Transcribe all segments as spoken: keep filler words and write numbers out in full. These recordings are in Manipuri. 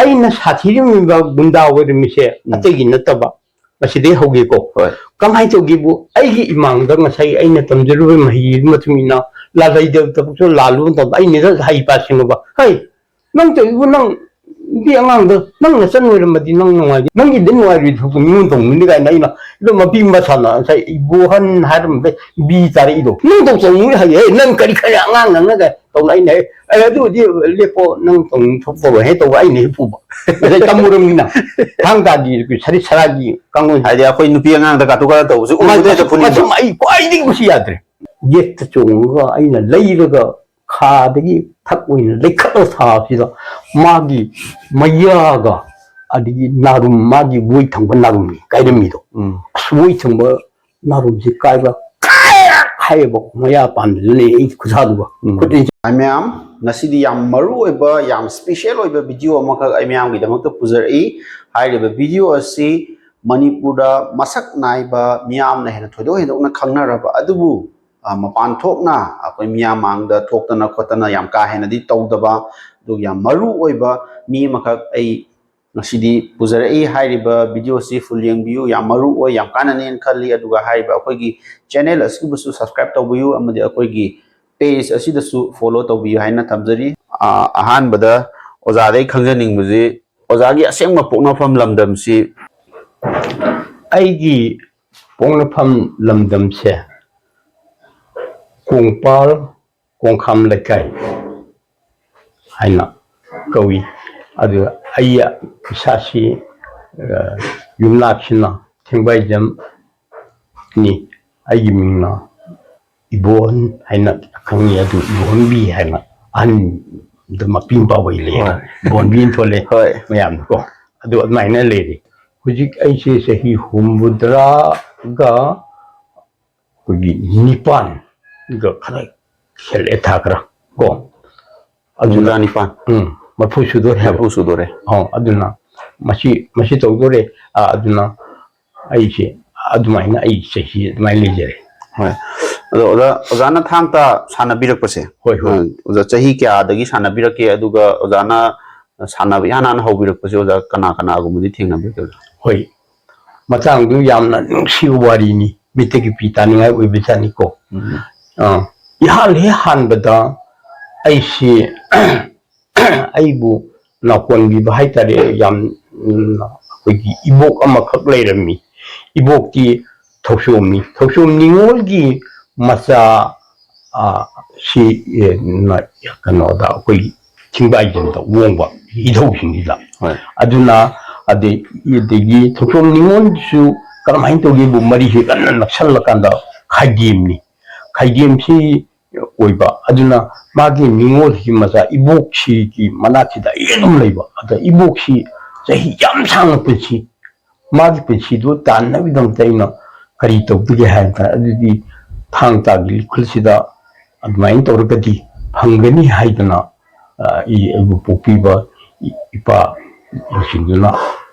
ꯑꯩꯅ ꯁꯥꯊꯤꯔꯝꯃꯤꯕ ꯒꯨꯟꯗꯥ ꯑꯣꯏꯔꯝꯃꯤꯁꯦ ꯎꯝ꯫ ꯑꯇꯩꯒꯤ ꯅꯠꯇꯕ, ꯃꯁꯤꯗꯩ ꯍꯧꯒꯦꯀꯣ꯫ ꯍꯣꯏ꯫ ꯀꯃꯥꯏꯅ ꯇꯧꯒꯦꯕꯨ, ꯑꯩꯒꯤ ꯏꯃꯥꯡꯗ ꯉꯁꯥꯏ ꯑꯩꯅ ꯇꯝꯖꯔꯨꯕ ꯃꯍꯩꯒꯤ ꯃꯇꯨꯡ ꯏꯟꯅ ꯂꯥꯜꯍꯩꯗꯕ ꯊꯕꯛꯁꯨ ꯂꯥꯜꯂꯨꯕ ꯃꯇꯝꯗ ꯑꯩꯅ ꯍꯩ ꯄꯥ ꯁꯤꯡꯉꯨꯕ, "ꯍꯩ, ꯅꯪ ꯇꯧꯔꯤꯕꯨ ꯅꯪ ꯅꯨꯄꯤ ꯑꯉꯥꯡꯗ ꯅꯪ ꯅꯆꯟ ꯑꯣꯏꯔꯝꯃꯗꯤ ꯅꯪ ꯅꯨꯡꯉꯥꯏ, ꯅꯪꯒꯤꯗꯤ ꯅꯨꯡꯉꯥꯏꯔꯣꯏ ꯊꯣꯛꯄ ꯃꯤꯉꯣꯟ ꯇꯧꯅꯤꯡꯗꯦ" ꯀꯥꯏꯅ ꯑꯩꯅ ꯑꯗꯨꯝ ꯃꯄꯤ ꯃꯁꯥꯅ ꯉꯁꯥꯏ ꯏꯕꯣꯍꯟ ꯍꯥꯏꯔꯝꯕꯗ ꯕꯤ ꯇꯥꯔꯛꯏꯗꯣ, "ꯅꯪ ꯇꯧ ꯇꯧꯅꯤꯡꯉꯤ ꯍꯥꯏꯌꯦ, ꯅꯪ ꯀꯔꯤ ꯈꯔ ꯑꯉꯥꯡ ꯅꯪꯅꯒ ꯇꯧꯅ?" ꯑꯩꯅ ꯍꯦꯛ, "ꯑꯦ, ꯑꯗꯨꯕꯨꯗꯤ ꯂꯦꯞꯄꯣ, ꯅꯪ ꯇꯧꯅꯤꯡ ꯊꯣꯛ ꯇꯧꯔꯣ" ꯍꯦꯛ ꯇꯧꯕ ꯑꯩꯅ ꯍꯦꯛ ꯐꯨꯕ꯫ ꯉꯁꯥꯏ ꯇꯝꯃꯨꯔꯝꯅꯤꯅ ꯊꯥꯡ ꯇꯥꯗꯤ ꯁꯔꯤ ꯁꯔꯥꯒꯤ ꯀꯥꯡꯂꯣꯟ ꯍꯥꯏꯗꯤ ꯑꯩꯈꯣꯏ ꯅꯨꯄꯤ ꯑꯉꯥꯡꯗ ꯀꯥꯇꯨ ꯀꯥꯔꯟ ꯇꯧꯕꯁꯦ ꯎꯕꯗ ꯍꯦꯛꯇ ꯐꯨꯅꯤꯡꯕ꯫ ꯃꯁꯨꯝ ꯑꯩ ꯈ꯭ꯋꯥꯏꯗꯒꯤ ꯃꯁꯤ ꯌꯥꯗ꯭ꯔꯦ꯫ ꯌꯦꯠꯇ ꯆꯣꯡꯉꯒ ꯑꯩꯅ ꯂꯩꯔꯒ ꯈꯥꯗꯒꯤ ꯊꯛ ꯑꯣꯏꯅ ꯂꯩꯈꯠꯂ ꯊꯥꯕꯁꯤꯗ ꯃꯥꯒꯤ ꯃꯌꯥꯒ ꯑꯗꯒꯤ ꯅꯥꯔꯨꯝ, ꯃꯥꯒꯤ ꯑꯣꯏ ꯊꯪꯕ ꯅꯥꯔꯨꯝ ꯀꯥꯏꯔꯝꯃꯤꯗꯣ, ꯎꯝ꯫ ꯑꯁ, ꯑꯣꯏ ꯊꯪꯕ ꯅꯥꯔꯨꯝꯁꯤ ꯀꯥꯏꯕ ꯀꯥꯏꯔꯛ ꯍꯥꯏꯌꯦꯕ, ꯃꯌꯥ ꯄꯥꯟꯕꯗꯨꯅꯦ ꯑꯩ ꯈꯨꯠꯁꯥꯗꯨꯒ꯫ ꯎꯝ꯫ ꯈꯨꯠ ꯑꯩ ꯃꯌꯥꯝ, ꯉꯁꯤꯗꯤ ꯌꯥꯝ ꯃꯔꯨ ꯑꯣꯏꯕ, ꯌꯥꯝ ꯁ꯭ꯄꯤꯁꯦꯜ ꯑꯣꯏꯕ ꯚꯤꯗꯤꯑꯣ ꯑꯃꯈꯛ ꯑꯩ ꯃꯌꯥꯝꯒꯤꯗꯃꯛꯇ ꯄꯨꯖꯔꯛꯏ꯫ ꯍꯥꯏꯔꯤꯕ ꯚꯤꯗꯤꯑꯣ ꯑꯁꯤ ꯃꯅꯤꯄꯨꯔꯗ ꯃꯁꯛ ꯅꯥꯏꯕ, ꯃꯤꯌꯥꯝꯅ ꯍꯦꯟꯅ ꯊꯣꯏꯗꯣꯛ ꯍꯦꯟꯗꯣꯛꯅ ꯈꯪꯅꯔꯕ ꯑꯗꯨꯕꯨ ꯑ, ꯃꯄꯥꯟ ꯊꯣꯛꯅ ꯑꯩꯈꯣꯏ ꯃꯤꯌꯥꯝ ꯃꯥꯡꯗ ꯊꯣꯛꯇꯅ ꯈꯣꯠꯇꯅ ꯌꯥꯝ ꯀꯥ ꯍꯦꯟꯅꯗꯤ ꯇꯧꯗꯕ, ꯑꯗꯨꯒ ꯌꯥꯝ ꯃꯔꯨ ꯑꯣꯏꯕ ꯃꯤ ꯑꯃꯈꯛ ꯑꯩ ꯉꯁꯤꯗꯤ ꯄꯨꯖꯔꯛꯏ꯫ ꯍꯥꯏꯔꯤꯕ ꯚꯤꯗꯤꯑꯣꯁꯤ ꯐꯨꯜ ꯌꯦꯡꯕꯤꯌꯨ, ꯌꯥꯝ ꯃꯔꯨ ꯑꯣꯏ, ꯌꯥꯝ ꯀꯥꯟꯅꯅꯦꯅ ꯈꯜꯂꯤ꯫ ꯑꯗꯨꯒ ꯍꯥꯏꯔꯤꯕ ꯑꯩꯈꯣꯏꯒꯤ ꯆꯦꯅꯦꯜ ꯑꯁꯤꯕꯨꯁꯨ ꯁꯕꯁꯀ꯭ꯔꯥꯏꯕ ꯇꯧꯕꯤꯌꯨ ꯑꯃꯗꯤ ꯑꯩꯈꯣꯏꯒꯤ ꯄꯦꯖ ꯑꯁꯤꯗꯁꯨ ꯐꯣꯂꯣ ꯇꯧꯕꯤꯌꯨ ꯍꯥꯏꯅ ꯊꯝꯖꯔꯤ꯫ ꯑ, ꯑꯍꯥꯟꯕꯗ ꯑꯣꯖꯥꯗꯒꯤ ꯈꯪꯖꯅꯤꯡꯕꯁꯤ ꯑꯣꯖꯥꯒꯤ ꯑꯁꯦꯡꯕ ꯄꯣꯛꯅꯐꯝ ꯂꯝꯗꯝꯁꯤ? ꯑꯩꯒꯤ ꯄꯣꯛꯅꯐꯝ ꯂꯝꯗꯝꯁꯦ ꯀꯣꯡꯄꯥꯜ ꯀꯣꯡꯈꯥꯝ ꯂꯩꯀꯥꯏ ꯍꯥꯏꯅ ꯀꯧꯏ꯫ ꯑꯗꯨꯒ ꯑꯩ ꯏꯁꯥꯁꯤ, ꯑ, ꯌꯨꯝꯅꯥꯛꯁꯤꯅ ꯊꯦꯡꯕꯥꯏꯖꯝꯅꯤ꯫ ꯑꯩꯒꯤ ꯃꯤꯡꯅ ꯏꯕꯣꯟ ꯍꯥꯏꯅ ꯈꯪꯉꯤ, ꯑꯗꯨ ꯏꯕꯣꯟꯕꯤ ꯍꯥꯏꯅ ꯑꯍꯟꯗ ꯃꯄꯤ ꯃꯄꯥ ꯑꯣꯏ ꯂꯩꯌꯦ꯫ ꯍꯣꯏ꯫ ꯏꯕꯣꯟꯕꯤꯅ ꯊꯣꯜꯂꯦ ꯍꯣꯏ꯫ ꯃꯌꯥꯝꯅꯀꯣ꯫ ꯑꯗꯨ ꯑꯗꯨꯃꯥꯏꯅ ꯂꯩꯔꯤ꯫ ꯍꯧꯖꯤꯛ ꯑꯩꯁꯦ ꯆꯍꯤ ꯍꯨꯝꯐꯨꯇꯔꯥꯒ ꯑꯩꯈꯣꯏꯒꯤ ꯅꯤꯄꯥꯟꯒ ꯈꯔ ꯍꯦꯜꯂꯛꯑꯦ, ꯊꯥ ꯈꯔ ꯀꯣ꯫ ꯑꯗꯨꯅ ꯍꯨꯝꯐꯨꯇꯔꯥ ꯅꯤꯄꯥꯟ꯫ ꯎꯝ, ꯃꯔꯐꯨ ꯁꯨꯗꯣꯔꯦ ꯍꯥꯏꯕ꯫ ꯃꯔꯐꯨ ꯁꯨꯗꯣꯔꯦ꯫ ꯑꯣ, ꯑꯗꯨꯅ ꯃꯁꯤ, ꯃꯁꯤ ꯇꯧꯗꯣꯔꯦ꯫ ꯑ, ꯑꯗꯨꯅ ꯑꯩꯁꯦ ꯑꯗꯨꯃꯥꯏꯅ ꯑꯩ ꯆꯍꯤ ꯑꯗꯨꯃꯥꯏꯅ ꯂꯩꯖꯔꯦ꯫ ꯍꯣꯏ꯫ ꯑꯗꯣ ꯑꯣꯖꯥ, ꯑꯣꯖꯥꯅ ꯊꯥꯡ ꯇꯥ ꯁꯥꯟꯅꯕꯤꯔꯛꯄꯁꯦ, ꯍꯣꯏ, ꯍꯣꯏ꯫ ꯑ, ꯑꯣꯖꯥ ꯆꯍꯤ ꯀꯌꯥꯗꯒꯤ ꯁꯥꯟꯅꯕꯤꯔꯛꯀꯦ? ꯑꯗꯨꯒ ꯑꯣꯖꯥꯅ ꯁꯥꯟꯅꯕ ꯏꯍꯥꯟ ꯍꯥꯟꯅ ꯍꯧꯕꯤꯔꯛꯄꯁꯦ ꯑꯣꯖꯥ ꯀꯅꯥ ꯀꯅꯥꯒꯨꯝꯕꯗꯤ ꯊꯦꯡꯅꯕꯤꯒꯦ ꯑꯣꯖꯥ? ꯍꯣꯏ, ꯃꯇꯥꯡꯗꯨ ꯌꯥꯝꯅ ꯅꯨꯡꯁꯤꯕ ꯋꯥꯔꯤꯅꯤ, ꯃꯤꯠꯇꯒꯤ ꯄꯤ ꯇꯥꯅꯤꯡꯉꯥꯏ ꯑꯣꯏꯕꯖꯥꯠꯅꯤꯀꯣ꯫ ꯎꯝ. ꯑꯥ, ꯏꯍꯥꯟ ꯍꯦꯛ ꯍꯥꯟꯕꯗ ꯑꯩꯁꯤ ꯑꯩꯕꯨ ꯅꯥꯀꯣꯟꯕꯤꯕ ꯍꯥꯏꯇꯥꯔꯦ, ꯌꯥꯝ, ꯎꯝ, ꯑꯩꯈꯣꯏꯒꯤ ꯏꯕꯣꯛ ꯑꯃꯈꯛ ꯂꯩꯔꯝꯃꯤ꯫ ꯏꯕꯣꯛꯇꯤ ꯊꯧꯁꯣꯝꯅꯤ, ꯊꯧꯁꯣꯝ ꯅꯤꯉꯣꯜꯒꯤ ꯃꯆꯥ, ꯑ, ꯁꯤ, ꯑꯦ, ꯅ-, ꯀꯩꯅꯣꯗ ꯑꯩꯈꯣꯏ ꯊꯤꯡꯕꯥꯏꯖꯝꯗ ꯑꯣꯡꯕ ꯏꯙꯧꯁꯤꯡꯁꯤꯗ꯫ ꯍꯣꯏ. ꯑꯗꯨꯅ ꯑꯗꯩ, ꯑꯗꯒꯤ ꯊꯧꯁꯣꯝ ꯅꯤꯉꯣꯜꯁꯨ ꯀꯔꯝꯍꯥꯏꯅ ꯇꯧꯒꯦꯕꯨ, ꯃꯔꯤꯁꯦ ꯀꯟꯅ ꯅꯛꯁꯜꯂꯀꯥꯟꯗ ꯈꯥꯏꯗꯦꯝꯅꯤ꯫ ꯈꯥꯏꯗꯦꯝꯁꯤ ꯑꯣꯏꯕ꯫ ꯑꯗꯨꯅ ꯃꯥꯒꯤ ꯅꯤꯉꯣꯜꯁꯤꯒꯤ ꯃꯆꯥ ꯏꯕꯣꯛꯁꯤꯒꯤ ꯃꯅꯥꯛꯁꯤꯗ ꯑꯩ ꯑꯗꯨꯝ ꯂꯩꯕ꯫ ꯑꯗ ꯏꯕꯣꯛꯁꯤ ꯆꯍꯤ ꯌꯥꯝ ꯁꯥꯡꯅ ꯄꯨꯟꯁꯤ, ꯃꯥꯒꯤ ꯄꯨꯟꯁꯤꯗꯨ ꯇꯥꯟꯅꯕꯒꯤꯗꯃꯛꯇ ꯑꯩꯅ ꯀꯔꯤ ꯇꯧꯕꯤꯒꯦ ꯍꯥꯏꯕꯗ, ꯑꯗꯨꯗꯤ ꯊꯥꯡ ꯇꯥꯒꯤ ꯂꯤꯈꯨꯜꯁꯤꯗ ꯑꯗꯨꯃꯥꯏꯅ ꯇꯧꯔꯒꯗꯤ ꯐꯪꯒꯅꯤ ꯍꯥꯏꯗꯅ, ꯑ, ꯑꯩ, ꯑꯩꯕꯨ ꯄꯣꯛꯄꯤꯕ ꯏ-, ꯏꯄꯥꯁꯤꯡꯗꯨꯅ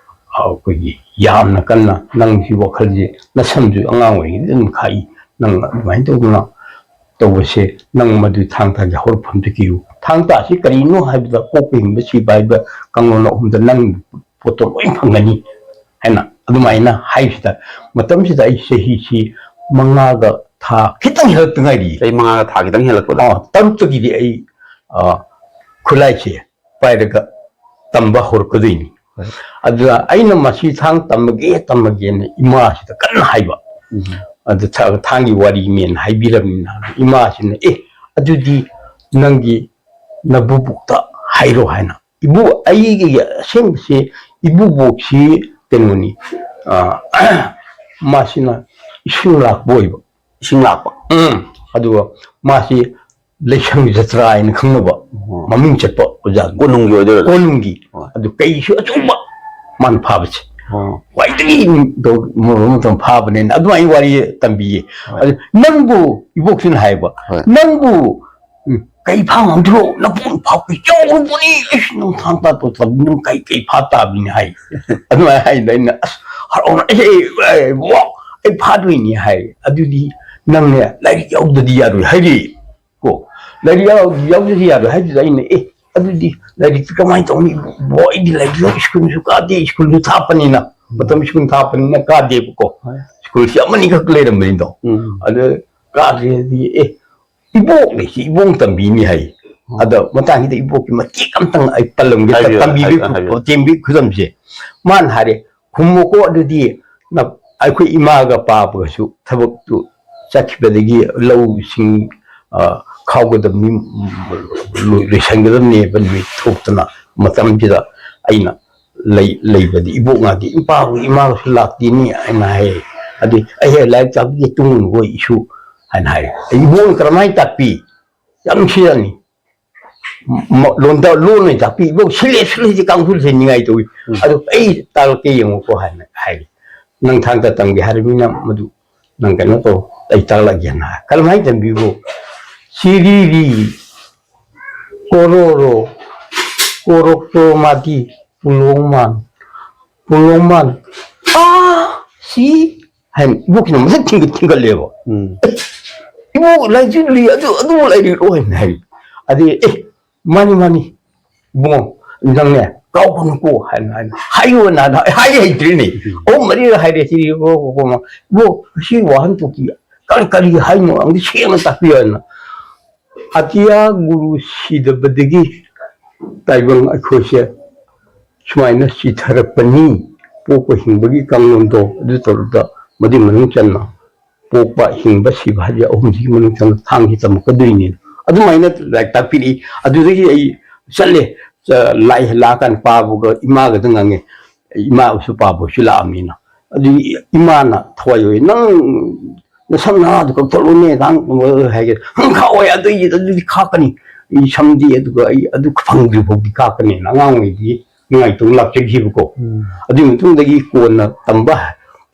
ꯑꯩꯈꯣꯏꯒꯤ ꯌꯥꯝꯅ ꯀꯟꯅ, "ꯅꯪꯒꯤ ꯋꯥꯈꯜꯁꯦ, ꯅꯁꯝꯁꯨ ꯑꯉꯥꯡ ꯑꯣꯏꯔꯤꯉꯩꯗ ꯑꯗꯨꯝ ꯈꯥꯛꯏ, ꯅꯪ ꯑꯗꯨꯃꯥꯏꯅ ꯇꯧꯗꯅ ꯇꯧꯕꯁꯦ, ꯅꯪ ꯃꯗꯨ ꯊꯥꯡ ꯇꯥꯒꯤ ꯍꯧꯔꯛꯐꯝꯗꯒꯤ ꯊꯤꯌꯨ꯫ ꯊꯥꯡ ꯇꯥꯁꯤ ꯀꯔꯤꯅꯣ ꯍꯥꯏꯕꯗ, ꯄꯣꯛꯄ, ꯍꯤꯡꯕ, ꯁꯤꯕ ꯍꯥꯏꯕ ꯀꯥꯡꯂꯣꯟ ꯑꯍꯨꯝꯗ ꯅꯪ ꯄꯣꯠꯇꯣ ꯂꯣꯏ ꯐꯪꯒꯅꯤ" ꯍꯥꯏꯅ ꯑꯗꯨꯃꯥꯏꯅ ꯍꯥꯏꯕꯁꯤꯗ, ꯃꯇꯝꯁꯤꯗ ꯑꯩ ꯆꯍꯤꯁꯤ ꯃꯉꯥꯒ ꯊꯥ ꯈꯤꯇꯪ ꯍꯦꯜꯂꯛꯇ ꯉꯥꯏꯔꯤ꯫ ꯆꯍꯤ ꯃꯉꯥꯒ ꯊꯥ ꯈꯤꯇꯪ ꯍꯦꯜꯂꯛꯄꯗ? ꯑꯥ, ꯇꯔꯨꯛꯇꯒꯤꯗꯤ ꯑꯩ, ꯑ, ꯈꯨꯠꯂꯥꯏꯁꯦ ꯄꯥꯏꯔꯒ ꯇꯝꯕ ꯍꯧꯔꯛꯀꯗꯣꯏꯅꯤ꯫ ꯍꯣꯏ. ꯑꯗꯨꯗ ꯑꯩꯅ ꯃꯁꯤ ꯊꯥꯡ ꯇꯝꯃꯒꯦ, ꯇꯝꯃꯒꯦꯅ ꯏꯃꯥꯁꯤꯗ ꯀꯟꯅ ꯍꯥꯏꯕ꯫ ꯎꯝ. ꯑꯗꯨ ꯊꯥ-, ꯊꯥꯡꯒꯤ ꯋꯥꯔꯤꯅꯦꯅ ꯍꯥꯏꯕꯤꯔꯕꯅꯤꯅ, ꯏꯃꯥꯁꯤꯅ, "ꯑꯦ, ꯑꯗꯨꯗꯤ ꯅꯪꯒꯤ ꯅꯕꯨꯕꯣꯛꯇ ꯍꯥꯏꯔꯣ" ꯍꯥꯏꯅ꯫ ꯏꯕꯨ-, ꯑꯩꯒꯤ ꯑꯁꯦꯡꯕꯁꯤ, ꯏꯕꯨꯕꯣꯛꯁꯤ ꯀꯩꯅꯣꯅꯤ, ꯑ, ꯃꯥꯁꯤꯅ ꯏꯁꯤꯡ ꯂꯥꯛꯄ ꯑꯣꯏꯕ꯫ ꯏꯁꯤꯡ ꯂꯥꯛꯄ? ꯎꯝ. ꯑꯗꯨꯒ ꯃꯥꯁꯤ ꯂꯩꯁꯪ ꯖꯇ꯭ꯔꯥ ꯍꯥꯏꯅ ꯈꯪꯅꯕ, ꯑꯣ. ꯃꯃꯤꯡ ꯆꯠꯄ ꯑꯣꯖꯥ꯫ ꯀꯣꯅꯨꯡꯒꯤ ꯑꯣꯏꯗꯣꯏꯔꯥ? ꯀꯣꯅꯨꯡꯒꯤ꯫ ꯍꯣꯏ. ꯑꯗꯨ ꯀꯩꯁꯨ ꯑꯆꯧꯕ ꯃꯥꯅ ꯐꯥꯕꯁꯦ꯫ ꯑꯣ. ꯈ꯭ꯋꯥꯏꯗꯒꯤ ꯇꯧ-, ꯃꯇꯝ ꯐꯥꯕꯅꯦꯅ ꯑꯗꯨꯃꯥꯏꯅ ꯋꯥꯔꯤ ꯇꯝꯕꯤꯌꯦ꯫ ꯍꯣꯏ. ꯑꯗꯨ ꯅꯪꯕꯨ, ꯏꯕꯣꯛꯁꯤꯅ ꯍꯥꯏꯕ, ꯍꯣꯏ. "ꯅꯪꯕꯨ, ꯎꯝ, ꯀꯩ ꯐꯥ ꯉꯝꯗ꯭ꯔꯣ? ꯅꯄꯨꯡ ꯐꯥꯎ ꯀꯩ ꯆꯥꯎꯔꯕꯅꯤ, ꯑꯩꯁ, ꯅꯪ ꯊꯥꯡ ꯇꯥ ꯇꯧ ꯇꯧ, ꯅꯪ ꯀꯩ, ꯀꯩ ꯐꯥ ꯇꯥꯕꯅꯤ?" ꯍꯥꯏ꯫ ꯑꯗꯨꯃꯥꯏꯅ ꯍꯥꯏꯗ ꯑꯩꯅ, ꯑꯁ, ꯍꯔꯥꯎꯅ, "ꯑꯦ, ꯑꯦ, ꯑꯦ, ꯕꯣꯛ, ꯑꯩ ꯐꯥꯗꯣꯏꯅꯤ" ꯍꯥꯏ꯫ "ꯑꯗꯨꯗꯤ ꯅꯪꯅꯦ ꯂꯥꯏꯔꯤꯛ ꯌꯥꯎꯗꯗꯤ ꯌꯥꯔꯣꯏ" ꯍꯥꯏꯔꯤ꯫ ꯀꯣ, ꯂꯥꯏꯔꯤꯛ ꯌꯥꯎ-, ꯌꯥꯎꯗꯗꯤ ꯌꯥꯔꯣꯏ ꯍꯥꯏꯗꯨꯗ ꯑꯩꯅ, "ꯑꯦ, ꯑꯗꯨꯗꯤ ꯂꯥꯏꯔꯤꯛꯇꯤ ꯀꯃꯥꯏꯅ ꯇꯧꯅꯤ? ꯏꯕꯣ, ꯑꯩꯗꯤ ꯂꯥꯏꯔꯤꯛ ꯁ꯭ꯀꯨꯜꯁꯨ ꯀꯥꯗꯦ, ꯁ꯭ꯀꯨꯜꯁꯨ ꯊꯥꯞꯄꯅꯤꯅ, ꯃꯇꯝ ꯁ꯭ꯀꯨꯜ ꯊꯥꯞꯄꯅꯤꯅ ꯀꯥꯗꯦꯕꯀꯣ꯫ ꯍꯣꯏ꯫ ꯁ꯭ꯀꯨꯜꯁꯤ ꯑꯃꯅꯤꯈꯛ ꯂꯩꯔꯝꯕꯅꯤꯗꯣ꯫ ꯎꯝ꯫ ꯑꯗ ꯀꯥꯗ꯭ꯔꯦꯗꯤ, "ꯑꯦ, ꯏꯕꯣꯛꯅꯦ ꯁꯤ, ꯏꯕꯣꯛ ꯇꯝꯕꯤꯅꯤ" ꯍꯥꯏ꯫ ꯎꯝ꯫ ꯑꯗ ꯃꯇꯥꯡꯁꯤꯗ ꯏꯕꯣꯛꯀꯤ ꯃꯇꯦꯛ ꯑꯝꯇꯪ ꯑꯩ ꯄꯜꯂꯝꯒꯦ, ꯍꯥꯏꯕꯤꯌꯨ, ꯇꯝꯕꯤꯕꯒꯤ ꯍꯥꯏꯕꯤꯌꯨ, ꯈꯨ-, ꯍꯥꯏꯕꯤꯌꯨ꯫ ꯇꯦꯝꯕꯤꯒꯤ ꯈꯨꯗꯝꯁꯦ꯫ ꯃꯥꯅ ꯍꯥꯏꯔꯦ, "ꯈꯨꯝꯃꯨꯀꯣ ꯑꯗꯨꯗꯤ, ꯅ-, ꯑꯩꯈꯣꯏ ꯏꯃꯥꯒ ꯄꯥꯕꯒꯁꯨ ꯊꯕꯛꯇꯨ ꯆꯠꯈꯤꯕꯗꯒꯤ ꯂꯧꯁꯤꯡ, ꯑ, ꯈꯥꯎꯒꯗꯕꯅꯤ, ꯂꯣꯏ-, ꯂꯣꯏꯁꯤꯟꯒꯗꯕꯅꯦꯕ ꯅꯨꯃꯤꯠ ꯊꯣꯛꯇꯅ ꯃꯇꯝꯁꯤꯗ ꯑꯩꯅ ꯂꯩ-, ꯂꯩꯕꯗꯤ ꯏꯕꯣꯛꯅꯗꯤ ꯏꯄꯥꯕꯨ ꯏꯃꯥꯒꯁꯨ ꯂꯥꯛꯇꯦꯅꯤ" ꯍꯥꯏꯅ ꯍꯥꯏ꯫ ꯑꯗꯨ ꯑꯩ ꯍꯦꯛ ꯂꯥꯏꯔꯤꯛ ꯇꯥꯛꯄꯤꯒꯦ ꯇꯨꯡꯉꯨꯅꯨꯀꯣ ꯏꯁꯨ ꯍꯥꯏꯅ ꯍꯥꯏ꯫ ꯏꯕꯣꯛꯅ ꯀꯔꯝꯍꯥꯏꯅ ꯇꯥꯛꯄꯤ? ꯌꯥꯝ ꯅꯨꯡꯁꯤꯖꯅꯤ꯫ ꯃ-, ꯂꯣꯟꯗ ꯂꯣꯟ ꯑꯣꯏꯅ ꯇꯥꯛꯄꯤ꯫ "ꯏꯕꯣꯛ ꯁꯤꯜꯂꯦ, ꯁꯤꯜꯂꯦ" ꯍꯥꯏꯁꯦ ꯀꯥꯡꯈꯨꯜꯁꯦ ꯅꯤꯡꯉꯥꯏ ꯇꯧꯏ꯫ ꯎꯝ꯫ "ꯑꯗꯨ ꯑꯩ ꯇꯥꯛꯂꯛꯀꯦ ꯌꯦꯡꯉꯨꯀꯣ" ꯍꯥꯏꯅ ꯍꯥꯏꯔꯤ꯫ "ꯅꯪ ꯊꯥꯡ ꯇꯥ ꯇꯝꯒꯦ ꯍꯥꯏꯔꯕꯅꯤꯅ ꯃꯗꯨ ꯅꯪ ꯀꯩꯅꯣ ꯇꯧ, ꯑꯩ ꯇꯥꯛꯂꯛꯑꯒꯦꯅ" ꯍꯥꯏ꯫ ꯀꯔꯝꯍꯥꯏꯅ ꯇꯝꯕꯤꯕꯨ? ꯆꯤꯔꯤꯔꯤ, ꯀꯣꯔꯣꯔꯣ, ꯀꯣꯔꯣꯛꯇꯣ ꯃꯥꯗꯤ, ꯄꯨꯂꯣꯡ ꯃꯥꯟ, ꯄꯨꯂꯣꯡ ꯃꯥꯟ, "ꯑꯥ, ꯁꯤ" ꯍꯥꯏꯅ ꯏꯕꯣꯛꯁꯤꯅ ꯃꯁꯛ ꯊꯤꯡꯒꯠ-, ꯊꯤꯡꯒꯠꯂꯦꯕ꯫ ꯎꯝ꯫ "ꯏꯕꯣꯛ ꯂꯥꯏꯔꯤꯛꯁꯤ ꯂꯤ-, ꯑꯗꯨ, ꯑꯗꯨ ꯂꯩꯔꯤꯔꯣ?" ꯍꯥꯏꯅ ꯍꯥꯏ꯫ ꯑꯗꯩ, "ꯑꯦ, ꯃꯥꯅꯤ, ꯃꯥꯅꯤ, ꯏꯕꯨꯡꯉꯣ, ꯅꯪꯅꯦ ꯀꯥꯎꯒꯅꯨꯀꯣ" ꯍꯥꯏꯅ, ꯍꯥꯏꯅ ꯍꯥꯏꯌꯣꯅ ꯍꯥꯏ-, ꯍꯥꯏ ꯍꯩꯇ꯭ꯔꯤꯅꯦ꯫ ꯎꯝ꯫ ꯑꯍꯨꯝ ꯃꯔꯤꯔꯛ ꯍꯥꯏꯔꯦ, ꯁꯤ ꯏꯕꯣ, ꯏꯕꯣ, ꯏꯕꯣ, ꯁꯤ ꯋꯥꯍꯟꯊꯣꯛꯇꯤ ꯀꯔꯤ, ꯀꯔꯤ ꯍꯥꯏꯅꯣ? ꯑꯝꯇ ꯁꯦꯡꯅ ꯇꯥꯛꯄꯤꯌꯣ ꯍꯥꯏꯅ꯫ ꯑꯇꯤꯌꯥ ꯒꯨꯔꯨ ꯁꯤꯗꯕꯗꯒꯤ ꯇꯥꯏꯕꯪ ꯑꯩꯈꯣꯏꯁꯦ ꯁꯨꯃꯥꯏꯅ ꯁꯤꯊꯔꯛꯄꯅꯤ꯫ ꯄꯣꯛꯄ ꯍꯤꯡꯕꯒꯤ ꯀꯥꯡꯂꯣꯟꯗꯣ ꯑꯗꯨ ꯇꯧꯔꯒ ꯃꯗꯨꯏ ꯃꯅꯨꯡ ꯆꯟꯅ ꯄꯣꯛꯄ, ꯍꯤꯡꯕ, ꯁꯤꯕ ꯍꯥꯏꯕ ꯑꯍꯨꯝꯁꯤꯒꯤ ꯃꯅꯨꯡ ꯆꯟꯅ ꯊꯥꯡꯁꯤ ꯇꯝꯃꯛꯀꯗꯣꯏꯅꯤ꯫ ꯑꯗꯨꯃꯥꯏꯅ ꯂꯥꯏꯔꯤꯛ ꯇꯥꯛꯄꯤꯔꯛꯏ꯫ ꯑꯗꯨꯗꯒꯤ ꯑꯩ ꯆꯠꯂꯦ꯫ ꯆ-, ꯂꯥꯛꯑꯦ, ꯂꯥꯛꯑꯀꯥꯟꯗ ꯄꯥꯕꯒ ꯏꯃꯥꯒꯗ ꯉꯥꯡꯉꯦ꯫ ꯏꯃꯥꯁꯨ ꯄꯥꯕꯁꯨ ꯂꯥꯛꯑꯕꯅꯤꯅ꯫ ꯑꯗꯨꯒꯤ ꯏꯃꯥꯅ ꯊꯋꯥꯏ ꯌꯥꯎꯏ, "ꯅꯪ ꯅꯁꯝ ꯅꯅꯥꯗꯨ ꯀꯛꯊꯠꯂꯨꯅꯦ, ꯅꯪ ꯍꯥꯏꯒꯦ, ꯅꯪ ꯈꯥꯛꯑꯣꯏ, ꯑꯗꯨ ꯑꯩ ꯑꯗꯨꯗꯤ ꯈꯥꯛꯀꯅꯤ, ꯑꯩ ꯁꯝꯗꯤ, ꯑꯗꯨꯒ ꯑꯩ ꯑꯗꯨ ꯐꯪꯗ꯭ꯔꯤ ꯐꯥꯎꯗꯤ ꯈꯥꯛꯀꯅꯤꯅ" ꯑꯉꯥꯡ ꯑꯣꯏꯔꯤꯉꯩꯗꯒꯤ ꯅꯤꯡꯉꯥꯏꯇꯧ ꯂꯥꯛꯆꯈꯤꯕꯀꯣ꯫ ꯎꯝ꯫ ꯑꯗꯨꯒꯤ ꯃꯇꯨꯡꯗꯒꯤ ꯀꯣꯟꯅ ꯇꯝꯕ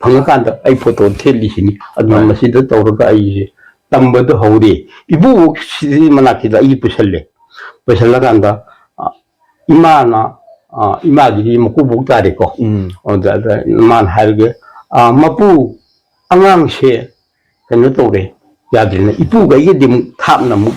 ꯐꯪꯉꯀꯥꯟꯗ ꯑꯩ ꯐꯣꯇꯣ ꯊꯦꯠꯂꯤꯁꯤꯅꯤ꯫ ꯑꯗꯨꯅ ꯍꯣꯏ꯫ ꯃꯁꯤꯗ ꯇꯧꯔꯒ ꯑꯩꯁꯦ ꯇꯝꯕꯗꯣ ꯍꯧꯔꯦ꯫ ꯏꯕꯣꯛꯁꯤꯗꯤ ꯃꯅꯥꯛꯁꯤꯗ ꯑꯩ ꯄꯨꯁꯜꯂꯦ꯫ ꯄꯨꯁꯜꯂꯀꯥꯟꯗ, ꯑ, ꯏꯃꯥꯅ, ꯑ, ꯏꯃꯥꯒꯤꯗꯤ ꯃꯀꯨꯕꯣꯛ ꯇꯥꯔꯦꯀꯣ꯫ ꯎꯝ꯫ ꯑꯗꯨꯗ, ꯑꯗ ꯃꯥꯅ ꯍꯥꯏꯔꯒ, ꯑ, "ꯃꯄꯨ, ꯑꯉꯥꯡꯁꯦ ꯀꯩꯅꯣ ꯇꯧꯔꯦ, ꯌꯥꯗ꯭ꯔꯦꯅ", ꯏꯄꯨꯒ ꯑꯩꯒꯗꯤ ꯑꯃꯨꯛ ꯊꯥꯞꯅ ꯑꯃꯨꯛ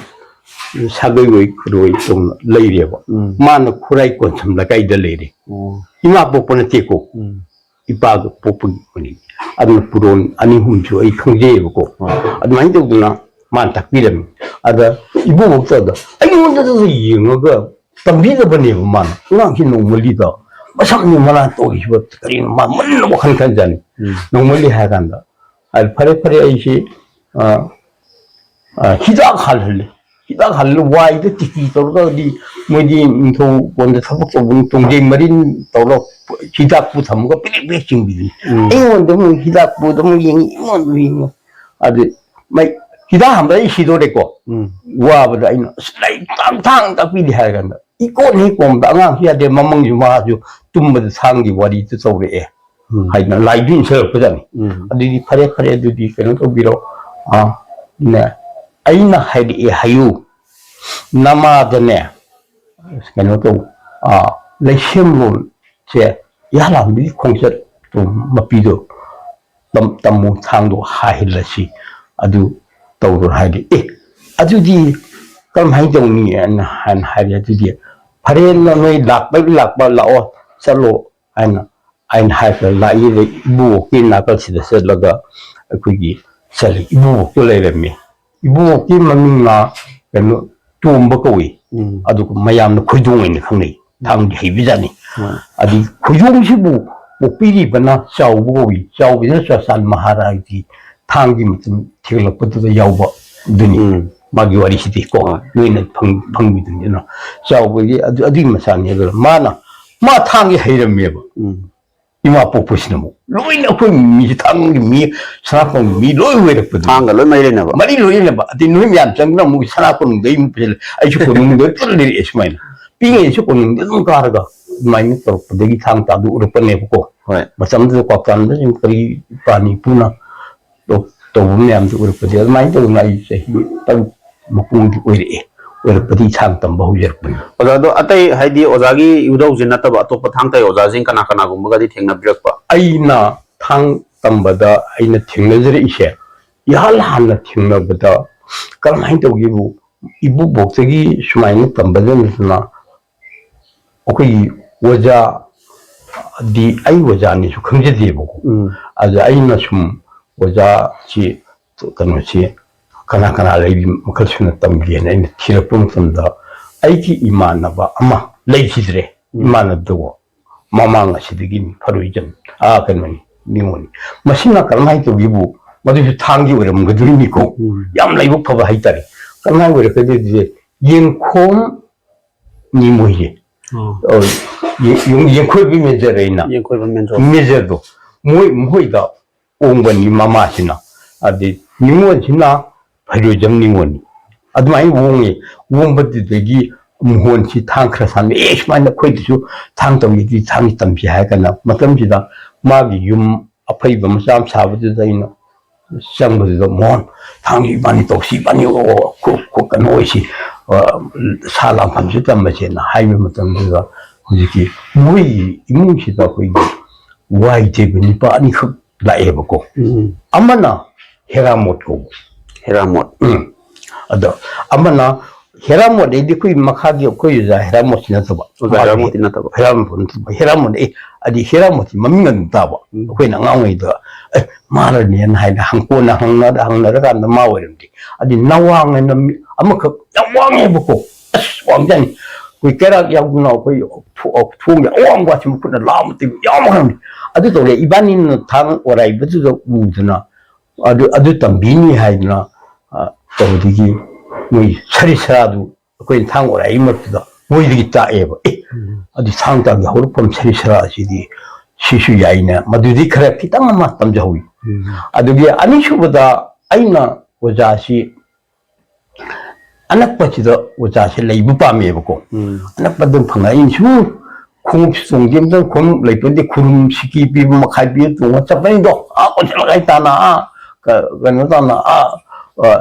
ꯁꯥꯒꯩ ꯑꯣꯏ ꯈꯨꯔꯣꯏ ꯇꯧꯅ ꯂꯩꯔꯦꯕ꯫ ꯎꯝ꯫ ꯃꯥꯅ ꯈꯨꯔꯥꯏ ꯀꯣꯟꯁꯝ ꯂꯩꯀꯥꯏꯗ ꯂꯩꯔꯦ꯫ ꯑꯣ꯫ ꯏꯃꯥ ꯄꯣꯛꯄ ꯅꯠꯇꯦꯀꯣ꯫ ꯎꯝ꯫ ꯏꯄꯥꯒ ꯄꯣꯛꯄꯒꯤ ꯃꯔꯤ꯫ ꯑꯗꯨꯅ ꯄꯨꯔꯣꯟ ꯑꯅꯤ ꯑꯍꯨꯝꯁꯨ ꯑꯩ ꯈꯪꯖꯩꯌꯦꯕꯀꯣ꯫ ꯍꯣꯏ꯫ ꯑꯗꯨꯃꯥꯏꯅ ꯇꯧꯗꯅ ꯃꯥꯅ ꯇꯥꯛꯄꯤꯔꯝꯃꯤ꯫ ꯑꯗ ꯏꯕꯣꯕꯣꯛꯇ ꯑꯗ ꯑꯩꯉꯣꯟꯗꯁꯨ ꯌꯦꯡꯉꯒ ꯇꯝꯕꯤꯗꯕꯅꯦꯕ ꯃꯥꯅ꯫ ꯑꯉꯥꯡꯁꯤ ꯅꯣꯡꯃꯜꯂꯤꯗ ꯃꯁꯛ ꯃꯔꯥꯟ ꯇꯧꯔꯤꯁꯤꯕ ꯀꯔꯤꯅꯣ? ꯃꯥ ꯃꯨꯟꯅ ꯋꯥꯈꯜ ꯈꯟꯖꯥꯠꯅꯤ꯫ ꯎꯝ꯫ ꯅꯣꯡꯃꯜꯂꯤ ꯍꯥꯏ ꯀꯥꯟꯗ, ꯑꯗ ꯐꯔꯦ ꯐꯔꯦ ꯑꯩꯁꯤ, ꯑ, ꯑ, ꯍꯤꯗꯥꯛ ꯍꯥꯜꯍꯜꯂꯦ꯫ ꯍꯤꯗꯥꯛ ꯍꯥꯜꯂ ꯋꯥꯏꯗ ꯇꯤꯀꯤ ꯇꯧꯔꯒꯗꯤ ꯃꯣꯏꯗꯤ ꯅꯤꯡꯊꯧ ꯀꯣꯟꯗ ꯊꯕꯛ ꯇꯧꯕꯅꯤ, ꯇꯣꯡꯖꯩ ꯃꯔꯤꯟ ꯇꯧꯔꯒ ꯍꯤꯗꯥꯛꯄꯨ ꯊꯝꯃꯒ ꯄꯤꯔꯤꯛ ꯄꯤꯔꯤꯛ ꯆꯤꯡꯕꯤꯗꯨꯅꯤ꯫ ꯎꯝ꯫ ꯑꯩꯉꯣꯟꯗ ꯑꯃꯨꯛ ꯍꯤꯗꯥꯛꯄꯨꯗ ꯑꯃꯨꯛ ꯌꯦꯡꯉꯤ, ꯑꯩꯉꯣꯟꯗ ꯑꯃꯨꯛ ꯌꯦꯡꯉꯤ꯫ ꯑꯗꯨ ꯃꯩ ꯍꯤꯗꯥꯛ ꯍꯥꯟꯕꯗ ꯑꯩ ꯁꯤꯗꯣꯔꯦꯀꯣ꯫ ꯎꯝ꯫ ꯋꯥꯕꯗ ꯑꯩꯅ, "ꯑꯁ, ꯂꯥꯏꯔꯤꯛ ꯇꯥꯡ ꯊꯥꯡ ꯇꯥꯛꯄꯤꯗꯦ" ꯍꯥꯏꯔ ꯀꯥꯟꯗ, "ꯏꯀꯣꯟ ꯍꯦꯛ ꯀꯣꯝꯕꯗ ꯑꯉꯥꯡꯁꯨ ꯌꯥꯗꯦ, ꯃꯃꯪꯁꯨ ꯃꯥꯁꯨ ꯇꯨꯝꯕꯗ ꯊꯥꯡꯒꯤ ꯋꯥꯔꯤꯗꯨ ꯇꯧꯔꯛꯑꯦ" ꯎꯝ꯫ ꯍꯥꯏꯗꯅ ꯂꯥꯏꯗꯨ ꯏꯟꯁꯤꯜꯂꯛꯄꯖꯥꯠꯅꯤ꯫ ꯎꯝ꯫ ꯑꯗꯨꯗꯤ ꯐꯔꯦ ꯐꯔꯦ, ꯑꯗꯨꯗꯤ ꯀꯩꯅꯣ ꯇꯧꯕꯤꯔꯣ, ꯑ, ꯅꯦ, ꯑꯩꯅ ꯍꯥꯏꯔꯛꯑꯦ ꯍꯥꯏꯌꯨ, ꯅꯃꯥꯗꯅꯦ ꯀꯩꯅꯣ ꯇꯧ, ꯑ, ꯂꯩꯁꯦꯝꯂꯣꯟꯁꯦ ꯏꯍꯥꯟ ꯍꯥꯟꯕꯒꯤ ꯈꯣꯡꯆꯠꯇꯣ, ꯃꯄꯤꯗꯣ ꯇꯝ-, ꯇꯝꯃꯨ ꯊꯥꯡꯗꯣ ꯍꯥꯏꯍꯜꯂꯁꯤ, ꯑꯗꯨ ꯇꯧꯔꯣ ꯍꯥꯏꯔꯦ꯫ "ꯑꯦ, ꯑꯗꯨꯗꯤ ꯀꯔꯝꯍꯥꯏꯅ ꯇꯧꯅꯤ?" ꯍꯥꯏꯅ ꯍꯥꯏꯅ ꯍꯥꯏꯔꯦ꯫ "ꯑꯗꯨꯗꯤ ꯐꯔꯦ, ꯅ-, ꯅꯣꯏ ꯂꯥꯛꯄ ꯂꯥꯛꯄ ꯂꯥꯛꯑꯣ, ꯆꯠꯂꯣ" ꯍꯥꯏꯅ, ꯍꯥꯏꯅ ꯍꯥꯏꯈ꯭ꯔ ꯂꯥꯛꯏ꯫ ꯏꯕꯣꯛꯀꯤ ꯅꯥꯀꯜꯁꯤꯗ ꯆꯠꯂꯒ ꯑꯩꯈꯣꯏꯒꯤ ꯆꯠꯂꯤ꯫ ꯏꯕꯣꯛꯇꯣ ꯂꯩꯔꯝꯃꯤ꯫ ꯏꯕꯣꯛꯀꯤ ꯃꯃꯤꯡꯅ ꯀꯩꯅꯣ, ꯇꯣꯝꯕ ꯀꯧꯏ꯫ ꯎꯝ꯫ ꯑꯗꯨꯒ ꯃꯌꯥꯝꯅ ꯈꯣꯏꯗꯣꯡ ꯑꯣꯏꯅ ꯈꯪꯅꯩ꯫ ꯊꯥꯡꯗꯤ ꯍꯩꯕꯖꯥꯠꯅꯤ꯫ ꯍꯣꯏ꯫ ꯑꯗꯨ ꯈꯣꯏꯗꯣꯡꯁꯤꯕꯨ ꯄꯣꯛꯄꯤꯔꯤꯕꯅ ꯆꯥꯎꯕ ꯀꯧꯏ꯫ ꯆꯥꯎꯕꯁꯤꯅ ꯆꯨꯔꯥꯆꯥꯟ ꯃꯍꯥꯔꯥꯖꯀꯤ ꯊꯥꯡꯒꯤ ꯃꯇꯝ ꯊꯤꯒꯠꯂꯛꯄꯗꯨꯗ ꯌꯥꯎꯕ ꯑꯗꯨꯅꯤ꯫ ꯎꯝ꯫ ꯃꯥꯒꯤ ꯋꯥꯔꯤꯁꯤꯗꯤ ꯀꯣ, ꯍꯣꯏ꯫ ꯅꯣꯏꯅ ꯐꯪ-, ꯐꯪꯕꯤꯗꯨꯅꯤꯅ ꯆꯥꯎꯕꯒꯤ ꯑꯗꯨ, ꯑꯗꯨꯒꯤ ꯃꯆꯥꯅꯤ꯫ ꯑꯗꯨꯅ ꯃꯥꯅ, ꯃꯥ ꯊꯥꯡꯒꯤ ꯍꯩꯔꯝꯃꯦꯕ꯫ ꯎꯝ꯫ ꯏꯃꯥ ꯄꯣꯛꯄꯁꯤꯅ ꯑꯃꯨꯛ ꯂꯣꯏꯅ ꯑꯩꯈꯣꯏ ꯃꯤꯁꯦ ꯊꯥꯡꯒꯤ ꯃꯤ, ꯁꯅꯥꯄꯣꯟꯒꯤ ꯃꯤ ꯂꯣꯏ ꯑꯣꯏꯔꯛꯄꯗꯣ꯫ ꯊꯥꯡꯒ ꯂꯣꯏ ꯃꯔꯤ ꯂꯩꯅꯕ꯫ ꯃꯔꯤ ꯂꯣꯏ ꯂꯩꯅꯕ꯫ ꯑꯗꯩ ꯅꯣꯏ ꯃꯌꯥꯝ ꯆꯪꯗꯅ ꯑꯃꯨꯛ ꯁꯅꯥꯄꯣꯟꯗꯩ ꯑꯃꯨꯛ ꯄꯨꯁꯤꯜꯂꯦ꯫ ꯑꯩꯁꯨ ꯀꯣꯅꯨꯡꯗ ꯄꯨꯔꯥ ꯂꯩꯔꯛꯑꯦ ꯁꯨꯃꯥꯏꯅ꯫ ꯄꯤꯛꯏꯉꯩꯁꯨ ꯀꯣꯅꯨꯡꯗ ꯑꯗꯨꯝ ꯀꯥꯔꯒ ꯑꯗꯨꯃꯥꯏꯅ ꯇꯧꯔꯛꯄꯗꯒꯤ ꯊꯥꯡ ꯇꯥꯗꯨ ꯎꯔꯛꯄꯅꯦꯕꯀꯣ꯫ ꯍꯣꯏ꯫ ꯃꯇꯝꯗꯨꯗ ꯀ꯭ꯋꯥꯀꯩꯊꯦꯜꯗ ꯁꯨꯝ ꯀꯔꯤ ꯄꯥꯅꯤ ꯄꯨꯅ ꯇꯧ-, ꯇꯧꯕ ꯃꯌꯥꯝꯗꯨ ꯎꯔꯛꯄꯗꯒꯤ ꯑꯗꯨꯃꯥꯏꯅ ꯇꯧꯗꯅ ꯑꯩ ꯆꯍꯤ ꯇꯔꯨꯛ ꯃꯄꯨꯡꯗꯤ ꯑꯣꯏꯔꯛꯑꯦ꯫ ꯑꯣꯏꯔꯛꯄꯗꯒꯤ ꯊꯥꯡ ꯇꯝꯕ ꯍꯧꯖꯔꯛꯄꯅꯤ꯫ ꯑꯣꯖꯥ, ꯑꯗꯣ ꯑꯇꯩ, ꯍꯥꯏꯗꯤ, ꯑꯣꯖꯥꯒꯤ ꯏꯙꯧꯁꯦ ꯅꯠꯇꯕ ꯑꯇꯣꯞꯄ ꯊꯥꯡ ꯇꯥꯏ ꯑꯣꯖꯥꯁꯤꯡ ꯀꯅꯥ ꯀꯅꯥꯒꯨꯝꯕꯒꯗꯤ ꯊꯦꯡꯅꯕꯤꯔꯛꯄ? ꯑꯩꯅ ꯊꯥꯡ ꯇꯝꯕꯗ ꯑꯩꯅ ꯊꯦꯡꯅꯖꯔꯛꯏꯁꯦ, ꯏꯍꯥꯟ ꯍꯥꯟꯅ ꯊꯦꯡꯅꯕꯗ ꯀꯔꯝꯍꯥꯏꯅ ꯇꯧꯒꯦꯕꯨ, ꯏꯕꯣꯛꯇꯒꯤ ꯁꯨꯃꯥꯏꯅ ꯇꯝꯕꯗ ꯅꯠꯇꯅ ꯑꯩꯈꯣꯏꯒꯤ ꯑꯣꯖꯥꯗꯤ ꯑꯩ ꯑꯣꯖꯥꯅꯤꯁꯨ ꯈꯪꯖꯗꯦꯕꯀꯣ꯫ ꯎꯝ ꯑꯗ ꯑꯩꯅ ꯁꯨꯝ ꯑꯣꯖꯥꯁꯤ ꯀꯩꯅꯣꯁꯤ ꯀꯅꯥ ꯀꯅꯥ ꯂꯩꯔꯤ ꯃꯈꯜ ꯁꯨꯅ ꯇꯝꯒꯦꯅ ꯑꯩꯅ ꯊꯤꯔꯛꯄ ꯃꯇꯝꯗ ꯑꯩꯒꯤ ꯏꯃꯥꯟꯅꯕ ꯑꯃ ꯂꯩꯈꯤꯗ꯭ꯔꯦ꯫ ꯎꯝ ꯏꯃꯥꯟꯅꯕꯗꯀꯣ ꯃꯃꯥꯡ ꯑꯁꯤꯗꯒꯤꯅꯤ ꯐꯔꯣꯏꯖꯝ ꯑꯥ ꯀꯩꯅꯣꯅꯤ ꯅꯤꯉꯣꯜꯅꯤ꯫ ꯃꯁꯤꯅ ꯀꯔꯝꯍꯥꯏꯅ ꯇꯧꯒꯦꯕꯨ ꯃꯗꯨꯁꯨ ꯊꯥꯡꯒꯤ ꯑꯣꯏꯔꯝꯒꯗꯣꯏꯅꯤꯀꯣ꯫ ꯎꯝ ꯌꯥꯝ ꯂꯥꯏꯕꯛ ꯐꯕ ꯍꯥꯏꯇꯥꯔꯦ꯫ ꯀꯔꯝꯍꯥꯏꯅ ꯑꯣꯏꯔꯛꯀꯗꯣꯏꯁꯦ? ꯌꯦꯡꯈꯣꯝ ꯅꯤꯃꯣꯏꯁꯦ ꯑꯣ ꯌꯦꯡꯈꯣꯏꯕ ꯃꯦꯖꯔ ꯑꯩꯅ ꯌꯦꯡꯈꯣꯏꯕ ꯃꯦꯟꯖꯣ ꯃꯦꯖꯔꯗꯣ ꯃꯣꯏ ꯃꯈꯣꯏꯗ ꯑꯣꯡꯕꯅꯤ ꯃꯃꯥꯁꯤꯅ꯫ ꯑꯗꯩ ꯅꯤꯉꯣꯜꯁꯤꯅ ꯐꯩꯔꯣꯏꯖꯝ ꯅꯤꯉꯣꯜꯅꯤ꯫ ꯑꯗꯨꯃꯥꯏꯅ ꯑꯣꯡꯉꯤ꯫ ꯑꯣꯡꯕꯗꯨꯗꯒꯤ ꯃꯣꯍꯣꯟꯁꯤ ꯊꯥꯡ ꯈꯔ ꯁꯥꯟꯅ ꯑꯦ ꯁꯨꯃꯥꯏꯅ ꯑꯩꯈꯣꯏꯗꯁꯨ ꯊꯥꯡ ꯇꯝꯈꯤꯗꯤ ꯊꯥꯡ ꯇꯝꯁꯤ ꯍꯥꯏꯔ ꯀꯥꯟꯗ ꯃꯇꯝꯁꯤꯗ ꯃꯥꯒꯤ ꯌꯨꯝ ꯑꯐꯩꯕ ꯃꯆꯥ ꯑꯃ ꯁꯥꯕꯗꯨꯗ ꯑꯩꯅ ꯆꯪꯕꯗꯨꯗ ꯃꯣꯍꯣꯟ ꯊꯥꯡꯁꯤ ꯏꯕꯥꯅꯤ ꯇꯧꯁꯤ ꯏꯕꯥꯅꯤ ꯀꯩꯅꯣ ꯑꯣꯏꯁꯤ ꯁꯥ ꯂꯥꯡꯐꯝꯁꯨ ꯇꯝꯕꯁꯦꯅ ꯍꯥꯏꯕ ꯃꯇꯝꯗꯨꯗ ꯍꯧꯖꯤꯛꯀꯤ ꯃꯣꯏꯒꯤ ꯏꯃꯨꯡꯁꯤꯗ ꯑꯩꯈꯣꯏꯒꯤ ꯋꯥꯏ ꯇꯩꯕ ꯅꯨꯄꯥ ꯑꯅꯤꯈꯛ ꯂꯥꯛꯑꯦꯕꯀꯣ꯫ ꯎꯝ ꯑꯃꯅ ꯍꯦꯔꯥꯃꯣꯠ ꯀꯧꯕ꯫ ꯍꯦꯔꯥꯃꯣꯠ ꯎꯝ ꯑꯗꯣ ꯑꯃꯅ ꯍꯦꯔꯥꯃꯣꯠ ꯍꯥꯏꯗꯤ ꯑꯩꯈꯣꯏ ꯃꯈꯥꯒꯤ ꯑꯩꯈꯣꯏ ꯑꯣꯖꯥ ꯍꯦꯔꯥꯃꯣꯠꯁꯤ ꯅꯠꯇꯕ꯫ ꯑꯣꯖꯥ ꯍꯦꯔꯥꯃꯣꯠꯇꯤ ꯅꯠꯇꯕ꯫ ꯍꯦꯔꯥꯃꯣꯠ ꯅꯠꯇꯕ ꯍꯦꯔꯥꯃꯣꯠ ꯑꯦ ꯑꯗꯤ ꯍꯦꯔꯥꯃꯣꯠꯁꯤ ꯃꯃꯤꯡ ꯑꯗꯨꯝ ꯇꯥꯕ꯫ ꯎꯝ ꯑꯩꯈꯣꯏꯅ ꯑꯉꯥꯡ ꯑꯣꯏꯔꯤꯉꯩꯗ ꯑꯦ ꯃꯥꯔꯅꯦꯅ ꯍꯥꯏꯅ ꯍꯪꯀꯣꯟꯅ ꯍꯪꯅꯔ ꯍꯪꯅꯔꯀꯥꯟꯗ ꯃꯥ ꯑꯣꯏꯔꯝꯗꯦ꯫ ꯑꯗꯤ ꯅꯋꯥꯡ ꯍꯥꯏꯅ ꯃꯤ ꯑꯃꯈꯛ ꯌꯥꯝ ꯋꯥꯡꯉꯦꯕꯀꯣ꯫ ꯑꯁ ꯋꯥꯡꯖꯥꯠꯅꯤ꯫ ꯑꯩꯈꯣꯏ ꯀꯩꯔꯥꯛ ꯌꯥꯎꯗꯅ ꯑꯩꯈꯣꯏ ꯊꯣꯡꯁꯦ ꯑꯋꯥꯡꯕꯁꯤ ꯃꯈꯨꯠꯅ ꯂꯥꯝꯕ ꯇꯤꯡ ꯌꯥꯎꯈ꯭ꯔꯕꯅꯤ꯫ ꯑꯗꯨ ꯇꯧꯔꯦ ꯏꯕꯥꯅꯤꯅ ꯊꯥꯡ ꯑꯣꯔꯥꯏꯕꯗꯨꯗ ꯎꯗꯅ ꯑꯗꯨ ꯑꯗꯨ ꯇꯝꯕꯤꯅꯤ ꯍꯥꯏꯗꯅ ꯇꯧꯕꯗꯒꯤ ꯃꯣꯏ ꯁꯔꯤ ꯁꯔꯥꯗꯨ ꯑꯩꯈꯣꯏꯅ ꯊꯥꯡ ꯑꯣꯔꯥꯏꯒꯤ ꯃꯔꯛꯇꯨꯗ ꯃꯣꯏꯗꯒꯤ ꯇꯥꯛꯑꯦꯕ꯫ ꯑꯦ ꯑꯗꯨ ꯊꯥꯡ ꯇꯥꯒꯤ ꯍꯧꯔꯛꯐꯝ ꯁꯔꯤ ꯁꯔꯥ ꯑꯁꯤꯗꯤ ꯁꯤꯁꯨ ꯌꯥꯏꯅ ꯃꯗꯨꯗꯤ ꯈꯔ ꯈꯤꯇꯪ ꯑꯃ ꯇꯝꯖꯍꯧꯋꯤ꯫ ꯑꯗꯨꯒꯤ ꯑꯅꯤꯁꯨꯕꯗ ꯑꯩꯅ ꯑꯣꯖꯥꯁꯤ ꯑꯅꯛꯄꯁꯤꯗ ꯑꯣꯖꯥꯁꯦ ꯂꯩꯕ ꯄꯥꯝꯃꯦꯕꯀꯣ꯫ ꯎꯝ ꯑꯅꯛꯄꯗ ꯐꯪꯉ ꯑꯩꯅ ꯁꯨꯝ ꯈꯣꯡꯎꯞꯁꯨ ꯇꯣꯡꯗꯦ ꯑꯝꯇꯪ ꯈꯣꯡꯎꯞ ꯂꯩꯄꯣꯟꯗꯦ ꯈꯨꯔꯨꯝ ꯁꯤꯀꯤ ꯄꯤꯕ ꯃꯈꯥꯏ ꯄꯤꯕ ꯇꯣꯡꯉ ꯆꯠꯄꯅꯤꯗꯣ ꯑꯥ ꯀꯣꯟꯁꯤꯜꯂꯒ ꯑꯩ ꯇꯥꯅ ꯑꯥ ꯀꯩꯅꯣ ꯇꯥꯅ ꯑꯥ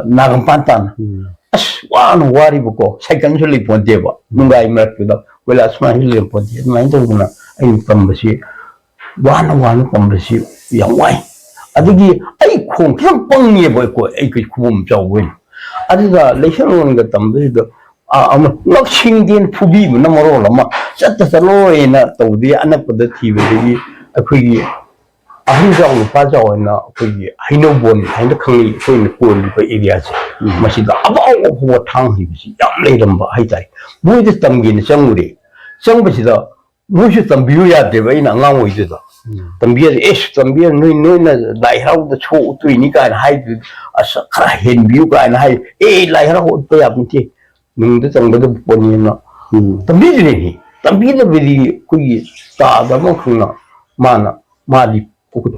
ꯅꯥꯒꯝꯄꯥꯟ ꯇꯥꯅ꯫ ꯎꯝ ꯑꯁ ꯋꯥꯅ ꯋꯥꯔꯤꯕꯀꯣ ꯁꯥꯏꯀꯜꯁꯨ ꯂꯩꯄꯣꯟꯗꯦꯕ ꯅꯨꯡꯒꯥꯏ ꯃꯔꯛꯇꯨꯗ ꯀꯣꯏꯂꯥꯁ ꯃꯥꯁꯨ ꯂꯩꯄꯣꯟꯗꯦ꯫ ꯑꯗꯨꯃꯥꯏꯅ ꯇꯧꯗꯅ ꯑꯩꯅ ꯇꯝꯕꯁꯤ ꯋꯥꯅ ꯋꯥꯅ ꯇꯝꯕꯁꯤ ꯌꯥꯝ ꯋꯥꯏ꯫ ꯑꯗꯒꯤ ꯑꯩ ꯈꯣꯡ ꯈꯤꯇꯪ ꯄꯪꯉꯦꯕ ꯑꯩꯈꯣꯏ ꯑꯩꯈꯣꯏ ꯈꯨꯕꯣꯝ ꯆꯥꯎꯕ ꯑꯣꯏꯅ ꯑꯗꯨꯒ ꯂꯩꯁꯦꯝꯂꯣꯟꯒ ꯇꯝꯕꯁꯤꯗ, ꯑ, ꯑꯃ ꯉꯛꯁꯤꯡꯗꯦꯟ ꯐꯨꯕꯤꯕꯅ ꯃꯔꯣꯜ ꯑꯃ, ꯆꯠꯇ ꯆꯠꯂꯣꯏꯅ ꯇꯧꯗꯦ, ꯑꯅꯛꯄꯗ ꯊꯤꯕꯗꯒꯤ ꯑꯩꯈꯣꯏꯒꯤ ꯑꯍꯟ ꯖꯥꯎ ꯅꯨꯄꯥ ꯖꯥꯎ ꯍꯥꯏꯅ ꯑꯩꯈꯣꯏꯒꯤ ꯍꯩꯅꯧꯕꯣꯟ ꯍꯥꯏꯅ ꯈꯪꯅꯩ, ꯑꯩꯈꯣꯏꯅ ꯀꯣꯜꯂꯤꯕ ꯑꯦꯔꯤꯌꯥꯁꯦ꯫ ꯎꯝ꯫ ꯃꯁꯤꯗ ꯑꯐꯥꯎ ꯑꯐꯥꯎꯕ ꯊꯥꯡ ꯍꯩꯕꯁꯤ ꯌꯥꯝ ꯂꯩꯔꯝꯕ ꯍꯥꯏꯇꯥꯔꯦ꯫ ꯃꯣꯏꯗ ꯇꯝꯒꯦꯅ ꯆꯪꯉꯨꯔꯦ꯫ ꯆꯪꯕꯁꯤꯗ ꯃꯣꯏꯁꯨ ꯇꯝꯕꯤꯌꯨ ꯌꯥꯗꯦꯕ, ꯑꯩꯅ ꯑꯉꯥꯡ ꯑꯣꯏꯗꯨꯗ꯫ ꯎꯝ꯫ ꯇꯝꯕꯤꯌ-, "ꯑꯦꯁ, ꯇꯝꯕꯤꯌ-, ꯅꯣꯏ, ꯅꯣꯏꯅ ꯂꯥꯏ ꯍꯔꯥꯎꯕꯗ ꯁꯣꯛ ꯎꯠꯇꯣꯏꯅꯤ" ꯀꯥꯏꯅ ꯍꯥꯏꯗꯨ, "ꯑꯁ, ꯈꯔ ꯍꯦꯟꯕꯤꯌꯨ" ꯀꯥꯏꯅ ꯍꯥꯏ꯫ "ꯑꯦ, ꯂꯥꯏ ꯍꯔꯥꯎꯕ ꯎꯠꯄ ꯌꯥꯕ ꯅꯠꯇꯦ, ꯅꯨꯡꯗ ꯆꯪꯒꯗꯕ ꯄꯣꯠꯅꯤꯅ" ꯎꯝ꯫ ꯇꯝꯕꯤꯗ꯭ꯔꯤꯅꯤ꯫ ꯇꯝꯕꯤꯗꯕꯗꯤ ꯑꯩꯈꯣꯏꯒꯤ ꯇꯥꯗ ꯑꯃꯈꯛꯅ ꯃꯥꯅ, ꯃꯥꯗꯤ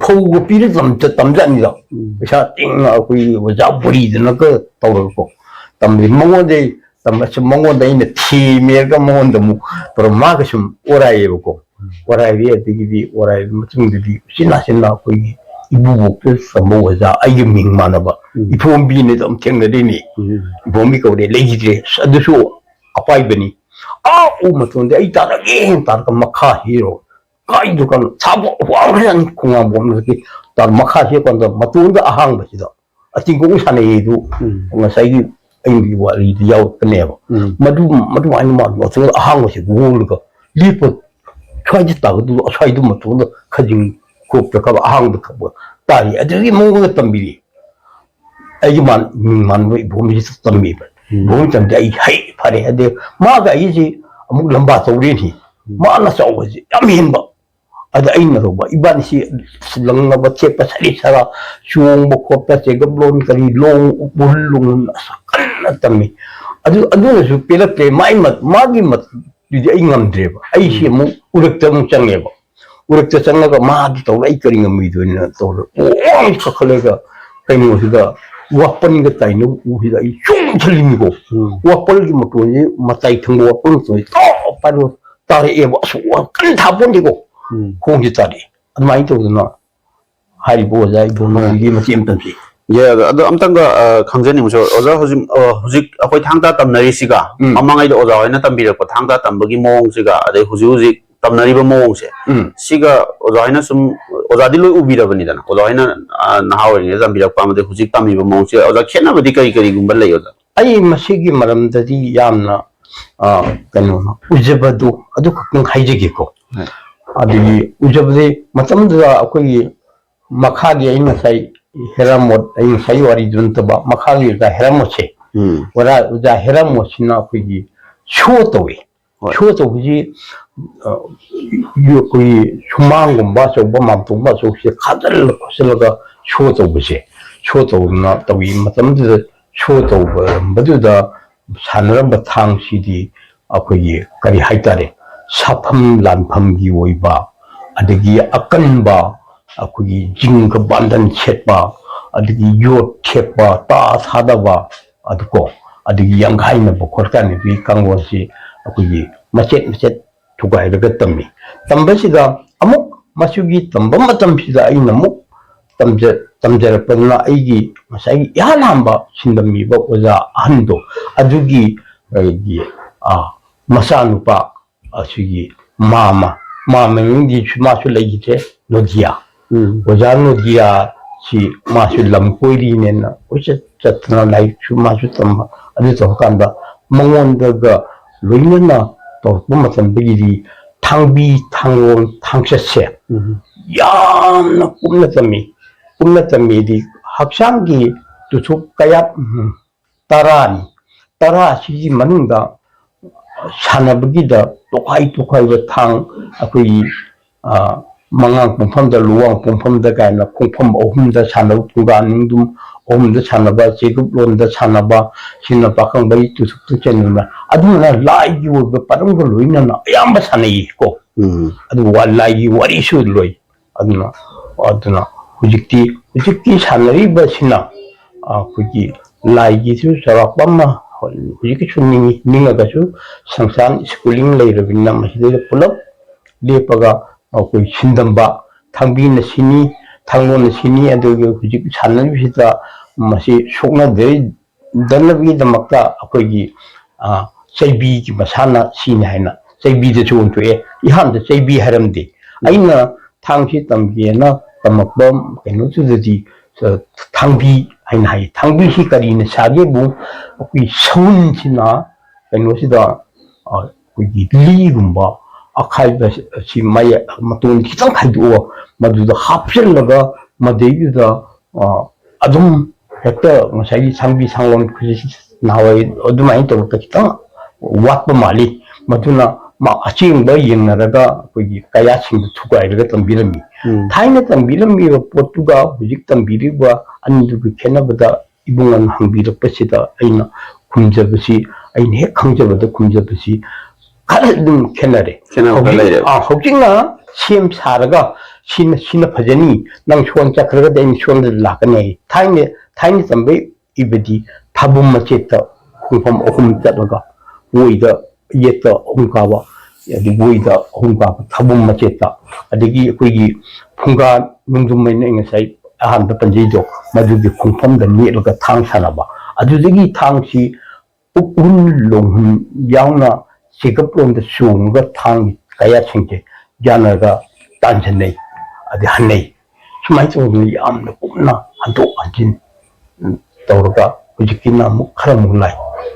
ꯐꯧꯒ ꯄꯤꯔ ꯇꯝ-, ꯇꯝꯖꯥꯠꯅꯤꯗꯣ꯫ ꯎꯝ꯫ ꯄꯩꯁꯥ ꯇꯤꯡꯅ ꯑꯩꯈꯣꯏꯒꯤ ꯑꯣꯖꯥ ꯕꯣꯔꯤꯗꯅꯒ ꯇꯧꯔꯒꯀꯣ꯫ ꯇꯝꯕꯤ ꯃꯉꯣꯟꯗꯩ ꯇꯝꯕꯁꯦ, ꯃꯉꯣꯟꯗ ꯑꯩꯅ ꯊꯦꯝꯃꯦꯔꯒ ꯃꯉꯣꯟꯗ ꯑꯃꯨꯛ ꯇꯧꯔ ꯃꯥꯒ ꯁꯨꯝ ꯑꯣꯔꯥꯏꯌꯦꯕꯀꯣ꯫ ꯎꯝ꯫ ꯑꯣꯔꯥꯏꯔꯦ, ꯑꯗꯒꯤꯗꯤ ꯑꯣꯔꯥꯏꯕ ꯃꯇꯨꯡꯗꯗꯤ ꯎꯆꯤꯟ ꯅꯥꯆꯤꯟꯅ ꯑꯩꯈꯣꯏꯒꯤ ꯏꯕꯨꯕꯣꯛꯇ ꯇꯝꯕ ꯑꯣꯖꯥ ꯑꯩꯒꯤ ꯃꯤꯡ ꯃꯥꯟꯅꯕ ꯎꯝ꯫ ꯏꯐꯣꯝꯕꯤꯅ ꯑꯗꯨꯝ ꯊꯦꯡꯅꯔꯤꯅꯤ꯫ ꯎꯝ꯫ ꯏꯐꯣꯝꯕꯤ ꯀꯧꯔꯦ, ꯂꯩꯈꯤꯗ꯭ꯔꯦ꯫ ꯑꯁ, ꯑꯗꯨꯁꯨ ꯑꯄꯥꯏꯕꯅꯤ꯫ ꯑꯥ ꯎ ꯃꯇꯣꯟꯗ ꯑꯩ ꯇꯥꯔꯛꯑꯦ, ꯇꯥꯔꯒ ꯃꯈꯥ ꯍꯦꯔꯣ ꯀꯥꯏꯗꯨ ꯀꯥꯟ ꯁꯥꯕ ꯋꯥꯡꯈ꯭ꯔꯖꯥꯠꯅꯤ ꯈꯣꯡꯉꯥꯝꯕꯣꯝꯗꯒꯤ꯫ ꯇꯥ-, ꯃꯈꯥ ꯍꯦꯛꯀꯥꯟꯗ ꯃꯇꯣꯟꯗ ꯑꯍꯥꯡꯕꯁꯤꯗ ꯑꯇꯤꯡꯒꯣꯡ ꯁꯥꯟꯅꯩ ꯑꯗꯨ ꯎꯝ꯫ ꯉꯁꯥꯏꯒꯤ ꯑꯩꯒꯤ ꯋꯥꯔꯤꯗ ꯌꯥꯎꯔꯛꯀꯅꯦꯕ꯫ ꯎꯝ꯫ ꯃꯗꯨ, ꯃꯗꯨꯃꯥꯏꯅ ꯃꯥ ꯃꯇꯣꯟꯗ ꯑꯍꯥꯡꯕꯁꯤ ꯒꯣꯜꯂꯒ ꯂꯦꯞꯄ ꯁ꯭ꯋꯥꯏꯗ ꯇꯥꯒꯗꯕ ꯑꯁ꯭ꯋꯥꯏꯗ ꯃꯇꯣꯟꯗ ꯈꯖꯤꯡ ꯈꯣꯛꯇ ꯈꯕ ꯑꯍꯥꯡꯕ ꯈꯕ ꯇꯥꯔꯤ꯫ ꯑꯗꯨꯒꯤ ꯃꯑꯣꯡꯗ ꯇꯝꯕꯤꯔꯤ꯫ ꯑꯩꯒꯤ ꯃꯥꯟ-, ꯃꯤꯡ ꯃꯥꯟꯕ ꯏꯕꯣꯝꯁꯤꯗ ꯇꯝꯃꯤꯕ꯫ ꯎꯝ꯫ ꯏꯕꯣꯝ ꯇꯝꯗꯤ ꯑꯩ ꯍꯩ ꯐꯔꯦ꯫ ꯑꯗꯩ ꯃꯥꯒ ꯑꯩꯒꯤꯁꯤ ꯑꯃꯨꯛ ꯂꯝꯕꯥ ꯇꯧꯔꯦꯅꯤ꯫ ꯎꯝ꯫ ꯃꯥꯅ ꯆꯥꯎꯕꯁꯤ ꯌꯥꯝ ꯍꯦꯟꯕ꯫ ꯑꯗ ꯑꯩꯅ ꯇꯧꯕ, ꯏꯕꯥꯅꯤꯁꯤ ꯂꯪꯅꯕ ꯊꯦꯛꯄ ꯁꯔꯤ ꯁꯔꯥ ꯆꯣꯡꯕ ꯈꯣꯠꯄ ꯆꯦꯒꯞ ꯂꯣꯟ ꯀꯔꯤ ꯂꯣꯡ ꯎꯍꯨꯜ ꯂꯣꯡꯍꯨꯟ ꯑꯁ ꯀꯟꯅ ꯇꯝꯃꯤ꯫ ꯑꯗꯨ, ꯑꯗꯨꯅꯁꯨ ꯄꯦꯜꯂꯛꯇ꯭ꯔꯦ꯫ ꯃꯥꯏ ꯃꯠ-, ꯃꯥꯒꯤ ꯃꯠꯇꯨꯗꯤ ꯑꯩ ꯉꯝꯗ꯭ꯔꯦꯕ꯫ ꯑꯩꯁꯤ ꯎꯝ꯫ ꯑꯃꯨꯛ ꯎꯔꯛꯇ ꯑꯃꯨꯛ ꯆꯪꯉꯦꯕ꯫ ꯎꯔꯛꯇ ꯆꯪꯉꯒ ꯃꯥꯗꯤ ꯇꯧꯔ ꯑꯩ ꯀꯔꯤ ꯉꯝꯃꯣꯏꯗꯣꯏꯅꯣ ꯇꯧꯔ ꯄꯣꯡ ꯀꯥꯈꯠꯂꯒ ꯀꯩꯅꯣꯁꯤꯗ ꯋꯥꯄꯟꯒ ꯇꯥꯏꯅꯕ ꯎꯁꯤꯗ ꯑꯩ ꯆꯨꯝ ꯊꯜꯂꯤꯅꯤꯀꯣ꯫ ꯎꯝ꯫ ꯋꯥꯄꯜꯒꯤ ꯃꯇꯣꯟꯁꯤ ꯃꯇꯥꯏ ꯊꯪꯕ ꯋꯥꯄꯜ ꯃꯇꯣꯟꯁꯤ ꯇꯣꯞ ꯄꯥꯏꯔꯒ ꯇꯥꯔꯛꯑꯦꯕ꯫ ꯑꯁ, ꯋꯥ ꯀꯟꯅ ꯊꯥꯄꯣꯟꯗꯦꯀꯣ꯫ ꯎꯝ꯫ ꯈꯣꯡꯁꯤ ꯇꯥꯔꯛꯑꯦ꯫ ꯑꯗꯨꯃꯥꯏꯅ ꯇꯧꯗꯅ ꯍꯥꯏꯔꯤꯕ ꯑꯣꯖꯥ ꯏꯕꯣꯝꯁꯤꯒꯤ ꯃꯇꯦꯡ ꯑꯃ ꯇꯝꯁꯤ꯫ ꯌꯥꯏ, ꯑꯗꯣ, ꯑꯗꯣ ꯑꯝꯇꯪꯒ, ꯑ, ꯈꯪꯖꯅꯤꯡꯕꯁꯨ, ꯑꯣꯖꯥ, ꯍꯧꯖꯤꯛ, ꯑ, ꯍꯧꯖꯤꯛ ꯑꯩꯈꯣꯏ ꯊꯥꯡ ꯇꯥ ꯇꯝꯅꯔꯤꯁꯤꯒ ꯎꯝ꯫ ꯃꯃꯥꯡꯉꯩꯗ ꯑꯣꯖꯥ ꯍꯣꯏꯅ ꯇꯝꯕꯤꯔꯛꯄ ꯊꯥꯡ ꯇꯥ ꯇꯝꯕꯒꯤ ꯃꯑꯣꯡꯁꯤꯒ, ꯑꯗꯩ ꯍꯧꯖꯤꯛ ꯍꯧꯖꯤꯛ ꯇꯝꯅꯔꯤꯕ ꯃꯑꯣꯡꯁꯦ, ꯎꯝ꯫ ꯁꯤꯒ ꯑꯣꯖꯥ ꯍꯣꯏꯅ ꯁꯨꯝ ꯑꯣꯖꯥꯗꯤ ꯂꯣꯏ ꯎꯕꯤꯔꯕꯅꯤꯗꯅ, ꯑꯣꯖꯥ ꯍꯣꯏꯅ, ꯑ, ꯅꯍꯥ ꯑꯣꯏꯔꯤꯉꯩꯗ ꯇꯝꯕꯤꯔꯛꯄ ꯑꯃꯗꯤ ꯍꯧꯖꯤꯛ ꯇꯝꯃꯤꯕ ꯃꯑꯣꯡꯁꯦ, ꯑꯣꯖꯥ, ꯈꯦꯠꯅꯕꯗꯤ ꯀꯔꯤ ꯀꯔꯤꯒꯨꯝꯕ ꯂꯩ, ꯑꯣꯖꯥ? ꯑꯩ ꯃꯁꯤꯒꯤ ꯃꯔꯝꯗꯗꯤ ꯌꯥꯝꯅ, ꯑ, ꯀꯩꯅꯣ, ꯎꯖꯕꯗꯨ ꯑꯗꯨ ꯈꯛꯇꯪ ꯍꯥꯏꯖꯒꯦꯀꯣ꯫ ꯍꯣꯏ꯫ ꯑꯗꯒꯤ ꯎꯖꯕꯗꯤ ꯃꯇꯝꯗꯨꯗ ꯑꯩꯈꯣꯏꯒꯤ ꯃꯈꯥꯒꯤ ꯑꯩ ꯉꯁꯥꯏ ꯍꯦꯔꯥꯃꯣꯠ, ꯑꯩ ꯉꯁꯥꯏ ꯋꯥꯔꯤꯗꯨ ꯅꯠꯇꯕ ꯃꯈꯥꯒꯤ ꯑꯣꯖꯥ ꯍꯦꯔꯥꯃꯣꯠꯁꯦ, ꯎꯝ꯫ ꯑꯣꯖꯥ, ꯑꯣꯖꯥ ꯍꯦꯔꯥꯃꯣꯠꯁꯤꯅ ꯑꯩꯈꯣꯏꯒꯤ ꯁꯣ ꯇꯧꯏ꯫ ꯍꯣꯏ꯫ ꯁꯣ ꯇꯧꯕꯁꯤ, ꯑ, ꯑꯩꯈꯣꯏꯒꯤ ꯁꯨꯃꯥꯡꯒꯨꯝꯕ ꯑꯆꯧꯕ, ꯃꯥꯝꯇꯣꯞꯀꯨꯝꯕ ꯑꯆꯧꯕꯁꯦ ꯈꯥꯖꯤꯜꯂ ꯈꯣꯠꯆꯤꯜꯂꯒ ꯁꯣ ꯇꯧꯕꯁꯦ, ꯁꯣ ꯇꯧꯗꯅ ꯇꯧꯏ꯫ ꯃꯇꯝꯗꯨꯗ ꯁꯣ ꯇꯧꯔꯝꯕꯗꯨꯗ ꯁꯥꯟꯅꯔꯝꯕ ꯊꯥꯡꯁꯤꯗꯤ ꯑꯩꯈꯣꯏꯒꯤ ꯀꯔꯤ ꯍꯥꯏꯇꯥꯔꯦ, ꯁꯥꯐꯝ ꯂꯥꯟꯐꯝꯒꯤ ꯑꯣꯏꯕ, ꯑꯗꯒꯤ ꯑꯀꯟꯕ, ꯑꯩꯈꯣꯏꯒꯤ ꯖꯤꯡꯒ ꯕꯥꯟꯗꯟ ꯁꯦꯠꯄ, ꯑꯗꯒꯤ ꯌꯣꯠ ꯊꯦꯛꯄ, ꯇꯥ ꯊꯥꯗꯕ, ꯑꯗꯨꯀꯣ, ꯑꯗꯒꯤ ꯌꯥꯡꯈꯥꯏꯅꯕ ꯈꯣꯠꯀꯥꯏꯅꯕꯒꯤ ꯀꯥꯡꯂꯣꯟꯁꯤ ꯑꯩꯈꯣꯏꯒꯤ ꯃꯆꯦꯠ ꯃꯆꯦꯠ ꯊꯨꯒꯥꯏꯔꯒ ꯇꯝꯃꯤ꯫ ꯇꯝꯕꯁꯤꯗ ꯑꯃꯨꯛ ꯃꯁꯤꯒꯤ ꯇꯝꯕ ꯃꯇꯝꯁꯤꯗ ꯑꯩꯅ ꯑꯃꯨꯛ ꯇꯝꯖ-, ꯇꯝꯖꯔꯛꯄꯗꯨꯅ ꯑꯩꯒꯤ ꯉꯁꯥꯏꯒꯤ ꯏꯍꯥꯟ ꯍꯥꯟꯕ ꯁꯤꯟꯗꯝꯕꯤꯕ ꯑꯣꯖꯥ ꯑꯍꯟꯗꯣ, ꯑꯗꯨꯒꯤ, ꯑꯩꯒꯤ, ꯑ, ꯃꯆꯥꯅꯨꯄꯥ ꯑꯁꯤꯒꯤ ꯃꯥꯃ, ꯃꯥꯃ ꯃꯃꯤꯡꯗꯤ ꯃꯥꯁꯨ ꯂꯩꯈꯤꯗ꯭ꯔꯦ, ꯅꯣꯗꯤꯌꯥ꯫ ꯎꯝ꯫ ꯑꯣꯖꯥ ꯅꯣꯗꯤꯌꯥꯁꯤ ꯃꯥꯁꯨ ꯂꯝ ꯀꯣꯏꯔꯤꯅꯦꯅ ꯀꯣꯏꯆꯠ ꯆꯠꯇꯅ ꯂꯥꯏꯔꯤꯛꯁꯨ ꯃꯥꯁꯨ ꯇꯝꯕ, ꯑꯗꯨ ꯇꯧꯔꯀꯥꯟꯗ ꯃꯉꯣꯟꯗꯒ ꯂꯣꯏꯅꯅ ꯇꯧꯔꯛꯄ ꯃꯇꯝꯗꯒꯤꯗꯤ ꯊꯥꯡꯕꯤ, ꯊꯥꯡꯒꯣꯜ, ꯊꯥꯡꯆꯠꯁꯦ ꯎꯝ꯫ ꯌꯥꯝꯅ ꯀꯨꯞꯅ ꯇꯝꯃꯤ꯫ ꯀꯨꯞꯅ ꯇꯝꯃꯤꯗꯤ ꯍꯛꯆꯥꯡꯒꯤ ꯇꯨꯊꯨꯞ ꯀꯌꯥꯠ, ꯎꯝ, ꯇꯔꯥꯅꯤ꯫ ꯇꯔꯥ ꯑꯁꯤꯒꯤ ꯃꯅꯨꯡꯗ ꯁꯥꯟꯅꯕꯒꯤꯗ ꯇꯣꯈꯥꯏ ꯇꯣꯈꯥꯏꯕ ꯊꯥꯡ, ꯑꯩꯈꯣꯏꯒꯤ, ꯑ, ꯃꯉꯥꯡ ꯄꯨꯡꯐꯝꯗ, ꯂꯨꯋꯥꯡ ꯄꯨꯡꯐꯝꯗ ꯀꯥꯏꯅ ꯄꯨꯡꯐꯝ ꯑꯍꯨꯝꯗ ꯁꯥꯟꯅꯕ, ꯄꯨꯡꯒꯥ ꯅꯤꯡꯗꯨꯝ ꯑꯍꯨꯝꯗ ꯁꯥꯟꯅꯕ, ꯆꯦꯒꯨꯞ ꯂꯣꯟꯗ ꯁꯥꯟꯅꯕ, ꯁꯤꯅ ꯄꯥꯈꯪꯕꯒꯤ ꯇꯨꯊꯨꯞꯇ ꯆꯟꯕ, ꯑꯗꯨꯃꯥꯏꯅ ꯂꯥꯏꯒꯤ ꯑꯣꯏꯕ ꯄꯔꯝꯒ ꯂꯣꯏꯅꯅ ꯑꯌꯥꯝꯕ ꯁꯥꯟꯅꯩꯀꯣ꯫ ꯎꯝ꯫ ꯑꯗꯨꯕꯨ ꯋꯥ-, ꯂꯥꯏꯒꯤ ꯋꯥꯔꯤꯁꯨ ꯂꯣꯏ꯫ ꯑꯗꯨꯅ, ꯑꯗꯨꯅ ꯍꯧꯖꯤꯛꯇꯤ, ꯍꯧꯖꯤꯛꯇꯤ ꯁꯥꯟꯅꯔꯤꯕꯁꯤꯅ, ꯑ, ꯑꯩꯈꯣꯏꯒꯤ ꯂꯥꯏꯒꯤꯁꯨ ꯆꯥꯎꯔꯥꯛꯄ ꯑꯃ ꯍꯧꯖꯤꯛꯀꯤꯁꯨ ꯅꯤꯡꯉꯤ, ꯅꯤꯡꯉꯒꯁꯨ ꯁꯪꯁꯥꯟ schooling ꯂꯩꯔꯕꯅꯤꯅ ꯃꯁꯤꯗꯩꯗ ꯄꯨꯂꯞ ꯂꯦꯞꯄꯒ ꯑꯩꯈꯣꯏ ꯁꯤꯟꯗꯝꯕ, ꯊꯥꯡꯕꯤꯅ ꯁꯤꯅꯤ, ꯊꯥꯡꯒꯣꯜꯅ ꯁꯤꯅꯤ, ꯑꯗꯨꯒ ꯍꯧꯖꯤꯛ ꯁꯥꯟꯅꯔꯤꯕꯁꯤꯗ ꯃꯁꯤ ꯁꯣꯛꯅꯗꯦ-, ꯗꯅꯕꯒꯤꯗꯃꯛꯇ ꯑꯩꯈꯣꯏꯒꯤ, ꯑ, ꯆꯩꯕꯤꯒꯤ ꯃꯁꯥꯟꯅ ꯁꯤꯅꯤ ꯍꯥꯏꯅ ꯆꯩꯕꯤꯗꯁꯨ ꯑꯣꯟꯊꯣꯛꯑꯦ꯫ ꯏꯍꯥꯟꯗ ꯆꯩꯕꯤ ꯍꯥꯏꯔꯝꯗꯦ꯫ ꯑꯩꯅ ꯊꯥꯡꯁꯤ ꯇꯝꯒꯦꯅ ꯇꯝꯃꯛꯄ ꯀꯩꯅꯣꯗꯨꯗꯗꯤ, ꯑ, ꯊꯥꯡꯕꯤ ꯍꯥꯏꯅ ꯍꯥꯏ꯫ ꯊꯥꯡꯕꯤꯁꯤ ꯀꯔꯤꯅ ꯁꯥꯒꯦꯕꯨ, ꯑꯩꯈꯣꯏ ꯁꯎꯟꯁꯤꯅ ꯀꯩꯅꯣꯁꯤꯗ, ꯑ, ꯑꯩꯈꯣꯏꯒꯤ ꯂꯤꯒꯨꯝꯕ ꯑꯈꯥꯏꯕ ꯑꯁꯤ ꯃꯌꯥ-, ꯃꯇꯣꯟ ꯈꯤꯇꯪ ꯈꯥꯏꯗꯣꯛꯑꯒ ꯃꯗꯨꯗ ꯍꯥꯞꯆꯤꯜꯂꯒ ꯃꯗꯩꯗꯨꯗ, ꯑ, ꯑꯗꯨꯝ ꯍꯦꯛꯇ ꯉꯁꯥꯏꯒꯤ ꯁꯥꯡꯕꯤ ꯁꯥꯡꯂꯣꯟ ꯈꯨꯖꯤꯛ ꯅꯍꯥꯟꯋꯥꯏ ꯑꯗꯨꯃꯥꯏꯅ ꯇꯧꯔꯒ ꯈꯤꯇꯪ ꯋꯥꯠꯄ ꯃꯥꯜꯂꯤ꯫ ꯃꯗꯨꯅ ꯃꯥ ꯑꯁꯦꯡꯕ ꯌꯦꯡꯅꯔꯒ ꯑꯩꯈꯣꯏꯒꯤ ꯀꯌꯥꯁꯤꯡꯗꯨ ꯊꯨꯒꯥꯏꯔꯒ ꯇꯝꯕꯤꯔꯝꯃꯤ꯫ ꯎꯝ꯫ ꯊꯥꯏꯅ ꯇꯝꯕꯤꯔꯝꯃꯤꯕ ꯄꯣꯠꯇꯨꯒ ꯍꯧꯖꯤꯛ ꯇꯝꯕꯤꯔꯤꯕ ꯑꯅꯤꯗꯨꯒꯤ ꯈꯦꯠꯅꯕꯗ ꯏꯕꯨꯡꯉꯣꯅ ꯍꯪꯕꯤꯔꯛꯄꯁꯤꯗ ꯑꯩꯅ ꯈꯨꯝꯖꯕꯁꯤ, ꯑꯩꯅ ꯍꯦꯛ ꯈꯪꯖꯕꯗ ꯈꯨꯝꯖꯕꯁꯤ ꯈꯔ ꯑꯗꯨꯝ ꯈꯦꯠꯅꯔꯦ꯫ ꯈꯦꯠꯅꯕ ꯈꯔ ꯍꯧꯖꯤꯛ-, ꯂꯩꯔꯦ꯫ ꯑꯥ, ꯍꯧꯖꯤꯛꯅ ꯁꯦꯝ ꯁꯥꯔꯒ ꯁꯤꯅ, ꯁꯤꯅ ꯐꯖꯅꯤ, ꯅꯪ ꯁꯣꯝ ꯆꯠꯈ꯭ꯔꯒꯗꯤ ꯑꯩꯅ ꯁꯣꯝꯗ ꯂꯥꯛꯀꯅꯤ ꯍꯥꯏ꯫ ꯊꯥꯏꯅ, ꯊꯥꯏꯅ ꯇꯝꯕ ꯏꯕꯗꯤ ꯊꯥꯕꯨꯝ ꯃꯆꯦꯠꯇ ꯈꯣꯡꯐꯝ ꯑꯍꯨꯝ ꯆꯠꯂꯒ ꯑꯣꯏꯗ ꯌꯦꯠꯇ ꯑꯍꯨꯝ ꯀꯥꯕ, ꯑꯗꯒꯤ ꯑꯣꯏꯗ ꯑꯍꯨꯝ ꯀꯥꯕ ꯊꯥꯕꯨꯝ ꯃꯆꯦꯠꯇ, ꯑꯗꯒꯤ ꯑꯩꯈꯣꯏꯒꯤ ꯐꯨꯡꯒꯥ ꯅꯨꯡꯖꯨꯝ ꯍꯥꯏꯅ ꯑꯩ ꯉꯁꯥꯏ ꯑꯍꯥꯟꯕ ꯄꯟꯖꯩꯗꯣ, ꯃꯗꯨꯒꯤ ꯈꯣꯡꯐꯝꯗ ꯅꯦꯠꯂꯒ ꯊꯥꯡ ꯁꯥꯟꯅꯕ꯫ ꯑꯗꯨꯗꯒꯤ ꯊꯥꯡꯁꯤ ꯎꯛ ꯎꯟ ꯂꯣꯡꯍꯨꯟ ꯌꯥꯎꯅ ꯆꯦꯒꯞꯂꯣꯝꯗ ꯆꯣꯡꯉꯒ ꯊꯥꯡꯒꯤ ꯀꯌꯥꯠꯁꯤꯡꯁꯦ ꯌꯥꯅꯔꯒ ꯇꯥꯟꯁꯤꯟꯅꯩ, ꯑꯗꯩ ꯍꯟꯅꯩ꯫ ꯁꯨꯃꯥꯏꯅ ꯇꯧꯗꯅ ꯌꯥꯝꯅ ꯀꯨꯞꯅ ꯍꯟꯗꯣꯛ ꯍꯟꯖꯤꯟ ꯇꯧꯔꯒ ꯍꯧꯖꯤꯛꯀꯤꯅ ꯑꯃꯨꯛ ꯈꯔ ꯑꯃꯨꯛ ꯂꯥꯏ꯫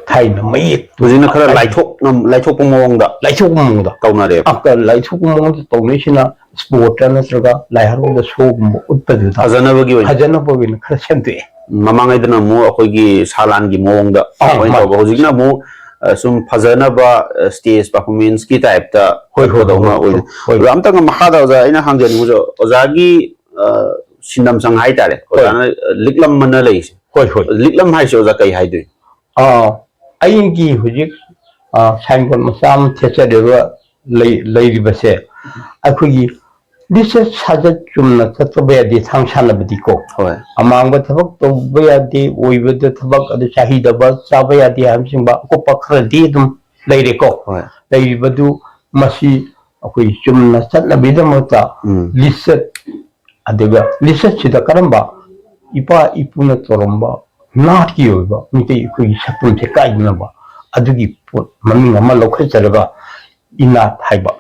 ꯊꯥꯏꯅ ꯃꯌꯦꯛ ꯍꯧꯖꯤꯛꯅ ꯈꯔ ꯂꯥꯏꯊꯣꯛꯅ-, ꯂꯥꯏꯊꯣꯛꯄ ꯃꯑꯣꯡꯗ ꯂꯥꯏꯊꯣꯛꯄ ꯃꯑꯣꯡꯗ ꯇꯧꯅꯔꯦꯕ꯫ ꯑ, ꯂꯥꯏꯊꯣꯛꯄ ꯃꯑꯣꯡꯗ ꯇꯧꯅꯩꯁꯤꯅ ꯏꯁꯄꯣꯔꯠꯇ ꯅꯠꯇ꯭ꯔꯒ ꯂꯥꯏ ꯍꯔꯥꯎꯕꯗ ꯁꯣꯒꯨꯝꯕ ꯎꯠꯄꯗꯨꯗ ꯐꯖꯅꯕꯒꯤ ꯑꯣꯏꯅ꯫ ꯐꯖꯅꯕꯒꯤ ꯑꯣꯏꯅ ꯈꯔ ꯁꯦꯝꯗꯣꯛꯑꯦ꯫ ꯃꯃꯥꯡꯉꯩꯗꯅ ꯑꯃꯨꯛ ꯑꯩꯈꯣꯏꯒꯤ ꯁꯥ ꯂꯥꯟꯒꯤ ꯃꯑꯣꯡꯗ ꯑꯥ, ꯑꯣꯏꯅ ꯃꯥꯅꯤ꯫ ꯇꯧꯕ꯫ ꯍꯧꯖꯤꯛꯅ ꯑꯃꯨꯛ, ꯑ, ꯁꯨꯝ ꯐꯖꯅꯕ, ꯑ, ꯁ꯭ꯇꯦꯖ ꯄꯔꯐꯣꯔꯃꯦꯟꯁꯀꯤ ꯇꯥꯏꯞꯇ ꯍꯣꯏ, ꯍꯣꯏ, ꯆꯠꯄꯗꯧꯅ ꯍꯣꯏ, ꯑꯣꯏ-, ꯍꯣꯏ꯫ ꯑꯗꯣ ꯑꯝꯇꯪ ꯃꯈꯥ ꯇꯥꯕꯗ ꯑꯩꯅ ꯍꯪꯖꯅꯤꯡꯕꯁꯦ, ꯑꯣꯖꯥꯒꯤ, ꯑ, ꯁꯤꯟꯅꯝ ꯁꯪ ꯍꯥꯏꯇꯥꯔꯦ, ꯍꯣꯏ꯫ ꯑꯣꯖꯥꯅ, ꯑ, ꯂꯤꯛꯂꯝ ꯑꯃꯅ ꯂꯩꯔꯤꯁꯦ꯫ ꯍꯣꯏ, ꯍꯣꯏ꯫ ꯂꯤꯛꯂꯝ ꯍꯥꯏꯁꯦ ꯑꯣꯖꯥ ꯀꯩ ꯍꯥꯏꯗꯣꯏꯅꯣ? ꯑꯥ, ꯑꯩꯒꯤ ꯍꯧꯖꯤꯛ, ꯑꯥ, ꯁꯥꯏꯟꯕꯣꯔꯗ ꯃꯆꯥ ꯑꯃ ꯊꯦꯠꯆꯔꯤꯕ ꯂꯩ-, ꯂꯩꯔꯤꯕꯁꯦ ꯑꯩꯈꯣꯏꯒꯤ ꯂꯤꯆꯠ ꯁꯥꯖꯠ ꯆꯨꯝꯅ ꯆꯠꯇꯕ ꯌꯥꯗꯦ, ꯊꯥꯡ ꯁꯥꯟꯅꯕꯗꯤꯀꯣ꯫ ꯍꯣꯏ꯫ ꯑꯃꯥꯡꯕ ꯊꯕꯛ ꯇꯧꯕ ꯌꯥꯗꯦ, ꯑꯣꯏꯕꯗ ꯊꯕꯛ, ꯑꯗꯨ ꯆꯥꯍꯤꯗꯕ ꯆꯥꯕ ꯌꯥꯗꯦ ꯍꯥꯏꯕꯅꯆꯤꯡꯕ ꯑꯀꯨꯞꯄ ꯈꯔꯗꯤ ꯑꯗꯨꯝ ꯂꯩꯔꯦꯀꯣ꯫ ꯍꯣꯏ꯫ ꯂꯩꯔꯤꯕꯗꯨ ꯃꯁꯤ ꯑꯩꯈꯣꯏ ꯆꯨꯝꯅ ꯆꯠꯅꯕꯒꯤꯗꯃꯛꯇ ꯎꯝ꯫ ꯂꯤꯆꯠ, ꯑꯗꯨꯒ ꯂꯤꯆꯠꯁꯤꯗ ꯀꯔꯝꯕ ꯏꯄꯥ ꯏꯄꯨꯅ ꯇꯧꯔꯝꯕ ꯅꯥꯠꯀꯤ ꯑꯣꯏꯕ ꯃꯤꯇꯩ ꯑꯩꯈꯣꯏꯒꯤ ꯁꯛꯇꯝꯁꯦ ꯀꯥꯏꯗꯅꯕ ꯑꯗꯨꯒꯤ ꯄꯣꯠ ꯃꯃꯤꯡ ꯑꯃ ꯂꯧꯈꯠꯆꯔꯒ ꯏꯅꯥꯠ ꯍꯥꯏꯕ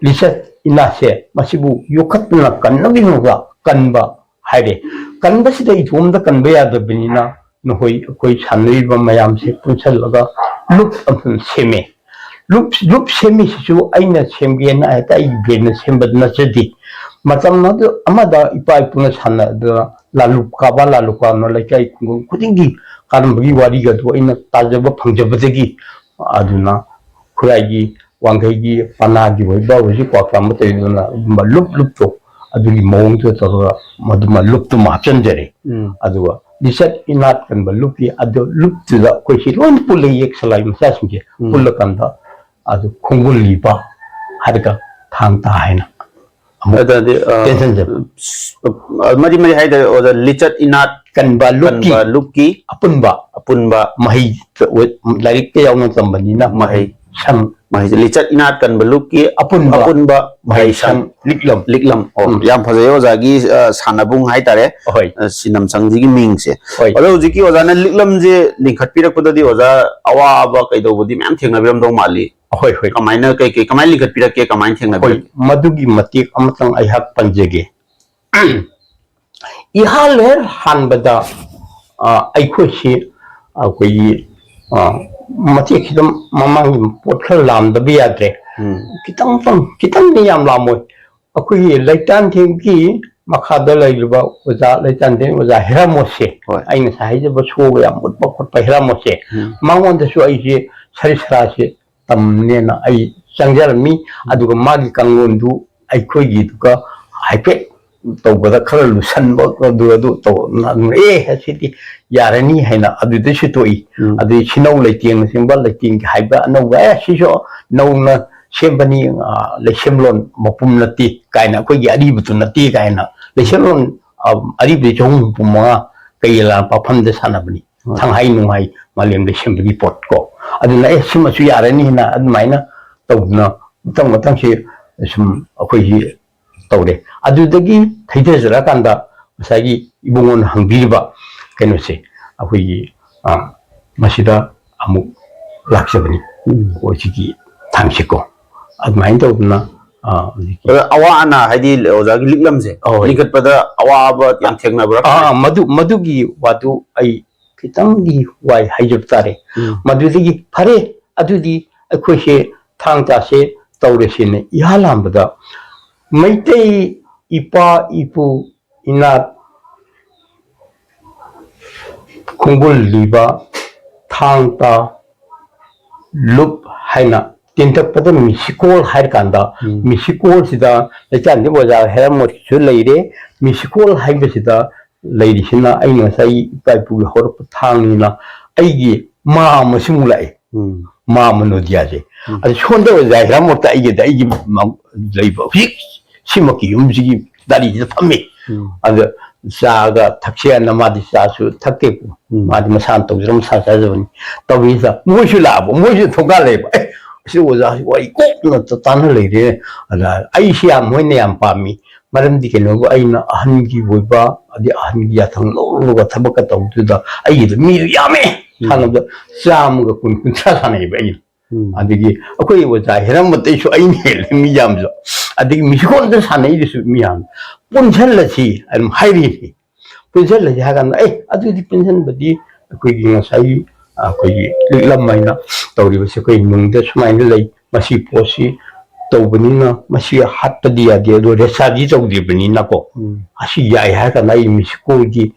ꯂꯤꯆꯠ ꯏꯅꯥꯠꯁꯦ ꯃꯁꯤꯕꯨ ꯌꯣꯛꯈꯠꯇꯨꯅ ꯀꯟꯅꯕꯒꯤꯗꯃꯛꯇ ꯀꯟꯕ ꯍꯥꯏꯔꯦ꯫ ꯀꯟꯕꯁꯤꯗ ꯏꯇꯣꯝꯇ ꯀꯟꯕ ꯌꯥꯗꯕꯅꯤꯅ, ꯅꯈꯣꯏ ꯑꯩꯈꯣꯏ ꯁꯥꯟꯅꯔꯤꯕ ꯃꯌꯥꯝꯁꯦ ꯄꯨꯟꯁꯤꯜꯂꯒ ꯂꯨꯞ ꯑꯃ ꯁꯦꯝꯃꯦ꯫ ꯂꯨꯞ ꯂꯨꯞ ꯁꯦꯝꯃꯤꯁꯤꯁꯨ ꯑꯩꯅ ꯁꯦꯝꯒꯦꯅ ꯍꯦꯛꯇ ꯑꯩꯒꯤ ꯕ꯭ꯔꯦꯟꯅ ꯁꯦꯝꯕ ꯅꯠꯆꯗꯦ꯫ ꯃꯇꯝ ꯑꯗꯨ ꯑꯃꯗ ꯏꯄꯥ ꯏꯄꯨꯅ ꯁꯥꯟꯅꯗꯅ ꯂꯥꯂꯨꯞ ꯀꯥꯕ, ꯂꯥꯂꯨꯞ ꯀꯥꯕꯅ ꯂꯩꯀꯥꯏ ꯈꯨꯡꯒꯪ ꯈꯨꯗꯤꯡꯒꯤ ꯀꯥꯔꯝꯕꯒꯤ ꯋꯥꯔꯤꯒ ꯑꯗꯨ ꯑꯩꯅ ꯇꯥꯖꯕ ꯐꯪꯖꯕꯗꯒꯤ, ꯑꯗꯨꯅ ꯈꯨꯔꯥꯏꯒꯤ ꯋꯥꯡꯈꯩꯒꯤ ꯄꯅꯥꯒꯤ ꯑꯣꯏꯕ ꯍꯧꯖꯤꯛ ꯀ꯭ꯋꯥꯛꯇ ꯑꯃ ꯇꯧꯔꯤꯗꯨꯅ ꯑꯗꯨꯝꯕ ꯂꯨꯞ ꯂꯨꯞꯇꯣ ꯑꯗꯨꯒꯤ ꯃꯑꯣꯡꯗꯨ ꯇꯧꯔꯒ ꯃꯗꯨꯃ ꯂꯨꯞꯇꯨꯃ ꯍꯥꯞꯆꯤꯟꯖꯔꯦ꯫ ꯎꯝ꯫ ꯑꯗꯨꯒ ꯂꯤꯆꯠ ꯏꯅꯥꯠ ꯀꯟꯕ ꯂꯨꯞꯀꯤ ꯑꯗꯨ ꯂꯨꯞꯇꯨꯗ ꯑꯩꯈꯣꯏꯁꯤ ꯂꯣꯏ ꯄꯨꯜꯂ ꯌꯦꯛ ꯁꯂꯥꯏ ꯃꯆꯥꯁꯤꯡꯁꯦ ꯎꯝ꯫ ꯄꯨꯜꯂꯀꯥꯟꯗ ꯑꯗꯨ ꯈꯣꯡꯒꯨꯜ ꯂꯤꯕ ꯍꯥꯏꯔꯒ ꯊꯥꯡ ꯇꯥ ꯍꯥꯏꯅ ꯑꯃꯨꯛ ꯑꯗꯨꯗꯤ, ꯑ, ꯇꯦꯟꯁꯟꯁꯦ꯫ ꯑ, ꯃꯔꯤ ꯃꯔꯤ ꯍꯥꯏꯇꯥꯔꯦ, ꯑꯣꯖꯥ, ꯂꯤꯆꯠ ꯏꯅꯥꯠ ꯀꯟꯕ ꯂꯨꯞꯀꯤ ꯀꯟꯕ ꯂꯨꯞꯀꯤ ꯑꯄꯨꯟꯕ ꯑꯄꯨꯟꯕ ꯃꯍꯩ ꯂꯥꯏꯔꯤꯛꯇ ꯌꯥꯎꯅ ꯇꯝꯕꯅꯤꯅ ꯃꯍꯩ ꯁꯪ ꯃꯍꯩꯁꯦ ꯂꯤꯆꯠ ꯏꯅꯥꯠ ꯀꯟꯕ ꯂꯨꯞꯀꯤ ꯑꯄꯨꯟꯕ ꯑꯄꯨꯟꯕ ꯃꯍꯩ ꯃꯍꯩ ꯁꯪ ꯁꯪ ꯂꯤꯛꯂꯝ꯫ ꯂꯤꯛꯂꯝ꯫ ꯑꯣ, ꯎꯝ꯫ ꯌꯥꯝ ꯐꯖꯩ ꯑꯣꯖꯥꯒꯤ, ꯑ, ꯁꯥꯟꯅꯕꯨꯡ ꯍꯥꯏꯇꯥꯔꯦ꯫ ꯍꯣꯏ꯫ ꯑ, ꯁꯤꯅꯝ ꯁꯪꯁꯤꯒꯤ ꯃꯤꯡꯁꯦ꯫ ꯍꯣꯏ꯫ ꯑꯗꯣ ꯍꯧꯖꯤꯛꯀꯤ ꯑꯣꯖꯥꯅ ꯂꯤꯛꯂꯝꯁꯦ ꯂꯤꯡꯈꯠꯄꯤꯔꯛꯄꯗꯗꯤ ꯑꯣꯖꯥ ꯑꯋꯥꯕ ꯀꯩꯗꯧꯕꯗꯤ ꯃꯌꯥꯝ ꯊꯦꯡꯅꯕꯤꯔꯝꯗꯧ ꯃꯥꯜꯂꯤ꯫ ꯍꯣꯏ, ꯍꯣꯏ꯫ ꯀꯃꯥꯏꯅ, ꯀꯩ, ꯀꯩ, ꯀꯃꯥꯏꯅ ꯂꯤꯡꯈꯠꯄꯤꯔꯛꯀꯦ, ꯀꯃꯥꯏꯅ ꯍꯣꯏ, ꯊꯦꯡꯅꯕꯤꯔꯛꯀꯦ? ꯃꯗꯨꯒꯤ ꯃꯇꯦꯛ ꯑꯃꯇꯪ ꯑꯩꯍꯥꯛ ꯄꯟꯖꯒꯦ꯫ ꯏꯍꯥꯟ ꯍꯦꯛ ꯍꯥꯟꯕꯗ, ꯑ, ꯑꯩꯈꯣꯏꯁꯤ, ꯑꯩꯈꯣꯏꯒꯤ, ꯑ, ꯃꯇꯦꯛ ꯈꯤꯇꯪ ꯃꯃꯥꯡꯒꯤ ꯄꯣꯠ ꯈꯔ ꯂꯥꯝꯗꯕ ꯌꯥꯗ꯭ꯔꯦ꯫ ꯎꯝ꯫ ꯈꯤꯇꯪ, ꯈꯤꯇꯪꯗꯤ ꯌꯥꯝ ꯂꯥꯝꯃꯣꯏ꯫ ꯑꯩꯈꯣꯏꯒꯤ ꯂꯩꯇꯥꯟꯊꯦꯝꯒꯤ ꯃꯈꯥꯗ ꯂꯩꯔꯤꯕ ꯑꯣꯖꯥ, ꯂꯩꯇꯥꯟꯊꯦꯝ ꯑꯣꯖꯥ ꯍꯦꯔꯥꯃꯣꯁꯁꯦ, ꯍꯣꯏ꯫ ꯑꯩ ꯉꯁꯥꯏ ꯍꯥꯏꯖꯕ ꯁꯣꯒ ꯌꯥꯝ ꯎꯠꯄ ꯈꯣꯠꯄ ꯍꯦꯔꯥꯃꯣꯁꯁꯦ, ꯎꯝ꯫ ꯃꯉꯣꯟꯗꯁꯨ ꯑꯩꯁꯦ ꯁꯔꯤꯠ ꯁꯔꯥꯁꯦ ꯇꯝꯅꯦꯅ ꯑꯩ ꯆꯪꯖꯔꯝꯃꯤ꯫ ꯑꯗꯨꯒ ꯃꯥꯒꯤ ꯀꯥꯡꯂꯣꯟꯗꯨ ꯑꯩꯈꯣꯏꯒꯤꯗꯨꯒ ꯍꯥꯏꯐꯦꯠ ꯇꯧꯕꯗ ꯈꯔ ꯂꯨꯁꯟꯕ ꯑꯗꯨ, ꯑꯗꯨ ꯇꯧ-, ꯑꯦ, ꯑꯁꯤꯗꯤ ꯌꯥꯔꯅꯤ ꯍꯥꯏꯅ ꯑꯗꯨꯗꯩꯁꯨ ꯇꯣꯛꯏ꯫ ꯎꯝ꯫ ꯑꯗꯨꯗꯩ ꯁꯤꯅꯧ ꯂꯩꯇꯦꯡꯅꯆꯤꯡꯕ ꯂꯩꯇꯦꯡꯒꯤ ꯍꯥꯏꯕ ꯑꯅꯧꯕ, "ꯑꯦ, ꯁꯤꯁꯨ ꯅꯧꯅ ꯁꯦꯝꯕꯅꯤ, ꯑ, ꯂꯩꯁꯦꯝꯂꯣꯟ ꯃꯄꯨꯝ ꯅꯠꯇꯦ" ꯀꯥꯏꯅ, "ꯑꯩꯈꯣꯏꯒꯤ ꯑꯔꯤꯕꯗꯨ ꯅꯠꯇꯦ" ꯀꯥꯏꯅ, ꯂꯩꯁꯦꯝꯂꯣꯟ, ꯑ, ꯑꯔꯤꯕꯗꯤ ꯆꯍꯨꯝ ꯍꯨꯝꯐꯨ ꯃꯉꯥ ꯀꯩ ꯂꯥꯟ ꯄꯥꯐꯝꯗ ꯁꯥꯟꯅꯕꯅꯤ꯫ ꯍꯣꯏ꯫ ꯁꯪꯍꯥꯏ ꯅꯨꯡꯍꯥꯏ ꯃꯥꯂꯦꯝꯗ ꯁꯦꯝꯕꯒꯤ ꯄꯣꯠ ꯀꯣ꯫ ꯑꯗꯨꯅ, "ꯑꯦ, ꯁꯤꯃꯁꯨ ꯌꯥꯔꯅꯤꯅ" ꯑꯗꯨꯃꯥꯏꯅ ꯇꯧꯗꯅ ꯃꯊꯪ ꯃꯊꯪꯁꯤ ꯁꯨꯝ ꯑꯩꯈꯣꯏꯒꯤ ꯇꯧꯔꯦ꯫ ꯑꯗꯨꯗꯒꯤ ꯊꯩꯊꯖꯔꯀꯥꯟꯗ ꯉꯁꯥꯏꯒꯤ ꯏꯕꯨꯡꯉꯣꯅ ꯍꯪꯕꯤꯔꯤꯕ ꯀꯩꯅꯣꯁꯦ, ꯑꯩꯈꯣꯏꯒꯤ, ꯑ, ꯃꯁꯤꯗ ꯑꯃꯨꯛ ꯂꯥꯛꯆꯕꯅꯤ꯫ ꯎꯝ꯫ ꯑꯩꯈꯣꯏ ꯁꯤꯒꯤ ꯊꯥꯡꯁꯤꯀꯣ꯫ ꯑꯗꯨꯃꯥꯏꯅ ꯇꯧꯗꯅ ꯑꯥ, ꯍꯧꯖꯤꯛꯀꯤ ꯑꯗ ꯑꯋꯥ ꯑꯅꯥ, ꯍꯥꯏꯗꯤ ꯑꯣꯖꯥꯒꯤ ꯂꯤꯛꯂꯝꯁꯦ ꯑꯧ꯫ ꯂꯤꯡꯈꯠꯄꯗ ꯑꯋꯥꯕ ꯌꯥꯝ ꯊꯦꯡꯅꯕ꯭ꯔꯥ? ꯑꯥ, ꯃꯗꯨ, ꯃꯗꯨꯒꯤ ꯋꯥꯗꯨ ꯑꯩ ꯈꯤꯇꯪꯗꯤ ꯋꯥꯏ ꯍꯥꯏꯖꯕ ꯇꯥꯔꯦ꯫ ꯎꯝ꯫ ꯃꯗꯨꯗꯒꯤ ꯐꯔꯦ, ꯑꯗꯨꯗꯤ ꯑꯩꯈꯣꯏꯁꯦ ꯊꯥꯡ ꯇꯥꯁꯦ ꯇꯧꯔꯁꯦꯅ ꯏꯍꯥꯟ ꯍꯥꯟꯕꯗ ꯃꯩꯇꯩ ꯏꯄꯥ ꯏꯄꯨ ꯏꯅꯥꯠ ꯈꯣꯡꯒꯨꯜ ꯂꯤꯕ ꯊꯥꯡ ꯇꯥ ꯂꯨꯞ ꯍꯥꯏꯅ ꯇꯤꯟꯊꯛꯄꯗ ꯃꯤꯁꯤꯀꯣꯜ ꯍꯥꯏꯔꯀꯥꯟꯗ, ꯎꯝ꯫ ꯃꯤꯁꯤꯀꯣꯜꯁꯤꯗ ꯂꯩꯇꯥꯟꯗꯤ ꯑꯣꯖꯥ ꯍꯦꯔꯝꯃꯣꯠꯁꯨ ꯂꯩꯔꯦ꯫ ꯃꯤꯁꯤꯀꯣꯜ ꯍꯥꯏꯕꯁꯤꯗ ꯂꯩꯔꯤꯁꯤꯅ ꯑꯩꯅ ꯉꯁꯥꯏ ꯏꯄꯥ ꯏꯄꯨꯒꯤ ꯍꯧꯔꯛꯄ ꯊꯥꯡꯅꯤꯅ ꯑꯩꯒꯤ ꯃꯥ ꯑꯃꯁꯤꯃꯨꯛ ꯂꯥꯛꯑꯦ꯫ ꯎꯝ꯫ ꯃꯥ ꯑꯃ ꯅꯣꯗꯤꯌꯥꯁꯦ꯫ ꯎꯝ꯫ ꯑꯗꯨ ꯁꯣꯝꯗ ꯑꯣꯖꯥ ꯍꯦꯔꯝꯃꯣꯠꯇ ꯑꯩꯒꯤꯗ ꯑꯩꯒꯤ ꯃ-, ꯂꯩꯕ ꯍꯧꯖꯤꯛ ꯁꯤꯃꯛꯀꯤ ꯌꯨꯝꯁꯤꯒꯤ ꯗꯥꯔꯤꯁꯤꯗ ꯐꯝꯃꯤ꯫ ꯎꯝ꯫ ꯑꯗ ꯆꯥꯒ ꯊꯛꯁꯦꯅ ꯃꯥꯗꯤ ꯆꯥꯁꯨ ꯊꯛꯇꯦ꯫ ꯎꯝ꯫ ꯃꯥꯗꯤ ꯃꯁꯥꯅ ꯇꯧꯖꯔ ꯃꯁꯥ ꯆꯥꯖꯕꯅꯤ꯫ ꯇꯧꯔꯤꯁꯤꯗ ꯃꯣꯏꯁꯨ ꯂꯥꯛꯑꯕ, ꯃꯣꯏꯁꯨ ꯊꯣꯡꯒꯥꯜ ꯂꯩꯕ꯫ "ꯑꯦ, ꯑꯁꯤ ꯑꯣꯖꯥꯁꯤ ꯋꯥꯔꯤ ꯀꯣꯛꯅ ꯇ-, ꯇꯥꯟꯅ ꯂꯩꯔꯦ꯫ ꯑꯗ ꯑꯩꯁꯤ ꯌꯥꯝ, ꯃꯣꯏꯅ ꯌꯥꯝ ꯄꯥꯝꯃꯤ꯫ ꯃꯔꯝꯗꯤ ꯀꯩꯅꯣꯕꯨ ꯑꯩꯅ ꯑꯍꯟꯒꯤ ꯑꯣꯏꯕ, ꯑꯗꯩ ꯑꯍꯟꯒꯤ ꯌꯥꯊꯪ ꯂꯧꯔꯒ ꯊꯕꯛꯀ ꯇꯧꯕꯗꯨꯗ ꯑꯩꯒꯤꯗ ꯃꯤꯁꯨ ꯌꯥꯝꯃꯦ꯫ ꯎꯝ꯫ ꯁꯥꯟꯅꯕꯗ ꯆꯥꯝꯃꯒ ꯀꯨꯟ, ꯀꯨꯟꯊ꯭ꯔꯥ ꯁꯥꯟꯅꯩꯌꯦꯕ ꯑꯩꯅ꯫ ꯎꯝ꯫ ꯑꯗꯒꯤ ꯑꯩꯈꯣꯏ ꯑꯣꯖꯥ ꯍꯦꯔꯝꯕꯇꯩꯁꯨ ꯑꯩꯅ ꯍꯦꯜꯂꯦ ꯃꯤ ꯌꯥꯝꯁꯨ꯫ ꯑꯗꯒꯤ ꯃꯤꯁꯤꯀꯣꯟꯗ ꯁꯥꯟꯅꯩꯗꯨꯁꯨ ꯃꯤ ꯌꯥꯝ꯫ ꯄꯨꯟꯁꯤꯜꯂꯁꯤ ꯑꯗꯨꯝ ꯍꯥꯏꯔꯤꯅꯤ꯫ ꯄꯨꯟꯁꯤꯜꯂꯁꯤ ꯍꯥꯏ ꯀꯥꯟꯗ, "ꯑꯦ, ꯑꯗꯨꯗꯤ ꯄꯨꯟꯁꯤꯟꯕꯗꯤ ꯑꯩꯈꯣꯏꯒꯤ ꯉꯁꯥꯏꯒꯤ, ꯑꯩꯈꯣꯏꯒꯤ ꯂꯤꯛꯂꯝ ꯍꯥꯏꯅ ꯇꯧꯔꯤꯕꯁꯦ ꯑꯩꯈꯣꯏ ꯅꯨꯡꯗ ꯁꯨꯃꯥꯏꯅ ꯂꯩ, ꯃꯁꯤ ꯄꯣꯠꯁꯤ ꯇꯧꯕꯅꯤꯅ ꯃꯁꯤ ꯍꯥꯠꯄꯗꯤ ꯌꯥꯗꯦ, ꯑꯗꯣ ꯔꯦꯁꯥꯗꯤ ꯇꯧꯗ꯭ꯔꯤꯕꯅꯤꯅꯀꯣ, ꯎꯝ꯫ ꯑꯁꯤ ꯌꯥꯏ" ꯍꯥꯏꯔ ꯀꯥꯟꯗ ꯑꯩ ꯃꯤꯁꯤꯀꯣꯜꯒꯤ,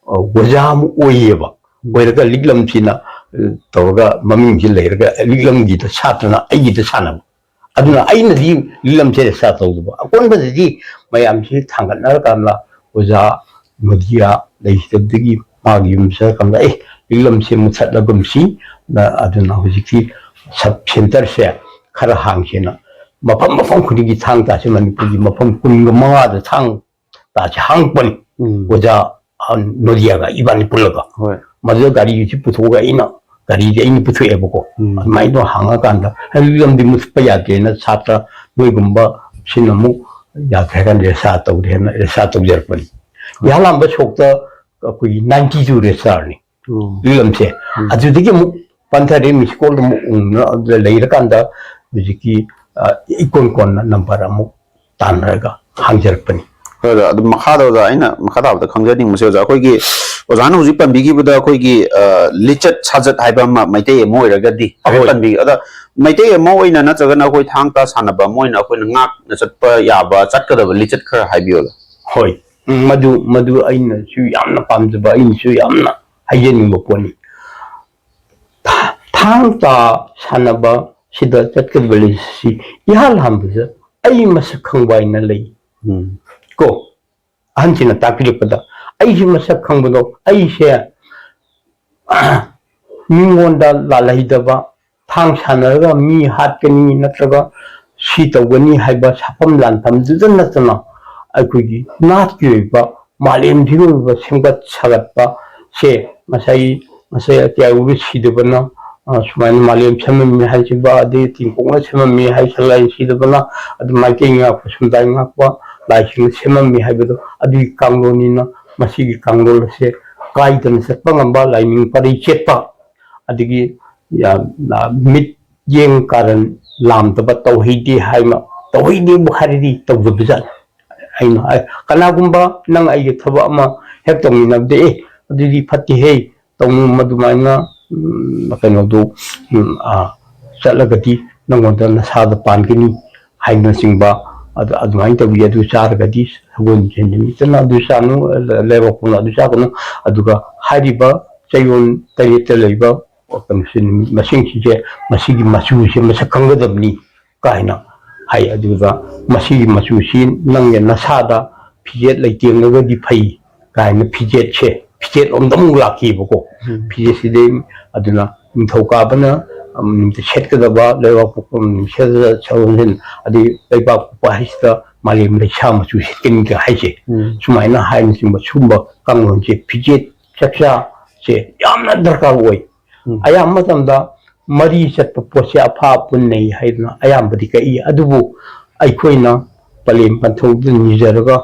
ꯑ, ꯑꯣꯖꯥ ꯑꯃ ꯑꯣꯏꯌꯦꯕ꯫ ꯑꯣꯏꯔꯒ ꯂꯤꯛꯂꯝꯁꯤꯅ, ꯑ, ꯇꯧꯔꯒ ꯃꯃꯤꯡꯁꯤ ꯂꯩꯔꯒ ꯂꯤꯛꯂꯝꯒꯤꯗ ꯁꯥꯠꯇꯅ ꯑꯩꯒꯤꯗ ꯁꯥꯟꯅꯕ꯫ ꯑꯗꯨꯅ ꯑꯩꯅꯗꯤ ꯂꯤꯛꯂꯝꯁꯦ ꯔꯦꯁꯥ ꯇꯧꯗꯕ꯫ ꯑꯀꯣꯟꯕꯗꯗꯤ ꯃꯌꯥꯝꯁꯤ ꯊꯥꯡꯒꯠꯅꯔꯀꯥꯟꯗ ꯑꯣꯖꯥ ꯅꯣꯗꯤꯌꯥ ꯂꯩꯈꯤꯗꯕꯗꯒꯤ ꯃꯥꯒꯤ ꯌꯨꯝ ꯆꯠꯂꯀꯥꯟꯗ, "ꯑꯦ, ꯂꯤꯛꯂꯝꯁꯦ ꯃꯨꯊꯠꯂꯒꯨꯝꯁꯤ, ꯅ-, ꯑꯗꯨꯅ ꯍꯧꯖꯤꯛꯀꯤ ꯁꯕ ꯁꯦꯟꯇꯔꯁꯦ ꯈꯔ ꯍꯥꯡꯁꯦꯅ" ꯃꯐꯝ ꯃꯐꯝ ꯈꯨꯗꯤꯡꯒꯤ ꯊꯥꯡ ꯇꯥꯁꯦ, ꯃꯅꯤꯄꯨꯔꯒꯤ ꯃꯐꯝ ꯀꯨꯟꯒ ꯃꯉꯥꯗ ꯊꯥꯡ ꯇꯥꯁꯦ ꯍꯥꯡꯉꯛꯄꯅꯤ꯫ ꯎꯝ꯫ ꯑꯣꯖꯥ, ꯑ, ꯅꯣꯗꯤꯌꯥꯒ ꯏꯕꯥꯅꯤ ꯄꯨꯜꯂꯒ꯫ ꯍꯣꯏ꯫ ꯃꯗꯨꯗ ꯒꯥꯔꯤꯁꯤ ꯄꯨꯊꯣꯛꯑꯒ ꯑꯩꯅ, ꯒꯥꯔꯤꯗꯤ ꯑꯩꯅ ꯄꯨꯊꯣꯛꯑꯦꯕꯀꯣ꯫ ꯎꯝ꯫ ꯑꯗꯨꯃꯥꯏꯅ ꯇꯧꯔ ꯍꯥꯡꯉꯀꯥꯟꯗ, "ꯑꯩ ꯂꯤꯛꯂꯝꯗꯤ ꯃꯨꯊꯠꯄ ꯌꯥꯗꯦꯅ" ꯁꯥꯇ꯭ꯔ ꯅꯣꯏꯒꯨꯝꯕ ꯁꯤꯅ ꯑꯃꯨꯛ ꯌꯥꯗ꯭ꯔꯦ ꯍꯥꯏꯔ ꯀꯥꯟꯗ ꯔꯦꯁꯥ ꯇꯧꯔꯦꯅ ꯔꯦꯁꯥ ꯇꯧꯖꯔꯛꯄꯅꯤ꯫ ꯍꯣꯏ꯫ ꯏꯍꯥꯟ ꯍꯥꯟꯕ ꯁꯣꯛꯇ ꯑꯩꯈꯣꯏꯒꯤ ninety two ꯔꯦꯁꯥꯔꯅꯤ꯫ ꯎꯝ꯫ ꯂꯤꯛꯂꯝꯁꯦ꯫ ꯎꯝ꯫ ꯑꯗꯨꯗꯒꯤ ꯑꯃꯨꯛ ꯄꯟꯊꯔꯦ, ꯃꯤꯁꯀꯣꯜꯗ ꯑꯃꯨꯛ ꯎꯪꯗꯅ ꯑꯗꯨꯗ ꯂꯩꯔꯀꯥꯟꯗ ꯍꯧꯖꯤꯛꯀꯤ ꯏꯀꯣꯟ ꯀꯣꯟꯅ ꯅꯝꯕꯔ ꯑꯃꯨꯛ ꯇꯥꯟꯅꯔꯒ ꯍꯥꯡꯖꯔꯛꯄꯅꯤ꯫ ꯑꯗꯨ ꯃꯈꯥꯗ ꯑꯣꯖꯥ ꯑꯩꯅ ꯃꯈꯥ ꯇꯥꯕꯗ ꯈꯪꯖꯅꯤꯡꯕꯁꯦ, ꯑꯣꯖꯥ, ꯑꯩꯈꯣꯏꯒꯤ ꯑꯣꯖꯥꯅ ꯍꯧꯖꯤꯛ ꯄꯟꯕꯤꯈꯤꯕꯗ ꯑꯩꯈꯣꯏꯒꯤ ꯂꯤꯆꯠ ꯁꯥꯖꯠ ꯍꯥꯏꯕ ꯑꯃ ꯃꯩꯇꯩ ꯑꯃ ꯑꯣꯏꯔꯒꯗꯤ ꯍꯥꯏꯐꯦꯠ ꯄꯟꯕꯤꯌꯨ꯫ ꯑꯗ ꯃꯩꯇꯩ ꯑꯃ ꯑꯣꯏꯅ ꯅꯠꯇ꯭ꯔꯒꯅ ꯑꯩꯈꯣꯏ ꯊꯥꯡ ꯇꯥ ꯁꯥꯟꯅꯕ ꯑꯃ ꯑꯣꯏꯅ ꯑꯩꯈꯣꯏꯅ ꯉꯥꯛꯅ ꯆꯠꯄ ꯌꯥꯕ, ꯆꯠꯀꯗꯕ ꯂꯤꯆꯠ ꯈꯔ ꯍꯥꯏꯕꯤꯌꯨ꯫ ꯍꯣꯏ, ꯎꯝ, ꯃꯗꯨ, ꯃꯗꯨ ꯑꯩꯅꯁꯨ ꯌꯥꯝꯅ ꯄꯥꯝꯖꯕ, ꯑꯩꯅꯁꯨ ꯌꯥꯝꯅ ꯍꯥꯏꯖꯅꯤꯡꯕ ꯄꯣꯠꯅꯤ꯫ ꯊꯥꯡ ꯇꯥ ꯁꯥꯟꯅꯕ ꯁꯤꯗ ꯆꯠꯀꯗꯕ ꯂꯤꯁꯤ ꯏꯍꯥꯟ ꯍꯥꯟꯕꯗ ꯑꯩ ꯃꯁꯛ ꯈꯪꯕ ꯍꯥꯏꯅ ꯂꯩ꯫ ꯎꯝ꯫ ꯀꯣ, ꯑꯍꯟꯁꯤꯅ ꯇꯥꯛꯄꯤꯔꯛꯄꯗ ꯑꯩꯁꯤ ꯃꯁꯛ ꯈꯪꯕꯗꯣ, ꯑꯩꯁꯦ ꯃꯤꯉꯣꯟꯗ ꯂꯥꯜꯍꯩꯗꯕ, ꯊꯥꯡ ꯁꯥꯟꯅꯔꯒ ꯃꯤ ꯍꯥꯠꯀꯅꯤ ꯅꯠꯇ꯭ꯔꯒ ꯁꯤ ꯇꯧꯒꯅꯤ ꯍꯥꯏꯕ ꯁꯥꯐꯝ ꯂꯥꯟꯐꯝꯗꯨꯗ ꯅꯠꯇꯅ, ꯑꯩꯈꯣꯏꯒꯤ ꯅꯥꯠꯀꯤ ꯑꯣꯏꯕ, ꯃꯥꯂꯦꯝꯁꯤꯒꯤ ꯑꯣꯏꯕ ꯁꯦꯝꯒꯠ ꯁꯥꯒꯠꯄꯁꯦ, ꯉꯁꯥꯏ, ꯉꯁꯥꯏ ꯑꯇꯤꯌꯥꯒꯨꯔꯨ ꯁꯤꯗꯕꯅ, ꯑ, ꯁꯨꯃꯥꯏꯅ ꯃꯥꯂꯦꯝ ꯁꯦꯝꯃꯝꯃꯤ ꯍꯥꯏꯈꯤꯕ, ꯑꯗꯩ ꯇꯤꯡꯀꯣꯛꯅ ꯁꯦꯝꯃꯝꯃꯤ ꯍꯥꯏ, ꯁꯂꯥꯏ ꯁꯤꯗꯕꯅ, ꯑꯗꯨ ꯃꯥꯏꯀꯩ ꯉꯥꯛꯄ, ꯁꯨꯝꯗꯥꯏ ꯉꯥꯛꯄ ꯂꯥꯏꯁꯤꯡꯅ ꯁꯦꯝꯃꯝꯃꯤ ꯍꯥꯏꯕꯗꯣ, ꯑꯗꯨꯒꯤ ꯀꯥꯡꯂꯣꯟꯅꯤꯅ ꯃꯁꯤꯒꯤ ꯀꯥꯡꯂꯣꯟ ꯑꯁꯦ ꯀꯥꯏꯗꯅ ꯆꯠꯄ ꯉꯝꯕ, ꯂꯥꯏꯅꯤꯡ ꯄꯔꯩ ꯆꯦꯠꯄ, ꯑꯗꯒꯤ ꯌꯥꯝꯅ ꯃꯤꯠꯌꯦꯡ ꯀꯥꯔꯟ ꯂꯥꯝꯗꯕ, ꯇꯧꯍꯩꯗꯦ ꯍꯥꯏꯅ, ꯇꯧꯍꯩꯗꯦꯕꯨ ꯍꯥꯏꯔꯗꯤ ꯇꯧꯗꯕꯖꯥꯠꯅꯤ꯫ ꯑꯩꯅ ꯍꯥꯏ, ꯀꯅꯥꯒꯨꯝꯕ ꯅꯪ ꯑꯩꯒ ꯊꯕꯛ ꯑꯃ ꯍꯦꯛ ꯇꯧꯃꯤꯟꯅꯕꯗ, "ꯑꯦ, ꯑꯗꯨꯗꯤ ꯐꯠꯇꯦꯍꯦ, ꯇꯧꯅꯨ ꯃꯗꯨꯃꯥꯏꯅ, ꯎꯝ, ꯀꯩꯅꯣꯗꯨ, ꯎꯝ, ꯑ, ꯆꯠꯂꯒꯗꯤ ꯅꯪꯉꯣꯟꯗ ꯅꯁꯥꯗ ꯄꯥꯟꯒꯅꯤ" ꯍꯥꯏꯕꯅꯆꯤꯡꯕ, ꯑꯗꯨ, ꯑꯗꯨꯃꯥꯏꯅ ꯇꯧꯕꯤ, "ꯑꯗꯨ ꯆꯥꯔꯒꯗꯤ ꯁꯒꯣꯜꯁꯦꯟ ꯅꯨꯃꯤꯠꯇꯅ ꯑꯗꯨ ꯆꯥꯅꯨ, ꯂꯩꯕꯥꯛꯄꯣꯛꯅ ꯑꯗꯨ ꯆꯥꯒꯅꯨ", ꯑꯗꯨꯒ ꯍꯥꯏꯔꯤꯕ ꯆꯌꯣꯜ ꯇꯔꯦꯠꯇ ꯂꯩꯕ ꯀꯩꯅꯣꯁꯦ, ꯅꯨꯃꯤꯠ ꯃꯁꯤꯡꯁꯤꯁꯦ, ꯃꯁꯤꯒꯤ ꯃꯆꯨꯁꯦ ꯃꯁꯛ ꯈꯪꯒꯗꯕꯅꯤ ꯀꯥꯏꯅ ꯍꯥꯏ꯫ ꯑꯗꯨꯒ ꯃꯁꯤꯒꯤ ꯃꯆꯨꯁꯤ ꯅꯪꯒꯤ ꯅꯁꯥꯗ ꯐꯤꯖꯦꯠ ꯂꯩꯇꯦꯡꯂꯒꯗꯤ ꯐꯩ ꯀꯥꯏꯅ ꯐꯤꯖꯦꯠꯁꯦ, ꯐꯤꯖꯦꯠ ꯂꯣꯝꯗ ꯑꯃꯨꯛ ꯂꯥꯛꯈꯤꯕꯀꯣ꯫ ꯎꯝ꯫ ꯐꯤꯖꯦꯠꯁꯤꯗꯤ ꯑꯗꯨꯅ ꯅꯤꯡꯊꯧꯀꯥꯕꯅ, ꯎꯝ, ꯅꯨꯃꯤꯠꯇ ꯁꯦꯠꯀꯗꯕ, ꯂꯩꯕꯥꯛꯄꯣꯛꯄ ꯅꯨꯃꯤꯠ ꯁꯦꯠꯀꯗꯕ ꯁꯒꯣꯜꯁꯦꯟ, ꯑꯗꯩ ꯂꯩꯕꯥꯛꯄꯣꯛꯄ ꯍꯥꯏꯁꯤꯗ ꯃꯥꯂꯦꯝ ꯂꯩꯁꯥ ꯃꯆꯨ ꯁꯦꯠꯀꯅꯤꯒ ꯍꯥꯏꯁꯦ꯫ ꯎꯝ꯫ ꯁꯨꯃꯥꯏꯅ ꯍꯥꯏꯅꯆꯤꯡꯕ ꯁꯨꯝꯕ ꯀꯥꯡꯂꯣꯟꯁꯦ, ꯐꯤꯖꯦꯠ ꯆꯥꯛꯆꯥꯁꯦ ꯌꯥꯝꯅ ꯗꯔꯀꯥꯔ ꯑꯣꯏ꯫ ꯎꯝ꯫ ꯑꯌꯥꯝꯕ ꯃꯇꯝꯗ ꯃꯔꯤ ꯆꯠꯄ ꯄꯣꯠꯁꯦ ꯑꯐꯥ ꯑꯄꯨꯟ ꯅꯩ ꯍꯥꯏꯗꯅ ꯑꯌꯥꯝꯕꯗꯤ ꯀꯛꯏ꯫ ꯑꯗꯨꯕꯨ ꯑꯩꯈꯣꯏꯅ ꯄꯂꯦꯝ ꯄꯟꯊꯧꯗ ꯅꯤꯖꯔꯒ,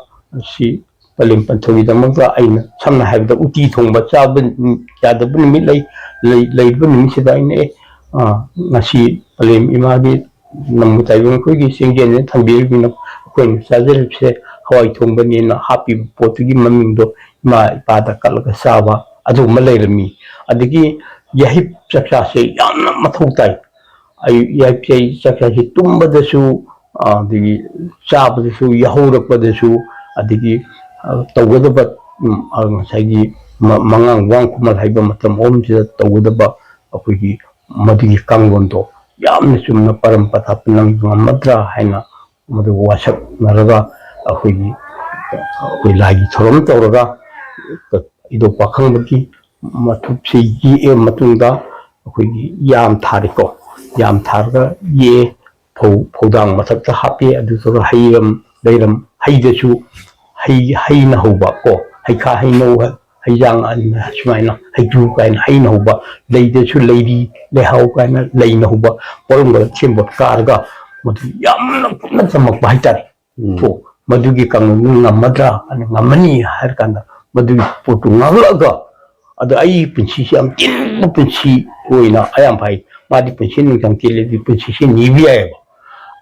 ꯁꯤ ꯄꯂꯦꯝ ꯄꯟꯊꯧꯒꯤꯗꯃꯛꯇ ꯑꯩꯅ ꯁꯝꯅ ꯍꯥꯏꯔꯕꯗ ꯎꯇꯤ ꯊꯣꯡꯕ ꯆꯥꯕ ꯌꯥꯗꯕ ꯅꯨꯃꯤꯠ ꯂꯩ, ꯂꯩ-, ꯂꯩꯔꯤꯕ ꯅꯨꯃꯤꯠꯁꯤꯗ ꯑꯩꯅ, "ꯑꯦ, ꯑ, ꯉꯁꯤ ꯄꯂꯦꯝ ꯏꯃꯥꯒꯤ ꯅꯝꯕꯨ ꯇꯥꯏꯕꯪ ꯑꯩꯈꯣꯏꯒꯤ ꯆꯤꯡꯖꯦꯜꯁꯤꯅ ꯊꯝꯕꯤꯔꯤꯕꯅꯤꯅ ꯑꯩꯈꯣꯏꯅ ꯆꯥꯖꯔꯤꯕꯁꯦ ꯍꯋꯥꯏ ꯊꯣꯡꯕꯅꯦꯅ ꯍꯥꯞꯄꯤꯕ ꯄꯣꯠꯇꯨꯒꯤ ꯃꯃꯤꯡꯗꯣ ꯏꯃꯥ ꯏꯄꯥꯗ ꯀꯠꯂꯒ ꯆꯥꯕ ꯑꯗꯨꯒꯨꯝꯕ ꯂꯩꯔꯝꯃꯤ꯫ ꯑꯗꯒꯤ ꯌꯥꯍꯤꯞ ꯆꯥꯛꯆꯥꯁꯦ ꯌꯥꯝꯅ ꯃꯊꯧ ꯇꯥꯏ꯫ ꯑꯌꯨꯛ ꯌꯥꯍꯤꯞ ꯆꯥꯛꯆꯥꯁꯦ ꯇꯨꯝꯕꯗꯁꯨ, ꯑꯗꯒꯤ ꯆꯥꯕꯗꯁꯨ, ꯌꯥꯍꯧꯔꯛꯄꯗꯁꯨ, ꯑꯗꯒꯤ ꯇꯧꯒꯗꯕ ꯉꯁꯥꯏꯒꯤ ꯃꯉꯥꯡ ꯋꯥꯡ ꯈꯨꯃꯜ ꯍꯥꯏꯕ ꯃꯇꯝ ꯑꯍꯨꯝꯁꯤꯗ ꯇꯧꯒꯗꯕ ꯑꯩꯈꯣꯏꯒꯤ ꯃꯗꯨꯒꯤ ꯀꯥꯡꯂꯣꯟꯗꯣ ꯌꯥꯝꯅ ꯆꯨꯝꯅ ꯄꯔꯝ ꯄꯊꯥꯞꯇ ꯅꯪ ꯉꯝꯃꯗ꯭ꯔꯥ ꯍꯥꯏꯅ ꯃꯗꯨ ꯋꯥꯁꯛꯅꯔꯒ ꯑꯩꯈꯣꯏꯒꯤ ꯑꯩꯈꯣꯏ ꯂꯥꯏꯒꯤ ꯊꯧꯔꯝ ꯇꯧꯔꯒ ꯏꯙꯧ ꯄꯥꯈꯪꯕꯒꯤ ꯃꯊꯨꯞꯁꯤ ꯌꯦꯛꯑ ꯃꯇꯨꯡꯗ ꯑꯩꯈꯣꯏꯒꯤ ꯌꯥꯝ ꯊꯥꯔꯦꯀꯣ꯫ ꯌꯥꯝ ꯊꯥꯔꯒ ꯌꯦꯛꯑꯦ꯫ ꯐꯧ ꯐꯧꯗꯥꯡ ꯃꯊꯛꯇ ꯍꯥꯞꯄꯤ꯫ ꯑꯗꯨꯗꯨꯒ ꯍꯩꯔꯝ ꯂꯩꯔꯝ ꯍꯩꯗꯁꯨ ꯍꯩ ꯍꯩꯅ ꯍꯧꯕ ꯀꯣ, ꯍꯩꯈꯥ ꯍꯩꯅꯧ ꯍꯩꯖꯥꯡ ꯁꯨꯃꯥꯏꯅ ꯍꯩꯀ꯭ꯔꯨ ꯀꯥꯏꯅ ꯍꯩꯅ ꯍꯧꯕ, ꯂꯩꯗꯁꯨ ꯂꯩꯔꯤ ꯂꯩꯍꯥꯎ ꯀꯥꯏꯅ ꯂꯩꯅ ꯍꯧꯕ ꯄꯣꯠꯂꯝꯒ ꯁꯦꯝꯕ ꯀꯥꯔꯒ ꯃꯗꯨ ꯌꯥꯝꯅ ꯀꯨꯞꯅ ꯆꯝꯃꯛꯄ ꯍꯥꯏꯇꯥꯔꯦ꯫ ꯎꯝ꯫ ꯀꯣ, ꯃꯗꯨꯒꯤ ꯀꯥꯡꯂꯣꯟꯗꯨ ꯉꯝꯃꯗ꯭ꯔꯥ? ꯑꯗꯨ ꯉꯝꯃꯅꯤ ꯍꯥꯏꯔ ꯀꯥꯟꯗ ꯃꯗꯨꯒꯤ ꯄꯣꯠꯇꯨ ꯉꯥꯛꯂꯛꯑꯒ ꯑꯗꯣ ꯑꯩ ꯄꯨꯟꯁꯤꯁꯦ ꯌꯥꯝ ꯇꯦꯟꯕ ꯄꯨꯟꯁꯤ ꯑꯣꯏꯅ ꯑꯌꯥꯝꯕ ꯍꯥꯏ꯫ ꯃꯥꯗꯤ ꯄꯨꯟꯁꯤ ꯅꯨꯡꯁꯥꯡ ꯇꯦꯜꯂꯗꯤ ꯄꯨꯟꯁꯤꯁꯦ ꯅꯤꯕ ꯌꯥꯏꯑꯕ꯫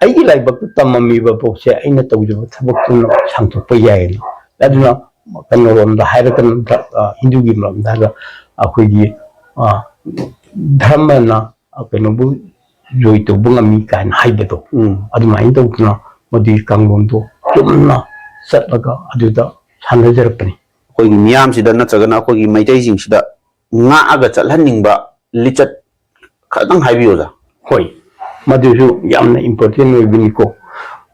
ꯑꯩꯒꯤ ꯂꯥꯏꯕꯛꯇ ꯇꯝꯃꯝꯃꯤꯕ ꯄꯣꯠꯁꯦ ꯑꯩꯅ ꯇꯧꯖꯕ ꯊꯕꯛꯇꯨꯅ ꯁꯥꯡꯗꯣꯛꯄ ꯌꯥꯏꯌꯦꯅ꯫ ꯑꯗꯨꯅ ꯀꯩꯅꯣꯔꯣꯝꯗ ꯍꯥꯏꯔꯒꯅ ꯗ-, ꯑ, ꯍꯤꯟꯗꯨꯒꯤ ꯃꯔꯝꯗ ꯍꯥꯏꯔꯒ ꯑꯩꯈꯣꯏꯒꯤ, ꯑ, ꯙꯔꯃꯅ, ꯑ, ꯀꯩꯅꯣꯕꯨ ꯖꯣꯏ ꯇꯧꯕ ꯉꯝꯃꯤ ꯀꯥꯏꯅ ꯍꯥꯏꯕꯗꯣ꯫ ꯎꯝ꯫ ꯑꯗꯨꯃꯥꯏꯅ ꯇꯧꯗꯅ ꯃꯗꯨꯒꯤ ꯀꯥꯡꯂꯣꯟꯗꯣ ꯆꯨꯝꯅ ꯆꯠꯂꯒ ꯑꯗꯨꯗ ꯁꯥꯟꯅꯖꯔꯛꯄꯅꯤ꯫ ꯑꯩꯈꯣꯏꯒꯤ ꯃꯤꯌꯥꯝꯁꯤꯗ ꯅꯠꯇ꯭ꯔꯒꯅ ꯑꯩꯈꯣꯏꯒꯤ ꯃꯩꯇꯩꯁꯤꯡꯁꯤꯗ ꯉꯥꯛꯑꯒ ꯆꯠꯍꯟꯅꯤꯡꯕ ꯂꯤꯆꯠ ꯈꯇꯪ ꯍꯥꯏꯕꯤꯌꯨ, ꯑꯣꯖꯥ꯫ ꯍꯣꯏ, ꯃꯗꯨꯁꯨ ꯌꯥꯝꯅ important ꯑꯣꯏꯕꯅꯤꯀꯣ꯫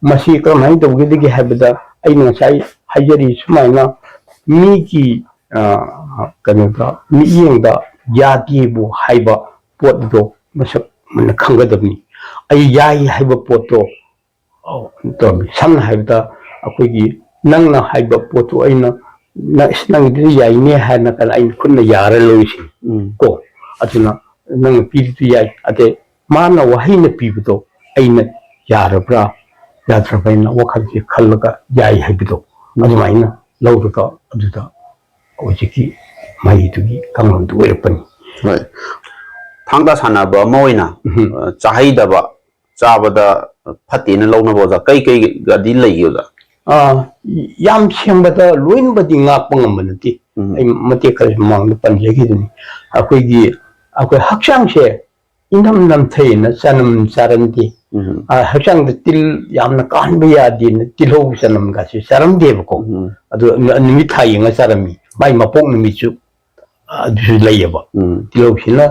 ꯃꯁꯤ ꯀꯔꯝꯍꯥꯏꯅ ꯇꯧꯒꯗꯒꯦ ꯍꯥꯏꯕꯗ, ꯑꯩꯅ ꯉꯁꯥꯏ ꯍꯥꯏꯖꯔꯤ ꯁꯨꯃꯥꯏꯅ, ꯃꯤꯒꯤ, ꯑ, ꯀꯩꯅꯣꯗ, ꯃꯤꯠꯌꯦꯡꯗ ꯌꯥꯗꯦꯕꯨ ꯍꯥꯏꯕ ꯄꯣꯠ ꯑꯗꯣ ꯃꯁꯛ ꯃꯨꯟꯅ ꯈꯪꯒꯗꯕꯅꯤ꯫ ꯑꯩ ꯌꯥꯏ ꯍꯥꯏꯕ ꯄꯣꯠꯇꯣ ꯑꯧ, ꯇꯧꯔꯝꯃꯤ꯫ ꯁꯝꯅ ꯍꯥꯏꯔꯕꯗ, ꯑꯩꯈꯣꯏꯒꯤ ꯅꯪꯅ ꯍꯥꯏꯕ ꯄꯣꯠꯇꯨ ꯑꯩꯅ, "ꯅꯪ, ꯏꯁ, ꯅꯪꯒꯤꯗꯨꯗꯤ ꯌꯥꯏꯅꯦ" ꯍꯥꯏꯅ ꯀꯥꯟꯗ ꯑꯩꯅ ꯈꯨꯠꯅ ꯌꯥꯔ ꯂꯣꯏꯁꯤꯅꯤ꯫ ꯎꯝ꯫ ꯀꯣ, ꯑꯗꯨꯅ ꯅꯪꯅ ꯄꯤꯔꯤꯗꯨ ꯌꯥꯏ꯫ ꯑꯗꯩ ꯃꯥꯅ ꯋꯥꯍꯩꯅ ꯄꯤꯕꯗꯣ ꯑꯩꯅ ꯌꯥꯔꯕ꯭ꯔꯥ, ꯌꯥꯗ꯭ꯔꯕ꯭ꯔꯥ ꯍꯥꯏꯅ ꯋꯥꯈꯜꯁꯦ ꯈꯜꯂꯒ ꯌꯥꯏ ꯍꯥꯏꯕꯗꯣ, ꯎꯝ꯫ ꯑꯗꯨꯃꯥꯏꯅ ꯂꯧꯔꯒ ꯑꯗꯨꯗ ꯍꯧꯖꯤꯛꯀꯤ ꯃꯍꯩꯗꯨꯒꯤ ꯀꯥꯡꯂꯣꯟꯗꯨ ꯑꯣꯏꯔꯛꯄꯅꯤ꯫ ꯍꯣꯏ꯫ ꯊꯥꯡ ꯇꯥ ꯁꯥꯟꯅꯕ ꯑꯃ ꯑꯣꯏꯅ, ꯎꯝ꯫ ꯑ, ꯆꯥꯍꯩꯗꯕ ꯆꯥꯕꯗ ꯐꯠꯇꯦꯅ ꯂꯧꯅꯕ, ꯑꯣꯖꯥ, ꯀꯩ ꯀꯩꯒꯗꯤ ꯂꯩꯒꯦ, ꯑꯣꯖꯥ? ꯑꯥ, ꯌꯥꯝ ꯁꯦꯡꯕꯗ ꯂꯣꯏꯅꯕꯗꯤ ꯉꯥꯛꯄ ꯉꯝꯕ ꯅꯠꯇꯦ꯫ ꯎꯝ꯫ ꯑꯩ ꯃꯇꯦꯛ ꯈꯔꯁꯨ ꯃꯃꯥꯡꯗ ꯄꯟꯖꯈꯤꯗꯨꯅꯤ꯫ ꯑꯩꯈꯣꯏꯒꯤ, ꯑꯩꯈꯣꯏ ꯍꯛꯆꯥꯡꯁꯦ ꯏꯅꯝ ꯅꯝꯊꯩꯅ ꯆꯅꯝ ꯆꯥꯔꯝꯗꯦ꯫ ꯎꯝ꯫ ꯑꯥ, ꯍꯛꯆꯥꯡꯗ ꯇꯤꯜ ꯌꯥꯝꯅ ꯀꯥꯍꯟꯕ ꯌꯥꯗꯦꯅ ꯇꯤꯜꯍꯧ ꯆꯅꯝꯒꯁꯦ ꯆꯥꯔꯝꯗꯦꯕꯀꯣ꯫ ꯎꯝ꯫ ꯑꯗꯨ ꯅ-, ꯅꯨꯃꯤꯠ ꯊꯥ ꯌꯦꯡꯉ ꯆꯥꯔꯝꯃꯤ꯫ ꯃꯥꯏ ꯃꯄꯣꯛ ꯅꯨꯃꯤꯠꯁꯨ ꯑꯗꯨꯁꯨ ꯂꯩꯌꯦꯕ꯫ ꯎꯝ꯫ ꯇꯤꯜꯍꯧꯁꯤꯅ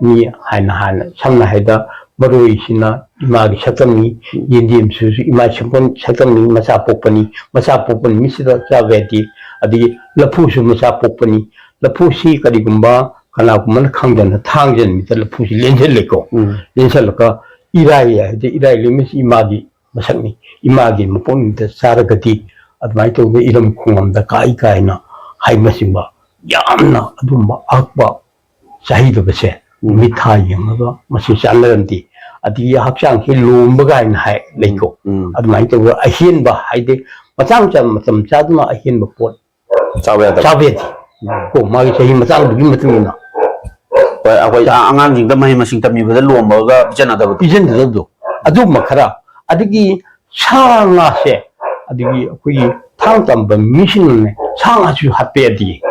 ꯃꯤ ꯍꯥꯏꯅ ꯍꯥꯟꯅ, ꯁꯝꯅ ꯍꯥꯏꯗ, ꯃꯔꯣꯏꯁꯤꯅ ꯏꯃꯥꯒꯤ ꯁꯛꯇꯝꯅꯤ, ꯎꯝ꯫ ꯌꯦꯟꯗꯦꯝꯁꯤꯁꯨ ꯏꯃꯥꯒꯤ ꯁꯛꯇꯝ-, ꯁꯛꯇꯝꯅꯤ, ꯃꯆꯥ ꯄꯣꯛꯄꯅꯤ, ꯃꯆꯥ ꯄꯣꯛꯄ ꯅꯨꯃꯤꯠꯁꯤꯗ ꯆꯥꯕ ꯌꯥꯗꯦ꯫ ꯑꯗꯒꯤ ꯂꯐꯨꯁꯨ ꯃꯆꯥ ꯄꯣꯛꯄꯅꯤ, ꯂꯐꯨꯁꯤ ꯀꯔꯤꯒꯨꯝꯕ ꯀꯅꯥꯒꯨꯝꯕꯅ ꯈꯪꯗꯅ ꯊꯥꯡꯖ ꯅꯨꯃꯤꯠꯇ ꯂꯐꯨꯁꯤ ꯂꯦꯟꯁꯤꯜꯂꯦꯀꯣ꯫ ꯎꯝ꯫ ꯂꯦꯟꯁꯤꯜꯂꯒ ꯏꯔꯥꯏ ꯍꯥꯏꯗꯤ ꯏꯔꯥꯏ ꯂꯣꯏꯃꯤꯁꯤ ꯏꯃꯥꯒꯤ ꯃꯁꯛꯅꯤ, ꯏꯃꯥꯒꯤ ꯃꯄꯣꯛ ꯅꯨꯃꯤꯠꯇ ꯆꯥꯔꯒꯗꯤ ꯑꯗꯨꯃꯥꯏꯅ ꯇꯧꯗꯅ ꯏꯔꯝ ꯈꯣꯡꯂꯝꯗ ꯀꯥꯏ ꯀꯥꯏꯅ ꯍꯥꯏꯕꯅꯆꯤꯡꯕ ꯌꯥꯝꯅ ꯑꯗꯨꯝꯕ ꯑꯍꯛꯄ ꯆꯍꯤꯗꯕꯁꯦ ꯎꯝ꯫ ꯅꯨꯃꯤꯠ ꯊꯥ ꯌꯦꯡꯉꯒ ꯃꯁꯤ ꯆꯥꯟꯅꯔꯝꯗꯦ꯫ ꯑꯗꯒꯤ ꯍꯛꯆꯥꯡꯁꯤ ꯂꯣꯝꯕ ꯀꯥꯏꯅ ꯍꯥꯏ ꯂꯩꯀꯣ꯫ ꯎꯝ꯫ ꯑꯗꯨꯃꯥꯏꯅ ꯇꯧꯗꯅ ꯑꯍꯦꯟꯕ ꯍꯥꯏꯗꯤ ꯃꯇꯥꯡ ꯆꯥ-, ꯃꯇꯝ ꯆꯥꯗꯨꯅ ꯑꯍꯦꯟꯕ ꯄꯣꯠ ꯆꯥꯕ ꯌꯥꯗꯕ꯫ ꯆꯥꯕ ꯌꯥꯗꯦ꯫ ꯎꯝ꯫ ꯀꯣ, ꯃꯥꯒꯤ ꯆꯍꯤ ꯃꯇꯥꯡꯗꯨꯒꯤ ꯃꯇꯨꯡ ꯏꯟꯅ꯫ ꯍꯣꯏ, ꯑꯩꯈꯣꯏ ꯆꯥ- ꯑ-, ꯑꯉꯥꯡꯁꯤꯡꯗ ꯃꯍꯩ ꯃꯁꯤꯡ ꯇꯝꯕꯤꯕꯗ ꯂꯣꯝꯕꯒ ꯄꯤꯖꯅꯗꯕꯗꯣ꯫ ꯄꯤꯖꯅꯗꯕꯗꯣ꯫ ꯑꯗꯨꯒꯨꯝꯕ ꯈꯔ꯫ ꯑꯗꯒꯤ ꯁꯥ ꯉꯥꯁꯦ, ꯑꯗꯒꯤ ꯑꯩꯈꯣꯏꯒꯤ ꯊꯥꯡ ꯇꯝꯕ ꯃꯤꯁꯤꯡꯅꯅꯦ, ꯁꯥ ꯉꯥꯁꯨ ꯍꯥꯠꯄ ꯌꯥꯗꯦ꯫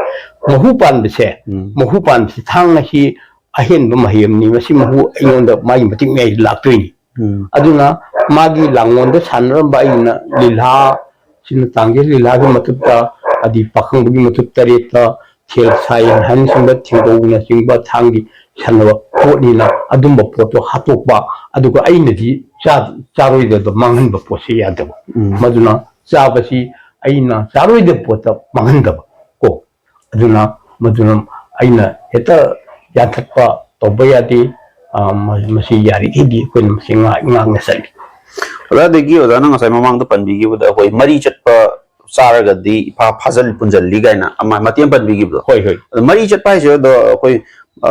ꯃꯍꯨ ꯄꯥꯟꯕꯁꯦ, ꯎꯝ꯫ ꯃꯍꯨ ꯄꯥꯟꯕꯁꯦ ꯊꯥꯡ ꯑꯁꯤ ꯑꯍꯦꯟꯕ ꯃꯍꯩ ꯑꯃꯅꯤ꯫ ꯃꯁꯤ ꯃꯍꯨ ꯑꯩꯉꯣꯟꯗ ꯃꯥꯒꯤ ꯃꯇꯤꯛ ꯃꯌꯥꯏꯗ ꯂꯥꯛꯇꯣꯏꯅꯤ꯫ ꯎꯝ꯫ ꯑꯗꯨꯅ ꯃꯥꯒꯤ ꯂꯥꯡꯒꯣꯜꯗ ꯁꯥꯟꯅꯔꯝꯕ ꯑꯩꯅ ꯂꯤꯂꯥ, ꯁꯤꯅ ꯇꯥꯡꯖꯩ ꯂꯤꯂꯥꯒꯤ ꯃꯊꯛꯇ, ꯑꯗꯤ ꯄꯥꯈꯪꯕꯒꯤ ꯃꯊꯛ ꯇꯔꯦꯠꯇ ꯊꯦꯜ ꯁꯥꯏ ꯍꯥꯏꯅꯆꯤꯡꯕ ꯊꯦꯡꯒꯧꯅꯆꯤꯡꯕ ꯊꯥꯡꯒꯤ ꯁꯥꯟꯅꯕ ꯄꯣꯠꯅꯤꯅ ꯑꯗꯨꯝꯕ ꯄꯣꯠꯇꯣ ꯍꯥꯠꯇꯣꯛꯄ, ꯑꯗꯨꯒ ꯑꯩꯅꯗꯤ ꯆꯥ-, ꯆꯥꯔꯣꯏꯗꯕ ꯃꯥꯡꯍꯟꯕ ꯄꯣꯠꯁꯦ ꯌꯥꯗꯕ꯫ ꯎꯝ꯫ ꯃꯗꯨꯅ ꯆꯥꯕꯁꯤ ꯑꯩꯅ ꯆꯥꯔꯣꯏꯗꯕ ꯄꯣꯠꯇ ꯃꯥꯡꯍꯟꯗꯕ ꯀꯣ꯫ ꯑꯗꯨꯅ ꯃꯗꯨꯅ ꯑꯩꯅ ꯍꯦꯛꯇ ꯌꯥꯟꯊꯠꯄ ꯇꯧꯕ ꯌꯥꯗꯦ꯫ ꯑ, ꯃ-, ꯃꯁꯤ ꯌꯥꯔꯤꯈꯩꯗꯤ ꯑꯩꯈꯣꯏꯅ ꯃꯁꯤ ꯉꯥꯛ-, ꯉꯥꯛꯅ ꯆꯠꯂꯤ꯫ ꯑꯣꯖꯥ, ꯑꯗꯒꯤ ꯑꯣꯖꯥꯅ ꯉꯁꯥꯏ ꯃꯃꯥꯡꯗ ꯄꯟꯕꯤꯈꯤꯕꯗ ꯑꯩꯈꯣꯏ ꯃꯔꯤ ꯆꯠꯄ ꯆꯥꯔꯒꯗꯤ ꯏꯐꯥ ꯐꯥꯖꯜ ꯄꯨꯟꯖꯜꯂꯤ ꯀꯥꯏꯅ ꯑꯃ ꯃꯇꯦꯛ ꯑꯃ ꯄꯟꯕꯤꯈꯤꯕꯗꯣ꯫ ꯍꯣꯏ, ꯍꯣꯏ꯫ ꯑꯗꯣ ꯃꯔꯤ ꯆꯠꯄ ꯍꯥꯏꯁꯦ ꯑꯗꯣ ꯑꯩꯈꯣꯏ, ꯑ,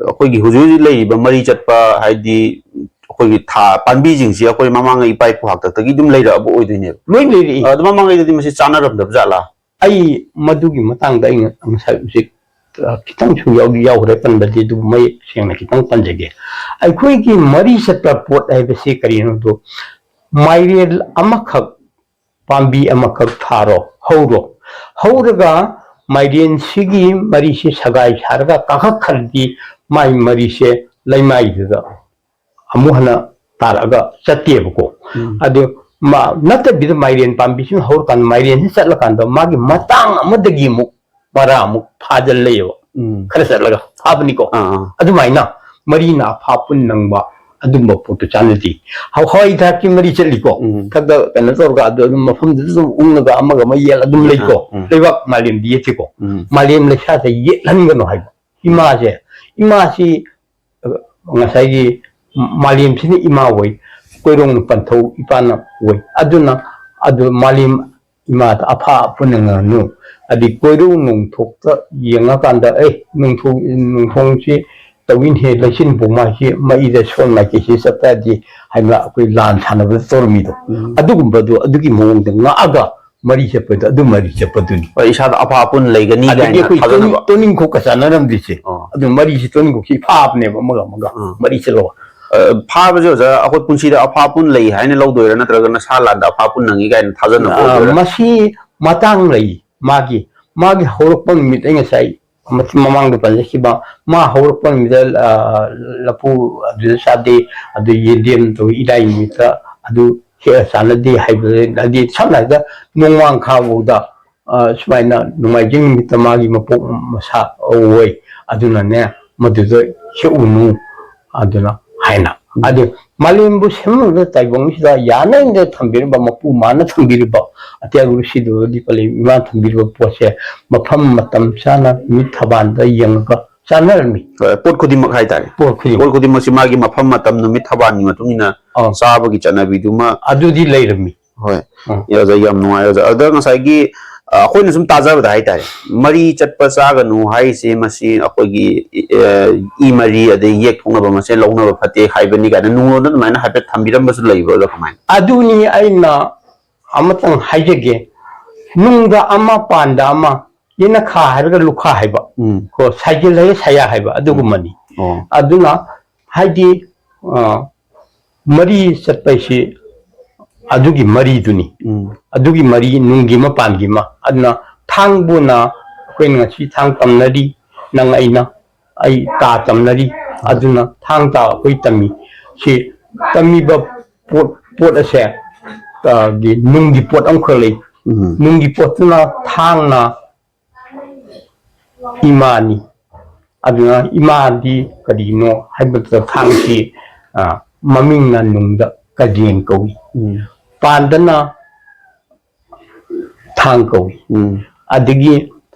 ꯑꯩꯈꯣꯏꯒꯤ ꯍꯧꯖꯤꯛ ꯍꯧꯖꯤꯛ ꯂꯩꯔꯤꯕ ꯃꯔꯤ ꯆꯠꯄ ꯍꯥꯏꯗꯤ ꯑꯩꯈꯣꯏꯒꯤ ꯊꯥ ꯄꯥꯝꯕꯤꯁꯤꯡꯁꯤ ꯑꯩꯈꯣꯏ ꯃꯃꯥꯡꯉꯩ ꯏꯄꯥ ꯏꯄꯨ ꯍꯥꯛꯇꯛꯇꯒꯤ ꯑꯗꯨꯝ ꯂꯩꯔꯛꯑꯕ ꯑꯣꯏꯗꯣꯏꯅꯦꯕ꯫ ꯂꯣꯏ ꯂꯩꯔꯛꯏ꯫ ꯑꯗꯣ ꯃꯃꯥꯡꯉꯩꯗꯗꯤ ꯃꯁꯤ ꯆꯥꯟꯅꯔꯝꯗꯕ ꯖꯥꯠꯂꯥ? ꯑꯩ ꯃꯗꯨꯒꯤ ꯃꯇꯥꯡꯗ ꯑꯩꯅ ꯉꯁꯥꯏ ꯍꯧꯖꯤꯛ ꯑ, ꯈꯤꯇꯪꯁꯨ ꯌꯥꯎꯗꯤ ꯌꯥꯎꯈ꯭ꯔꯦ ꯄꯟꯕꯗꯤ, ꯑꯗꯨꯕꯨ ꯃꯌꯦꯛ ꯁꯦꯡꯅ ꯈꯤꯇꯪ ꯄꯟꯖꯒꯦ꯫ ꯑꯩꯈꯣꯏꯒꯤ ꯃꯔꯤ ꯆꯠꯄ ꯄꯣꯠ ꯍꯥꯏꯕꯁꯤ ꯀꯔꯤꯅꯣꯗꯣ, ꯃꯥꯏꯔꯦꯟ ꯑꯃꯈꯛ, ꯄꯥꯝꯕꯤ ꯑꯃꯈꯛ ꯊꯥꯔꯣ, ꯍꯧꯔꯣ꯫ ꯍꯧꯔꯒ ꯃꯥꯏꯔꯦꯟꯁꯤꯒꯤ ꯃꯔꯤꯁꯤ ꯁꯒꯥꯏ ꯁꯥꯔꯒ ꯀꯥꯈꯠꯈ꯭ꯔꯗꯤ ꯃꯥꯏ ꯃꯔꯤꯁꯦ ꯂꯩꯃꯥꯏꯗꯨꯗ ꯑꯃꯨꯛ ꯍꯟꯅ ꯇꯥꯔꯛꯑꯒ ꯆꯠꯇꯦꯕꯀꯣ꯫ ꯎꯝ꯫ ꯑꯗꯨ ꯃꯥ-, ꯅꯠꯇꯕꯤꯗ ꯃꯥꯏꯔꯦꯟ ꯄꯥꯝꯕꯤꯁꯤꯅ ꯍꯧꯔꯀꯥꯟꯗ, ꯃꯥꯏꯔꯦꯟꯁꯤ ꯆꯠꯂꯀꯥꯟꯗ ꯃꯥꯒꯤ ꯃꯇꯥꯡ ꯑꯃꯗꯒꯤ ꯑꯃꯨꯛ ꯃꯔꯥ ꯑꯃꯨꯛ ꯐꯥꯖꯤꯜꯂꯛꯑꯦꯕ꯫ ꯎꯝ꯫ ꯈꯔ ꯆꯠꯂꯒ ꯐꯥꯕꯅꯤꯀꯣ꯫ ꯑꯥ, ꯑꯥ꯫ ꯑꯗꯨꯃꯥꯏꯅ ꯃꯔꯤꯅ ꯑꯐꯥ ꯄꯨꯟ ꯅꯪꯕ ꯑꯗꯨꯝꯕ ꯄꯣꯠꯇꯣ ꯆꯥꯟꯅꯗꯦ꯫ ꯍꯋꯥꯏ ꯊꯔꯥꯛꯀꯤ ꯃꯔꯤ ꯆꯠꯂꯤꯀꯣ꯫ ꯎꯝ꯫ ꯊꯛꯇ ꯀꯩꯅꯣ ꯇꯧꯔꯒ ꯑꯗꯨ ꯑꯗꯨꯝ ꯃꯐꯝꯗꯨꯗ ꯑꯗꯨꯝ ꯎꯪꯉꯒ ꯑꯃꯒ ꯑꯃ ꯌꯦꯠ ꯑꯗꯨꯝ ꯂꯩꯀꯣ꯫ ꯎꯝ꯫ ꯂꯩꯕꯥꯛ ꯃꯥꯂꯦꯝꯗꯤ ꯌꯦꯠꯇꯦꯀꯣ꯫ ꯎꯝ꯫ ꯃꯥꯂꯦꯝ ꯂꯩꯁꯥꯁꯦ ꯌꯦꯠꯍꯟꯒꯅꯨ ꯍꯥꯏꯕ꯫ ꯏꯃꯥꯁꯦ, ꯏꯃꯥꯁꯤ, ꯑ, ꯉꯁꯥꯏꯒꯤ ꯃꯥꯂꯦꯝꯁꯤꯅ ꯏꯃꯥ ꯑꯣꯏ, ꯀꯣꯏꯔꯣꯡꯅ ꯄꯟꯊꯧ ꯏꯄꯥꯅ ꯑꯣꯏ꯫ ꯑꯗꯨꯅ ꯑꯗꯨ ꯃꯥꯂꯦꯝ ꯏꯃꯥꯗ ꯑꯐꯥ ꯑꯄꯨꯟꯅ ꯉꯥꯅꯨ, ꯑꯗꯩ ꯀꯣꯏꯔꯣꯡ ꯅꯣꯡꯊꯣꯛꯇ ꯌꯦꯡꯉꯀꯥꯟꯗ, "ꯑꯦ, ꯅꯣꯡꯊꯣꯡ-, ꯅꯣꯡꯊꯣꯡꯁꯤ ꯇꯧꯏꯅꯦꯍꯦ, ꯂꯩꯆꯤꯟ ꯄꯣꯛꯃꯥꯏꯁꯤ ꯃꯩꯗ ꯁꯣꯟ ꯃꯥꯏꯀꯩꯁꯤ ꯆꯠꯄ ꯌꯥꯗꯦ" ꯍꯥꯏꯅ ꯑꯩꯈꯣꯏ ꯂꯥꯟ ꯁꯥꯟꯅꯕꯗ ꯇꯧꯔꯝꯃꯤꯗꯣ, ꯎꯝ꯫ ꯑꯗꯨꯒꯨꯝꯕꯗꯣ ꯑꯗꯨꯒꯤ ꯃꯑꯣꯡꯗ ꯉꯥꯛꯑꯒ ꯃꯔꯤ ꯆꯠꯄꯗꯣ, ꯑꯗꯨ ꯃꯔꯤ ꯆꯠꯄꯗꯨꯅꯤ꯫ ꯍꯣꯏ, ꯏꯁꯥꯗ ꯑꯐꯥ ꯑꯄꯨꯟ ꯂꯩꯒꯅꯤ ꯑꯗꯒꯤ ꯀꯥꯏꯅ ꯑꯩꯈꯣꯏ ꯊꯥꯖꯅꯕ꯫ ꯇꯣꯅꯤꯡ-, ꯇꯣꯅꯤꯡꯈꯣꯛꯀ ꯆꯥꯟꯅꯔꯝꯗ꯭ꯔꯤꯁꯦ꯫ ꯑꯣ꯫ ꯑꯗꯨ ꯃꯔꯤꯁꯤ ꯇꯣꯅꯤꯡꯈꯣꯛꯁꯤ ꯐꯥꯕꯅꯦꯕ ꯑꯃꯒ ꯑꯃꯒ꯫ ꯎꯝ꯫ ꯃꯔꯤ ꯆꯠꯂꯣ꯫ ꯑ, ꯐꯥꯕꯁꯦ ꯑꯣꯖꯥ, ꯑꯩꯈꯣꯏ ꯄꯨꯟꯁꯤꯗ ꯑꯐꯥ ꯑꯄꯨꯟ ꯂꯩ ꯍꯥꯏꯅ ꯂꯧꯗꯣꯏꯔꯥ, ꯅꯠꯇ꯭ꯔꯒꯅ ꯁꯥ ꯂꯥꯟꯗ ꯑꯐꯥ ꯑꯄꯨꯟ ꯅꯪꯉꯤ ꯀꯥꯏꯅ ꯊꯥꯖꯅꯕ ꯑ, ꯑꯣꯏꯗꯣꯏꯔꯥ? ꯃꯁꯤ ꯃꯇꯥꯡ ꯂꯩ꯫ ꯃꯥꯒꯤ, ꯃꯥꯒꯤ ꯍꯧꯔꯛꯄ ꯅꯨꯃꯤꯠ, ꯑꯩ ꯉꯁꯥꯏ ꯃ-, ꯃꯃꯥꯡꯗ ꯄꯟꯖꯈꯤꯕ, ꯃꯥ ꯍꯧꯔꯛꯄ ꯅꯨꯃꯤꯠꯇ, ꯑ, ꯂꯐꯨ ꯑꯗꯨꯗ ꯆꯥꯗꯦ, ꯑꯗꯨ ꯌꯦꯟꯗꯦꯝ ꯇꯧꯏ, ꯏꯔꯥꯏ ꯅꯨꯃꯤꯠꯇ ꯑꯗꯨ ꯍꯦꯛꯑ ꯆꯥꯟꯅꯗꯦ ꯍꯥꯏꯕ, ꯍꯥꯏꯗꯤ ꯁꯝꯅ ꯍꯥꯏꯔꯕꯗ ꯅꯣꯡꯃꯥꯡꯈꯥ ꯐꯥꯎꯗ, ꯑ, ꯁꯨꯃꯥꯏꯅ ꯅꯣꯡꯃꯥꯏꯖꯤꯡ ꯅꯨꯃꯤꯠꯇ ꯃꯥꯒꯤ ꯃꯄꯣꯛ ꯃꯁꯥ ꯑꯣꯏ, ꯑꯗꯨꯅꯅꯦ ꯃꯗꯨꯗ ꯍꯦꯛꯎꯅꯨ, ꯑꯗꯨꯅ ꯍꯥꯏꯅ꯫ ꯎꯝ꯫ ꯑꯗꯨ ꯃꯥꯂꯦꯝꯕꯨ ꯁꯦꯝꯂꯝꯂꯕ ꯇꯥꯏꯕꯪꯁꯤꯗ ꯌꯥꯅ ꯊꯝꯕꯤꯔꯝꯕ, ꯃꯄꯨ ꯃꯥꯅ ꯊꯝꯕꯤꯔꯤꯕ, ꯑꯇꯤꯌꯥ ꯒꯨꯔꯨ ꯁꯤꯗꯕꯗꯤ ꯄꯂꯦꯝ ꯏꯃꯥꯅ ꯊꯝꯕꯤꯔꯤꯕ ꯄꯣꯠꯁꯦ ꯃꯐꯝ ꯃꯇꯝ ꯆꯥꯅ ꯅꯨꯃꯤꯠ ꯊꯕꯥꯟꯗ ꯌꯦꯡꯉꯒ ꯆꯥꯟꯅꯔꯝꯃꯤ꯫ ꯍꯣꯏ, ꯄꯣꯠ ꯈꯨꯗꯤꯡꯃꯛ ꯍꯥꯏꯇꯥꯔꯦ꯫ ꯄꯣꯠ ꯈꯨꯗꯤꯡꯃꯛ꯫ ꯄꯣꯠ ꯈꯨꯗꯤꯡꯃꯛꯁꯤ ꯃꯥꯒꯤ ꯃꯐꯝ ꯃꯇꯝ ꯅꯨꯃꯤꯠ ꯊꯕꯥꯟꯒꯤ ꯃꯇꯨꯡ ꯏꯟꯅ ꯑꯥ꯫ ꯆꯥꯕꯒꯤ ꯆꯠꯅꯕꯤꯗꯨꯃ ꯑꯗꯨꯗꯤ ꯂꯩꯔꯝꯃꯤ꯫ ꯍꯣꯏ꯫ ꯎꯝ꯫ ꯑꯦ, ꯑꯣꯖꯥ, ꯌꯥꯝ ꯅꯨꯡꯉꯥꯏ, ꯑꯣꯖꯥ꯫ ꯑꯗ ꯉꯁꯥꯏꯒꯤ, ꯑ, ꯑꯩꯈꯣꯏꯅ ꯁꯨꯝ ꯇꯥꯖꯕꯗ ꯍꯥꯏꯇꯥꯔꯦ, ꯃꯔꯤ ꯆꯠꯄ ꯆꯥꯒꯅꯨ ꯍꯥꯏꯁꯦ ꯃꯁꯤ ꯑꯩꯈꯣꯏꯒꯤ, ꯑ, ꯏ ꯃꯔꯤ ꯑꯗꯩ ꯌꯦꯛ ꯊꯣꯛꯅꯕ ꯃꯁꯦ ꯂꯧꯅꯕ ꯐꯠꯇꯦ ꯍꯥꯏꯕꯅꯤ ꯀꯥꯏꯅ ꯅꯨꯡꯂꯣꯟꯗ ꯑꯗꯨꯃꯥꯏꯅ ꯍꯥꯏꯐꯦꯠ ꯊꯝꯕꯤꯔꯝꯕꯁꯨ ꯂꯩꯕ꯭ꯔꯥ, ꯑꯣꯖꯥ, ꯀꯃꯥꯏꯅ? ꯑꯗꯨꯅꯤ ꯑꯩꯅ ꯑꯃꯇꯪ ꯍꯥꯏꯖꯒꯦ, ꯅꯨꯡꯗ ꯑꯃ ꯄꯥꯟꯗ ꯑꯃ, ꯌꯦꯅꯈꯥ ꯍꯥꯏꯔꯒ ꯂꯨꯈꯥ ꯍꯥꯏꯕ꯫ ꯎꯝ꯫ ꯀꯣ, ꯁꯥꯏꯖꯤꯜ ꯍꯥꯏꯌꯦ, ꯁꯌꯥ ꯍꯥꯏꯕ ꯑꯗꯨꯒꯨꯝꯕꯅꯤ꯫ ꯑꯣ꯫ ꯑꯗꯨꯅ ꯍꯥꯏꯗꯤ, ꯑ, ꯃꯔꯤ ꯆꯠꯄ ꯍꯥꯏꯁꯤ ꯑꯗꯨꯒꯤ ꯃꯔꯤꯗꯨꯅꯤ꯫ ꯎꯝ꯫ ꯑꯗꯨꯒꯤ ꯃꯔꯤ, ꯅꯨꯡꯒꯤ ꯑꯃ ꯄꯥꯟꯒꯤ ꯑꯃ꯫ ꯑꯗꯨꯅ ꯊꯥꯡꯕꯨꯅ ꯑꯩꯈꯣꯏꯅ ꯉꯁꯤ ꯊꯥꯡ ꯇꯝꯅꯔꯤ, ꯅꯪ ꯑꯩꯅ, ꯑꯩ ꯇꯥ ꯇꯝꯅꯔꯤ꯫ ꯑꯗꯨꯅ ꯊꯥꯡ ꯇꯥ ꯑꯩꯈꯣꯏ ꯇꯝꯃꯤ꯫ ꯁꯤ ꯇꯝꯃꯤꯕ ꯄꯣꯠ, ꯄꯣꯠ ꯑꯁꯦ, ꯑ, ꯒꯤ ꯅꯨꯡꯒꯤ ꯄꯣꯠ ꯑꯃꯈꯛ ꯂꯩ꯫ ꯎꯝ꯫ ꯅꯨꯡꯒꯤ ꯄꯣꯠꯇꯨꯅ ꯊꯥꯡꯅ ꯏꯃꯥꯅꯤ꯫ ꯑꯗꯨꯅ ꯏꯃꯥꯗꯤ ꯀꯔꯤꯅꯣ ꯍꯥꯏꯕꯗ ꯊꯥꯡꯁꯤ, ꯑ, ꯃꯃꯤꯡꯅ ꯅꯨꯡꯗ ꯀꯖꯦꯡ ꯀꯧꯏ꯫ ꯎꯝ꯫ ꯄꯥꯟꯗꯅ ꯊꯥꯡ ꯀꯧꯏ꯫ ꯎꯝ꯫ ꯑꯗꯒꯤ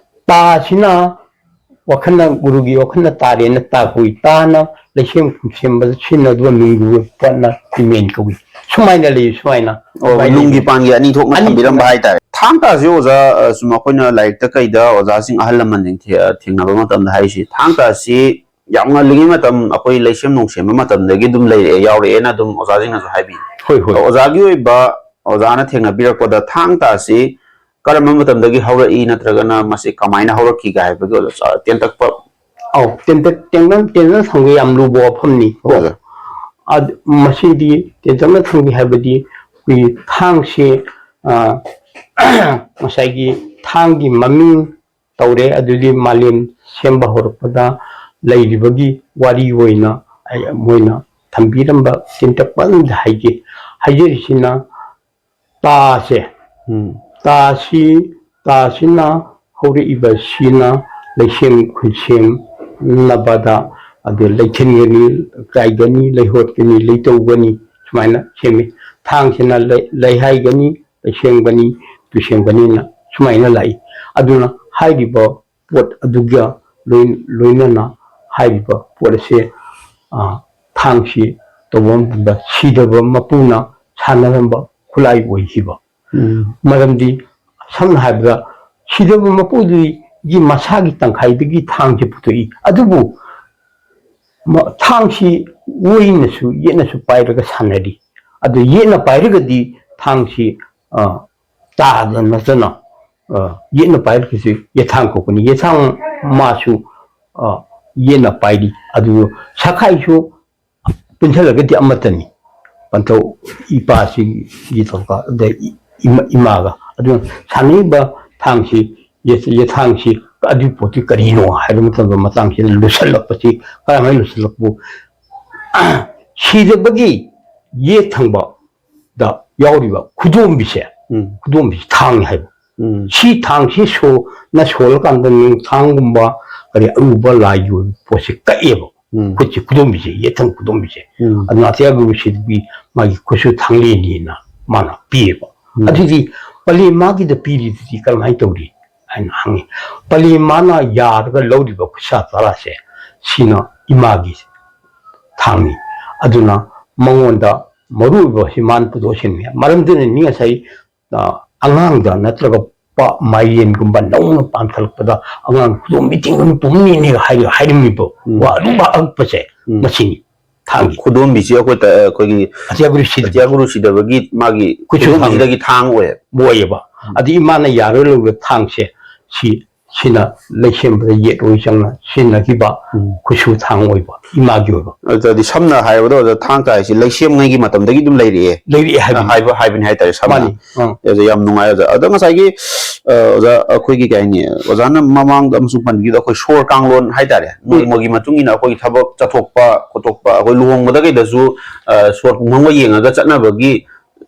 ꯇꯥꯁꯤꯅ ꯋꯥꯈꯜꯅ, ꯒꯨꯔꯨꯒꯤ ꯋꯥꯈꯜꯅ ꯇꯥꯔꯦꯅ ꯇꯥ ꯀꯧꯏ꯫ ꯇꯥꯅ ꯂꯩꯁꯦꯝ ꯈꯨꯠꯁꯦꯝꯕꯗ ꯁꯤꯖꯤꯟꯅꯗꯕ ꯅꯨꯡꯒꯤ ꯄꯣꯠꯅ ꯇꯤꯃꯦꯟ ꯀꯧꯏ꯫ ꯁꯨꯃꯥꯏꯅ ꯂꯩ, ꯁꯨꯃꯥꯏꯅ꯫ ꯑꯣ, ꯁꯨꯃꯥꯏꯅ ꯅꯨꯡꯒꯤ ꯂꯩ꯫ ꯄꯥꯟꯒꯤ ꯑꯅꯤ ꯊꯣꯛꯅ ꯑꯅꯤ ꯊꯝꯕꯤꯔꯝꯕ ꯊꯣꯛꯅ꯫ ꯍꯥꯏꯇꯥꯔꯦ꯫ ꯊꯥꯡ ꯇꯥꯁꯤ ꯑꯣꯖꯥ, ꯑ, ꯁꯨꯝ ꯑꯩꯈꯣꯏꯅ ꯂꯥꯏꯔꯤꯛꯇ ꯀꯩꯗ ꯑꯣꯖꯥꯁꯤꯡ ꯑꯍꯜ ꯂꯃꯟꯁꯤꯡ ꯊꯦ-, ꯑ, ꯊꯦꯡꯅꯕ ꯃꯇꯝꯗ ꯍꯥꯏꯔꯤꯁꯤ, ꯊꯥꯡ ꯇꯥꯁꯤ ꯌꯥꯝ ꯉꯜꯂꯤꯉꯩ ꯃꯇꯝ, ꯑꯩꯈꯣꯏ ꯂꯩꯁꯦꯝ ꯅꯣꯡꯁꯦꯝꯕ ꯃꯇꯝꯗꯒꯤ ꯑꯗꯨꯝ ꯂꯩꯔꯛꯑꯦ, ꯌꯥꯎꯔꯛꯑꯦꯅ ꯑꯗꯨꯝ ꯑꯣꯖꯥꯁꯤꯡꯅꯁꯨ ꯍꯥꯏꯕꯤ꯫ ꯍꯣꯏ, ꯍꯣꯏ꯫ ꯑꯗꯣ ꯑꯣꯖꯥꯒꯤ ꯑꯣꯏꯕ, ꯑꯣꯖꯥꯅ ꯊꯦꯡꯅꯕꯤꯔꯛꯄꯗ ꯊꯥꯡ ꯇꯥꯁꯤ ꯀꯔꯝꯕ ꯃꯇꯝꯗꯒꯤ ꯍꯧꯔꯛꯏ ꯅꯠꯇ꯭ꯔꯒꯅ ꯃꯁꯤ ꯀꯃꯥꯏꯅ ꯍꯧꯔꯛꯈꯤꯒꯦ ꯍꯥꯏꯕꯒꯤ ꯑꯣꯖꯥ ꯇꯦꯟꯇꯛꯄ꯫ ꯑꯧ, ꯇꯦꯟꯇꯛ, ꯇꯦꯟꯇꯛ, ꯇꯦꯟꯇꯛ ꯊꯝꯒꯦ ꯌꯥꯝ ꯂꯨꯕ ꯋꯥꯐꯝꯅꯤ꯫ ꯍꯣꯏ, ꯑꯣꯖꯥ꯫ ꯑꯗ-, ꯃꯁꯤꯗꯤ ꯇꯦꯟꯇꯛꯅ ꯊꯝꯒꯦ ꯍꯥꯏꯕꯗꯤ ꯑꯩꯈꯣꯏꯒꯤ ꯊꯥꯡꯁꯤ, ꯑ, ꯉꯁꯥꯏꯒꯤ ꯊꯥꯡꯒꯤ ꯃꯃꯤꯡ ꯇꯧꯔꯦ꯫ ꯑꯗꯨꯗꯤ ꯃꯥꯂꯦꯝ ꯁꯦꯝꯕ ꯍꯧꯔꯛꯄꯗ ꯂꯩꯔꯤꯕꯒꯤ ꯋꯥꯔꯤ ꯑꯣꯏꯅ ꯑꯩ, ꯃꯣꯏꯅ ꯊꯝꯕꯤꯔꯝꯕ ꯇꯦꯟꯇꯛꯄ ꯑꯃꯗ ꯍꯥꯏꯒꯦ꯫ ꯍꯥꯏꯖꯔꯤꯁꯤꯅ ꯇꯥꯁꯦ, ꯎꯝ꯫ ꯇꯥꯁꯤ, ꯇꯥꯁꯤꯅ ꯍꯧꯔꯛꯏꯕꯁꯤꯅ ꯂꯩꯁꯦꯝ ꯈꯨꯠꯁꯦꯝꯅꯕꯗ, ꯑꯗꯨ ꯂꯩꯊꯦꯟꯒꯅꯤ, ꯀꯥꯏꯒꯅꯤ, ꯂꯩꯍꯣꯠꯀꯅꯤ, ꯂꯩꯇꯧꯒꯅꯤ, ꯁꯨꯃꯥꯏꯅ ꯁꯦꯝꯃꯤ꯫ ꯊꯥꯡꯁꯤꯅ ꯂꯩ-, ꯂꯩꯍꯥꯏꯒꯅꯤ, ꯂꯩꯁꯦꯝꯒꯅꯤ, ꯇꯨꯁꯦꯝꯒꯅꯤꯅ ꯁꯨꯃꯥꯏꯅ ꯂꯥꯛꯏ꯫ ꯑꯗꯨꯅ ꯍꯥꯏꯔꯤꯕ ꯄꯣꯠ ꯑꯗꯨꯒ ꯂꯣꯏ-, ꯂꯣꯏꯅꯅ ꯍꯥꯏꯔꯤꯕ ꯄꯣꯠ ꯑꯁꯦ, ꯑ, ꯊꯥꯡꯁꯤ ꯇꯧꯕ ꯃꯇꯝꯗ ꯁꯤꯗꯕ ꯃꯄꯨꯅ ꯁꯥꯟꯅꯔꯝꯕ ꯈꯨꯠꯂꯥꯏ ꯑꯣꯏꯈꯤꯕ꯫ ꯎꯝ꯫ ꯃꯔꯝꯗꯤ ꯁꯝꯅ ꯍꯥꯏꯔꯕꯗ ꯁꯤꯗꯕ ꯃꯄꯨꯗꯨꯒꯤ ꯃꯁꯥꯒꯤ ꯇꯪꯈꯥꯏꯗꯒꯤ ꯊꯥꯡꯁꯤ ꯄꯨꯊꯣꯛꯏ꯫ ꯑꯗꯨꯕꯨ ꯃ-, ꯊꯥꯡꯁꯤ ꯑꯣꯏꯅꯁꯨ ꯌꯦꯠꯅꯁꯨ ꯄꯥꯏꯔꯒ ꯁꯥꯟꯅꯔꯤ꯫ ꯑꯗꯨ ꯌꯦꯠꯅ ꯄꯥꯏꯔꯒꯗꯤ ꯊꯥꯡꯁꯤ, ꯑ, ꯇꯥꯗ ꯅꯠꯇꯅ ꯑ, ꯌꯦꯠꯅ ꯄꯥꯏꯔꯛꯈꯤꯁꯤ ꯌꯦꯊꯥꯡ ꯀꯧꯕꯅꯤ꯫ ꯌꯦꯊꯥꯡ ꯃꯥꯁꯨ, ꯑ, ꯌꯦꯠꯅ ꯄꯥꯏꯔꯤ꯫ ꯑꯗꯨ ꯁꯛꯈꯥꯏꯁꯨ ꯄꯨꯟꯁꯤꯜꯂꯒꯗꯤ ꯑꯃꯠꯇꯅꯤ꯫ ꯄꯟꯊꯧ ꯏꯄꯥꯁꯤꯒꯤ ꯇꯧꯔꯒ, ꯑꯗꯩ ꯏꯃꯥ-, ꯏꯃꯥꯒ꯫ ꯑꯗꯨꯅ ꯁꯥꯟꯅꯔꯤꯕ ꯊꯥꯡꯁꯤ, ꯌꯦ-, ꯌꯦꯊꯥꯡꯁꯤ ꯑꯗꯨꯒꯤ ꯄꯣꯠꯇꯨ ꯀꯔꯤꯅꯣ ꯍꯥꯏꯕ ꯃꯇꯝꯗ, ꯃꯇꯥꯡꯁꯤꯗ ꯂꯨꯁꯜꯂꯛꯄꯁꯤ, ꯀꯔꯝꯍꯥꯏꯅ ꯂꯨꯁꯜꯂꯛꯄ? ꯁꯤꯗꯕꯒꯤ ꯌꯦꯠ ꯊꯪꯕꯗ ꯌꯥꯎꯔꯤꯕ ꯈꯨꯗꯣꯝꯕꯤꯁꯦ, ꯎꯝ꯫ ꯈꯨꯗꯣꯝꯕꯤꯁꯤ ꯊꯥꯡꯅꯤ ꯍꯥꯏꯕ꯫ ꯎꯝ꯫ ꯁꯤ ꯊꯥꯡꯁꯤ ꯁꯣ-, ꯅ ꯁꯣꯜꯂꯀꯥꯟꯗ ꯅꯣꯡꯊꯥꯡꯒꯨꯝꯕ ꯀꯔꯤ ꯑꯔꯨꯕ ꯂꯥꯏꯒꯤ ꯑꯣꯏꯕ ꯄꯣꯠꯁꯦ ꯀꯛꯑꯦꯕ꯫ ꯎꯝ꯫ ꯈꯨꯠꯁꯤ ꯈꯨꯗꯣꯝꯕꯤꯁꯦ, ꯌꯦꯠꯊꯪ ꯈꯨꯗꯣꯝꯕꯤꯁꯦ꯫ ꯎꯝ꯫ ꯑꯗꯨꯅ ꯑꯇꯤꯌꯥ ꯒꯨꯔꯨ ꯁꯤꯗꯕꯤ ꯃꯥꯒꯤ ꯈꯨꯠꯁꯨ ꯊꯥꯡꯂꯦꯟꯅꯤꯅ ꯃꯥꯅ ꯄꯤꯌꯦꯕ꯫ ꯎꯝ꯫ ꯑꯗꯨꯗꯤ ꯄꯂꯦꯝ ꯃꯥꯒꯤꯗ ꯄꯤꯔꯤꯗꯨꯗꯤ ꯀꯔꯝꯍꯥꯏꯅ ꯇꯧꯔꯤ ꯍꯥꯏꯅ ꯍꯪꯉꯤ꯫ ꯄꯂꯦꯝ ꯃꯥꯅ ꯌꯥꯔꯒ ꯂꯧꯔꯤꯕ ꯈꯨꯠꯁꯥ ꯇꯔꯥꯁꯦ, ꯁꯤꯅ ꯏꯃꯥꯒꯤ ꯊꯥꯡꯅꯤ꯫ ꯑꯗꯨꯅ ꯃꯉꯣꯟꯗ ꯃꯔꯨ ꯑꯣꯏꯕ ꯁꯤ ꯃꯥꯅ ꯄꯨꯊꯣꯛꯁꯤꯟꯕ ꯌꯥꯏ꯫ ꯃꯔꯝꯗꯨꯅꯅꯤ ꯉꯁꯥꯏ, ꯑ, ꯑꯉꯥꯡꯗ ꯅꯠꯇ꯭ꯔꯒ ꯄ-, ꯃꯥꯏꯔꯦꯟꯒꯨꯝꯕ ꯅꯧꯅ ꯄꯥꯟꯈꯠꯂꯛꯄꯗ ꯑꯉꯥꯡ ꯈꯨꯗꯣꯝꯕꯤ ꯇꯤꯡꯒꯅꯨ ꯄꯨꯝꯅꯤꯅꯦꯒ ꯍꯥꯏꯔ-, ꯍꯥꯏꯔꯝꯃꯤꯕ ꯎꯝ꯫ ꯋꯥ ꯑꯗꯨꯝ ꯑꯉꯛꯄꯁꯦ ꯎꯝ꯫ ꯃꯁꯤꯅꯤ꯫ ꯊꯥꯡꯒꯤ ꯈꯨꯗꯣꯝꯕꯤꯁꯤ ꯑꯩꯈꯣꯏ ꯇ-, ꯑꯩꯈꯣꯏꯒꯤ ꯑꯇꯤꯌꯥ ꯒꯨꯔꯨ ꯁꯤꯗꯕ-, ꯑꯇꯤꯌꯥ ꯒꯨꯔꯨ ꯁꯤꯗꯕꯒꯤ ꯃꯥꯒꯤ ꯈꯨꯠꯁꯨ ꯊꯥꯡ ꯈꯨꯗꯣꯝꯕꯤꯁꯤꯗꯒꯤ ꯊꯥꯡ ꯑꯣꯏꯌꯦꯕ꯫ ꯑꯣꯏꯌꯦꯕ꯫ ꯎꯝ꯫ ꯑꯗꯨ ꯏꯃꯥꯅ ꯌꯥꯔꯣꯏ ꯂꯧꯕ ꯊꯥꯡꯁꯦ ꯁꯤ ꯁꯤꯅ ꯂꯩꯁꯦꯝꯕꯗ ꯌꯦꯠ ꯑꯣꯏ ꯆꯪꯅ ꯁꯤꯖꯤꯟꯅꯈꯤꯕ ꯎꯝ꯫ ꯈꯨꯠꯁꯨ ꯊꯥꯡ ꯑꯣꯏꯕ, ꯏꯃꯥꯒꯤ ꯑꯣꯏꯕ꯫ ꯑꯗꯨꯗꯤ ꯁꯝꯅ ꯍꯥꯏꯔꯕꯗ ꯑꯣꯖꯥ, ꯊꯥꯡ ꯇꯥ ꯍꯥꯏꯁꯤ ꯂꯩꯁꯦꯝꯉꯩꯒꯤ ꯃꯇꯝꯗꯒꯤ ꯑꯗꯨꯝ ꯂꯩꯔꯛꯑꯦ꯫ ꯂꯩꯔꯛꯑꯦ ꯍꯥꯏꯕꯅꯤ꯫ ꯍꯥꯏꯕ, ꯍꯥꯏꯕꯅꯤ ꯍꯥꯏꯇꯥꯔꯦ ꯁꯝꯅ꯫ ꯃꯥꯅꯤ꯫ ꯑꯥ꯫ ꯑꯗꯨꯗ ꯌꯥꯝ ꯅꯨꯡꯉꯥꯏ ꯑꯣꯖꯥ꯫ ꯑꯗꯣ ꯉꯁꯥꯏꯒꯤ, ꯑ, ꯑꯣꯖꯥ, ꯑꯩꯈꯣꯏꯒꯤ ꯀꯩ ꯍꯥꯏꯅꯤ, ꯑꯣꯖꯥꯅ ꯃꯃꯥꯡꯗ ꯑꯃꯁꯨ ꯄꯟꯕꯤꯈꯤꯕꯗꯣ ꯑꯩꯈꯣꯏ ꯁꯣꯔ ꯀꯥꯡꯂꯣꯟ ꯍꯥꯏꯇꯥꯔꯦ꯫ ꯎꯝ꯫ ꯅꯣꯡꯃꯒꯤ ꯃꯇꯨꯡ ꯏꯟꯅ ꯑꯩꯈꯣꯏꯒꯤ ꯊꯕꯛ ꯆꯠꯊꯣꯛꯄ ꯈꯣꯠꯇꯣꯛꯄ, ꯑꯩꯈꯣꯏ ꯂꯨꯍꯣꯡꯕꯗ ꯀꯩꯗꯁꯨ, ꯑ, ꯁꯣꯔ ꯄꯨꯡꯐꯝꯒ ꯌꯦꯡꯉꯒ ꯆꯠꯅꯕꯒꯤ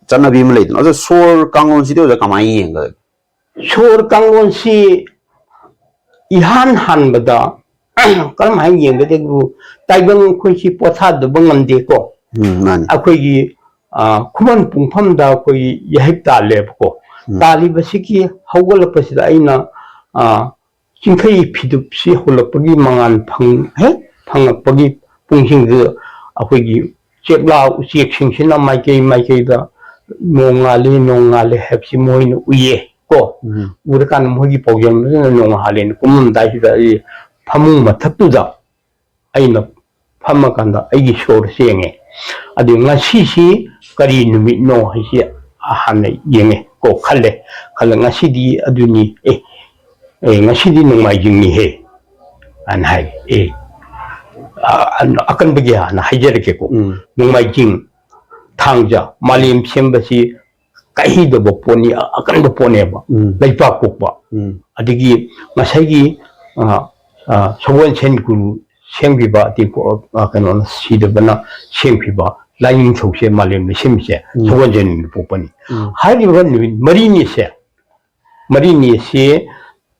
ꯆꯠꯅꯕꯤ ꯑꯃ ꯂꯩꯗꯅ꯫ ꯑꯗꯣ ꯁꯣꯔ ꯀꯥꯡꯂꯣꯟꯁꯤꯗꯤ ꯑꯣꯖꯥ ꯀꯃꯥꯏꯅ ꯌꯦꯡꯒꯗꯒꯦ? ꯁꯣꯔ ꯀꯥꯡꯂꯣꯟꯁꯤ ꯏꯍꯥꯟ ꯍꯥꯟꯕꯗ ꯀꯔꯝꯍꯥꯏꯅ ꯌꯦꯡꯒꯗꯒꯦꯕꯨ, ꯇꯥꯏꯕꯪ ꯑꯩꯈꯣꯏꯁꯤ ꯄꯣꯊꯥꯗꯕ ꯉꯝꯗꯦꯀꯣ꯫ ꯎꯝ, ꯃꯥꯅꯤ꯫ ꯑꯩꯈꯣꯏꯒꯤ, ꯑ, ꯈꯨꯃꯟ ꯄꯨꯡꯐꯝꯗ ꯑꯩꯈꯣꯏ ꯌꯥꯍꯤꯞ ꯇꯥꯜꯂꯦꯕꯀꯣ꯫ ꯎꯝ꯫ ꯇꯥꯜꯂꯤꯕꯁꯤꯒꯤ ꯍꯧꯒꯠꯂꯛꯄꯁꯤꯗ ꯑꯩꯅ, ꯑ, ꯆꯤꯡꯈꯩ ꯐꯤꯗꯨꯞꯁꯤ ꯍꯧꯂꯛꯄꯒꯤ ꯃꯉꯥꯜ ꯐꯪ-, ꯍꯦꯛ ꯐꯪꯉꯛꯄꯒꯤ ꯄꯨꯡꯁꯤꯡꯗꯨꯗ ꯑꯩꯈꯣꯏꯒꯤ ꯆꯦꯛꯂꯥ ꯎꯆꯦꯛꯁꯤꯡꯁꯤꯅ ꯃꯥꯏꯀꯩ ꯃꯥꯏꯀꯩꯗ ꯅꯣꯡ ꯉꯥꯜꯂꯤ, ꯅꯣꯡ ꯉꯥꯜꯂꯤ ꯍꯥꯏꯕꯁꯤ ꯃꯣꯏꯅ ꯎꯏꯌꯦ ꯀꯣ꯫ ꯎꯝ꯫ ꯎꯔꯀꯥꯟꯗ ꯃꯣꯏꯒꯤ ꯄꯥꯎꯖꯦꯜꯗꯨꯅ ꯅꯣꯡ ꯉꯥꯜꯂꯦꯅ ꯀꯨꯝꯃꯝꯗꯥꯏꯁꯤꯗ ꯑꯩ ꯐꯃꯨꯡ ꯃꯊꯛꯇꯨꯗ ꯑꯩꯅ ꯐꯝꯃꯀꯥꯟꯗ ꯑꯩꯒꯤ ꯁꯣꯔ ꯁꯦꯡꯉꯦ꯫ ꯑꯗꯨ ꯉꯁꯤꯁꯤ ꯀꯔꯤ ꯅꯨꯃꯤꯠꯅꯣ ꯍꯥꯏꯁꯤ ꯍꯥꯟꯅ ꯌꯦꯡꯉꯦ꯫ ꯀꯣ ꯈꯜꯂꯦ꯫ ꯈꯜꯂ ꯉꯁꯤꯗꯤ ꯑꯗꯨꯅꯤ, ꯑꯦ, ꯑꯦ, ꯉꯁꯤꯗꯤ ꯅꯣꯡꯃꯥꯏꯖꯤꯡꯅꯤꯍꯦ, ꯑꯅ ꯍꯥꯏ꯫ ꯑꯦ, ꯑ-, ꯑ-, ꯑꯀꯟꯕꯒꯤ ꯍꯥꯟꯅ ꯍꯥꯏꯖꯔꯛꯀꯦꯀꯣ꯫ ꯎꯝ꯫ ꯅꯣꯡꯃꯥꯏꯖꯤꯡ, ꯊꯥꯡꯖ, ꯃꯥꯂꯦꯝ ꯁꯦꯝꯕꯁꯤ ꯀꯥꯏꯍꯩꯗꯕ ꯄꯣꯠꯅꯤ, ꯑ-, ꯑꯀꯟꯕ ꯄꯣꯠꯅꯦꯕ꯫ ꯎꯝ꯫ ꯂꯩꯕꯥꯛ ꯄꯣꯛꯄ꯫ ꯎꯝ꯫ ꯑꯗꯒꯤ ꯉꯁꯥꯏꯒꯤ, ꯑ, ꯑ, ꯁꯒꯣꯜꯁꯦꯟ ꯒꯨꯔꯨ ꯁꯦꯝꯈꯤꯕ, ꯑꯇꯦꯛꯄ, ꯑ, ꯀꯩꯅꯣꯅ, ꯁꯤꯗꯕꯅ ꯁꯦꯝꯈꯤꯕ ꯂꯥꯏꯅꯤꯡꯊꯧꯁꯦ, ꯃꯥꯂꯦꯝꯗ ꯁꯦꯝꯃꯤꯁꯦ ꯎꯝ꯫ ꯁꯒꯣꯜꯁꯦꯟ ꯅꯨꯃꯤꯠ ꯄꯣꯛꯄꯅꯤ꯫ ꯎꯝ꯫ ꯍꯥꯏꯔꯤꯕ ꯅꯨꯃꯤꯠ ꯃꯔꯤꯅꯤꯁꯦ, ꯃꯔꯤꯅꯤꯁꯤ,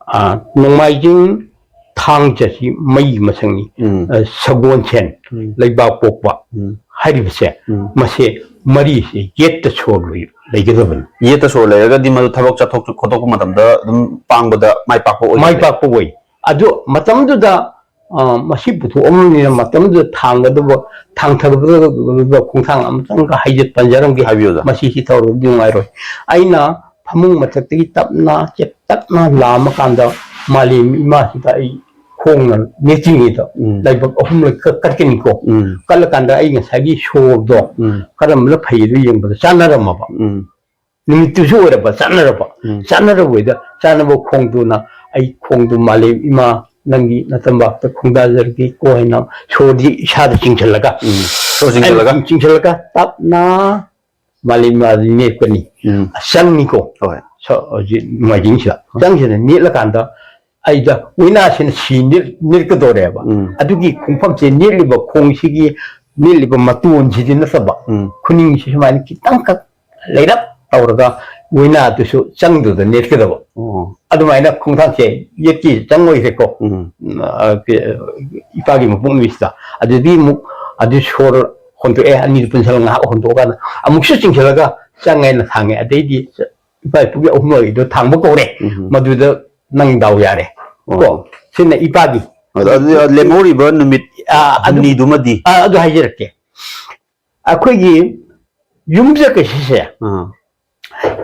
ꯑ, ꯅꯣꯡꯃꯥꯏꯖꯤꯡ, ꯊꯥꯡꯖꯁꯤ ꯃꯩ ꯃꯁꯪꯅꯤ꯫ ꯎꯝ꯫ ꯑ, ꯁꯒꯣꯜꯁꯦꯟ, ꯎꯝ꯫ ꯂꯩꯕꯥꯛ ꯄꯣꯛꯄ ꯎꯝ꯫ ꯍꯥꯏꯔꯤꯕꯁꯦ, ꯎꯝ꯫ ꯃꯁꯦ ꯃꯔꯤꯁꯦ ꯌꯦꯠꯇ ꯁꯣꯔ ꯂꯩ-, ꯂꯩꯒꯗꯕꯅꯤ꯫ ꯌꯦꯠꯇ ꯁꯣꯔ ꯂꯩꯔꯒꯗꯤ ꯃꯗꯨ ꯊꯕꯛ ꯆꯠꯊꯣꯛ ꯈꯣꯠꯇꯣꯛꯄ ꯃꯇꯝꯗ ꯑꯗꯨꯝ ꯄꯥꯡꯕꯗ ꯃꯥꯏ ꯄꯥꯛꯄ ꯑꯣꯏꯒꯅꯤ꯫ ꯃꯥꯏ ꯄꯥꯛꯄ ꯑꯣꯏ꯫ ꯑꯗꯨ ꯃꯇꯝꯗꯨꯗ, ꯑ, ꯃꯁꯤ ꯄꯨꯊꯣꯛꯑꯝꯕꯅꯤꯅ ꯃꯇꯝꯗꯨꯗ ꯊꯥꯡꯒꯗꯕ, ꯊꯥꯡꯊꯒꯗꯕ ꯈꯣꯡꯊꯥꯡ ꯑꯃꯇꯪꯒ ꯍꯥꯏꯖ-, ꯄꯟꯖꯔꯝꯒꯦ꯫ ꯍꯥꯏꯕꯤꯌꯨ, ꯑꯣꯖꯥ꯫ ꯃꯁꯤ ꯁꯤ ꯇꯧꯔꯒꯗꯤ ꯅꯨꯡꯉꯥꯏꯔꯣꯏ꯫ ꯑꯩꯅ ꯐꯃꯨꯡ ꯃꯊꯛꯇꯒꯤ ꯇꯞꯅ, ꯆꯦꯞ ꯇꯞꯅ ꯂꯥꯝꯃꯀꯥꯟꯗ ꯃꯥꯂꯦꯝ ꯏꯃꯥꯁꯤꯗ ꯑꯩ ꯈꯣꯡꯅ ꯅꯦꯠꯇ꯭ꯔꯤꯉꯩꯗ ꯎꯝ꯫ ꯂꯥꯏꯕꯛ ꯑꯍꯨꯝꯂꯛ ꯀ-, ꯀꯠꯀꯅꯤꯀꯣ꯫ ꯎꯝ꯫ ꯀꯠꯂꯀꯥꯟꯗ ꯑꯩ ꯉꯁꯥꯏꯒꯤ ꯁꯣꯔꯗꯣ ꯎꯝ꯫ ꯀꯔꯝꯕꯅ ꯐꯩ ꯑꯗꯨ ꯌꯦꯡꯕꯗ ꯆꯥꯟꯅꯔꯝꯃꯕ꯫ ꯎꯝ꯫ ꯅꯨꯃꯤꯠꯇꯨꯁꯨ ꯑꯣꯏꯔꯕ ꯆꯥꯟꯅꯔꯕ꯫ ꯎꯝ꯫ ꯆꯥꯟꯅꯔꯕꯩꯗ ꯆꯥꯟꯅꯕ ꯈꯣꯡꯗꯨꯅ ꯑꯩ ꯈꯣꯡꯗꯨ ꯃꯥꯂꯦꯝ ꯏꯃꯥ ꯅꯪꯒꯤ ꯅꯇꯝꯕꯥꯛꯇ ꯈꯣꯡꯗꯥꯖꯔꯒꯦꯀꯣ ꯍꯥꯏꯅ ꯁꯣꯔꯗꯤ ꯏꯁꯥꯗ ꯆꯤꯡꯁꯤꯜꯂꯒ ꯎꯝ꯫ ꯁꯣꯔ ꯆꯤꯡꯁꯤꯜꯂꯒ? ꯑꯩ ꯆꯤꯡꯁꯤꯜꯂꯒ ꯇꯞꯅ ꯃꯥꯂꯦꯝ ꯏꯃꯥꯗ ꯅꯦꯠꯀꯅꯤ꯫ ꯎꯝ꯫ ꯆꯪꯅꯤꯀꯣ꯫ ꯍꯣꯏ꯫ ꯁ-, ꯍꯧꯖꯤꯛ ꯅꯣꯡꯃꯥꯏꯖꯤꯡꯁꯤꯗ꯫ ꯆꯪꯁꯤꯗ ꯅꯦꯠꯂꯀꯥꯟꯗ ꯑꯩꯗ ꯎꯏꯅꯥꯁꯤꯅ ꯁꯤ ꯅꯦꯠ-, ꯅꯦꯠꯀꯗꯧꯔꯦꯕ꯫ ꯎꯝ꯫ ꯑꯗꯨꯒꯤ ꯈꯣꯡꯐꯝꯁꯦ ꯅꯦꯠꯂꯤꯕ ꯈꯣꯡꯁꯤꯒꯤ ꯅꯦꯠꯂꯤꯕ ꯃꯇꯣꯟꯁꯤꯗꯤ ꯅꯠꯇꯕ ꯎꯝ꯫ ꯈꯨꯅꯤꯡꯁꯤ ꯁꯨꯃꯥꯏꯅ ꯈꯤꯇꯪꯈꯛ ꯂꯩꯔꯞ ꯇꯧꯔꯒ ꯎꯏꯅꯥꯗꯨꯁꯨ ꯆꯪꯗꯨꯗ ꯅꯦꯠꯀꯗꯕ꯫ ꯑꯣ꯫ ꯑꯗꯨꯃꯥꯏꯅ ꯈꯣꯡꯊꯥꯡꯁꯦ ꯌꯦꯠꯀꯤ ꯆꯪꯉꯣꯏꯁꯦꯀꯣ꯫ ꯎꯝ꯫ ꯎꯝ, ꯑ, ꯀ-, ꯏꯄꯥꯒꯤ ꯃꯄꯣꯛ ꯅꯨꯃꯤꯠꯁꯤꯗ꯫ ꯑꯗꯨꯗꯤ ꯑꯃꯨꯛ ꯑꯗꯨ ꯁꯣꯔ ꯍꯣꯟꯗꯣꯛꯑꯦ, ꯑꯅꯤꯗꯨ ꯄꯨꯟꯁꯤꯜꯂꯒ ꯉꯥꯏꯍꯥꯛ ꯍꯣꯟꯗꯣꯛꯑꯀꯥꯟꯗ ꯑꯃꯨꯛꯁꯨ ꯆꯤꯡꯁꯤꯜꯂꯒ ꯆꯪꯉꯦꯅ ꯊꯥꯡꯉꯦ꯫ ꯑꯗꯩꯗꯤ ꯏꯄꯥ ꯏꯄꯨꯒꯤ ꯑꯍꯨꯝ ꯃꯔꯤꯗꯣ ꯊꯥꯡꯕ ꯀꯧꯔꯦ꯫ ꯎꯝ꯫ ꯃꯗꯨꯗ ꯅꯪ ꯗꯥꯎ ꯌꯥꯔꯦ꯫ ꯑꯣ꯫ ꯀꯣ? ꯁꯤꯅ ꯏꯄꯥꯒꯤ꯫ ꯑꯗꯣ ꯑꯗꯨ ꯂꯦꯝꯍꯧꯔꯤꯕ ꯅꯨꯃꯤꯠ ꯑꯥ, ꯑꯗꯨ, ꯍꯨꯝꯅꯤꯗꯨꯃꯗꯤ? ꯑꯥ, ꯑꯗꯨ ꯍꯥꯏꯖꯔꯛꯀꯦ꯫ ꯑꯩꯈꯣꯏꯒꯤ ꯌꯨꯝꯁꯀꯩꯁꯁꯦ, ꯑꯥ꯫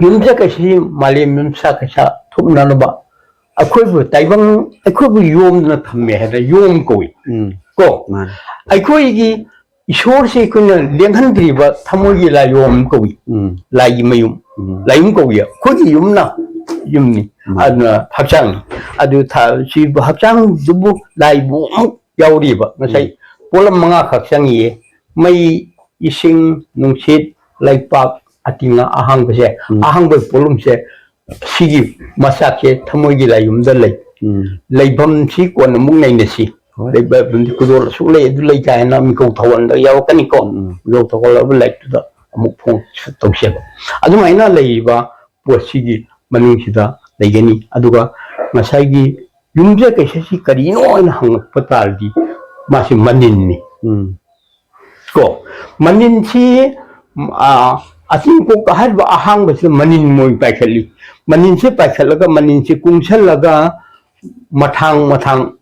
ꯌꯨꯝꯁꯀꯩꯁ, ꯃꯥꯂꯦꯝ ꯌꯨꯝꯁꯀꯩꯁ ꯊꯣꯛꯅꯅꯕ ꯑꯩꯈꯣꯏꯕꯨ ꯇꯥꯏꯕꯪ, ꯑꯩꯈꯣꯏꯕꯨ ꯌꯣꯝꯗꯨꯅ ꯊꯝꯃꯦ ꯍꯥꯏꯗꯅ ꯌꯣꯝ ꯀꯧꯏ꯫ ꯎꯝ꯫ ꯀꯣ? ꯃꯥꯅꯤ꯫ ꯑꯩꯈꯣꯏꯒꯤ ꯏꯁꯣꯔꯁꯤ ꯑꯩꯈꯣꯏꯅ ꯂꯦꯡꯍꯟꯗ꯭ꯔꯤꯕ ꯊꯃꯣꯏꯒꯤ ꯂꯥꯏꯌꯣꯝ ꯀꯧꯏ꯫ ꯎꯝ꯫ ꯂꯥꯏꯒꯤ ꯃꯌꯨꯝ꯫ ꯎꯝ꯫ ꯂꯥꯏꯌꯨꯝ ꯀꯧꯏ꯫ ꯑꯩꯈꯣꯏꯒꯤ ꯌꯨꯝꯅ ꯌꯨꯝꯅꯤ꯫ ꯎꯝ꯫ ꯑꯗꯨꯅ ꯍꯛꯆꯥꯡꯅꯤ꯫ ꯑꯗꯨ ꯊꯥ-, ꯁꯤ ꯍꯛꯆꯥꯡꯗꯨꯕꯨ ꯂꯥꯏꯕꯨ ꯑꯃꯨꯛ ꯌꯥꯎꯔꯤꯕ꯫ ꯉꯁꯥꯏ ꯎꯝ꯫ ꯄꯣꯠꯂꯝ ꯃꯉꯥꯈꯛ ꯆꯪꯉꯤꯌꯦ꯫ ꯃꯩ, ꯏꯁꯤꯡ, ꯅꯨꯡꯁꯤꯠ, ꯂꯩꯄꯥꯛ, ꯑꯇꯤꯡ ꯑꯍꯥꯡꯕꯁꯦ, ꯎꯝ꯫ ꯑꯍꯥꯡꯕ ꯄꯣꯠꯂꯨꯝꯁꯦ, ꯁꯤꯒꯤ ꯃꯆꯥꯛꯁꯦ ꯊꯃꯣꯏꯒꯤ ꯂꯥꯏꯌꯨꯝꯗ ꯂꯩ꯫ ꯎꯝ꯫ ꯂꯩꯐꯝꯁꯤ ꯀꯣꯟꯅ ꯑꯃꯨꯛ ꯅꯩꯅꯁꯤ꯫ ꯍꯣꯏ꯫ ꯂꯩꯐꯝꯗꯤ ꯈꯨꯗꯣꯜ ꯑꯁꯨꯛ ꯂꯩ, ꯑꯗꯨ ꯂꯩ ꯀꯥꯏꯅ ꯃꯤꯡꯊꯧ ꯊꯧꯒꯜꯗ ꯌꯥꯎꯔꯛꯀꯅꯤꯀꯣ꯫ ꯎꯝ꯫ ꯃꯤꯡꯊꯧ ꯊꯧꯒꯜ ꯍꯥꯏꯕ ꯂꯥꯏꯔꯤꯛꯇꯨꯗ ꯑꯃꯨꯛ ꯐꯣꯡ ꯇꯧꯁꯦꯕ꯫ ꯑꯗꯨꯃꯥꯏꯅ ꯂꯩꯔꯤꯕ ꯄꯣꯠꯁꯤꯒꯤ ꯃꯅꯨꯡꯁꯤꯗ ꯂꯩꯒꯅꯤ꯫ ꯑꯗꯨꯒ ꯉꯁꯥꯏꯒꯤ ꯌꯨꯝꯁꯦ ꯀꯩꯁꯦꯁꯤ ꯀꯔꯤꯅꯣ ꯍꯥꯏꯅ ꯍꯪꯉꯛꯄ ꯇꯥꯔꯗꯤ, ꯃꯥꯁꯤ ꯃꯅꯤꯟꯅꯤ꯫ ꯎꯝ꯫ ꯀꯣ, ꯃꯅꯤꯟꯁꯤ, ꯎꯝ, ꯑ, ꯑꯆꯤꯡ ꯀꯣꯛ ꯍꯥꯏꯔꯤꯕ ꯑꯍꯥꯡꯕꯁꯤꯗ ꯃꯅꯤꯟ ꯃꯣꯏ ꯄꯥꯏꯈꯠꯂꯤ꯫ ꯃꯅꯤꯟꯁꯤ ꯄꯥꯏꯈꯠꯂꯒ, ꯃꯅꯤꯟꯁꯤ ꯀꯨꯡꯁꯜꯂꯒ, ꯃꯊꯥꯡ ꯃꯊꯥꯡ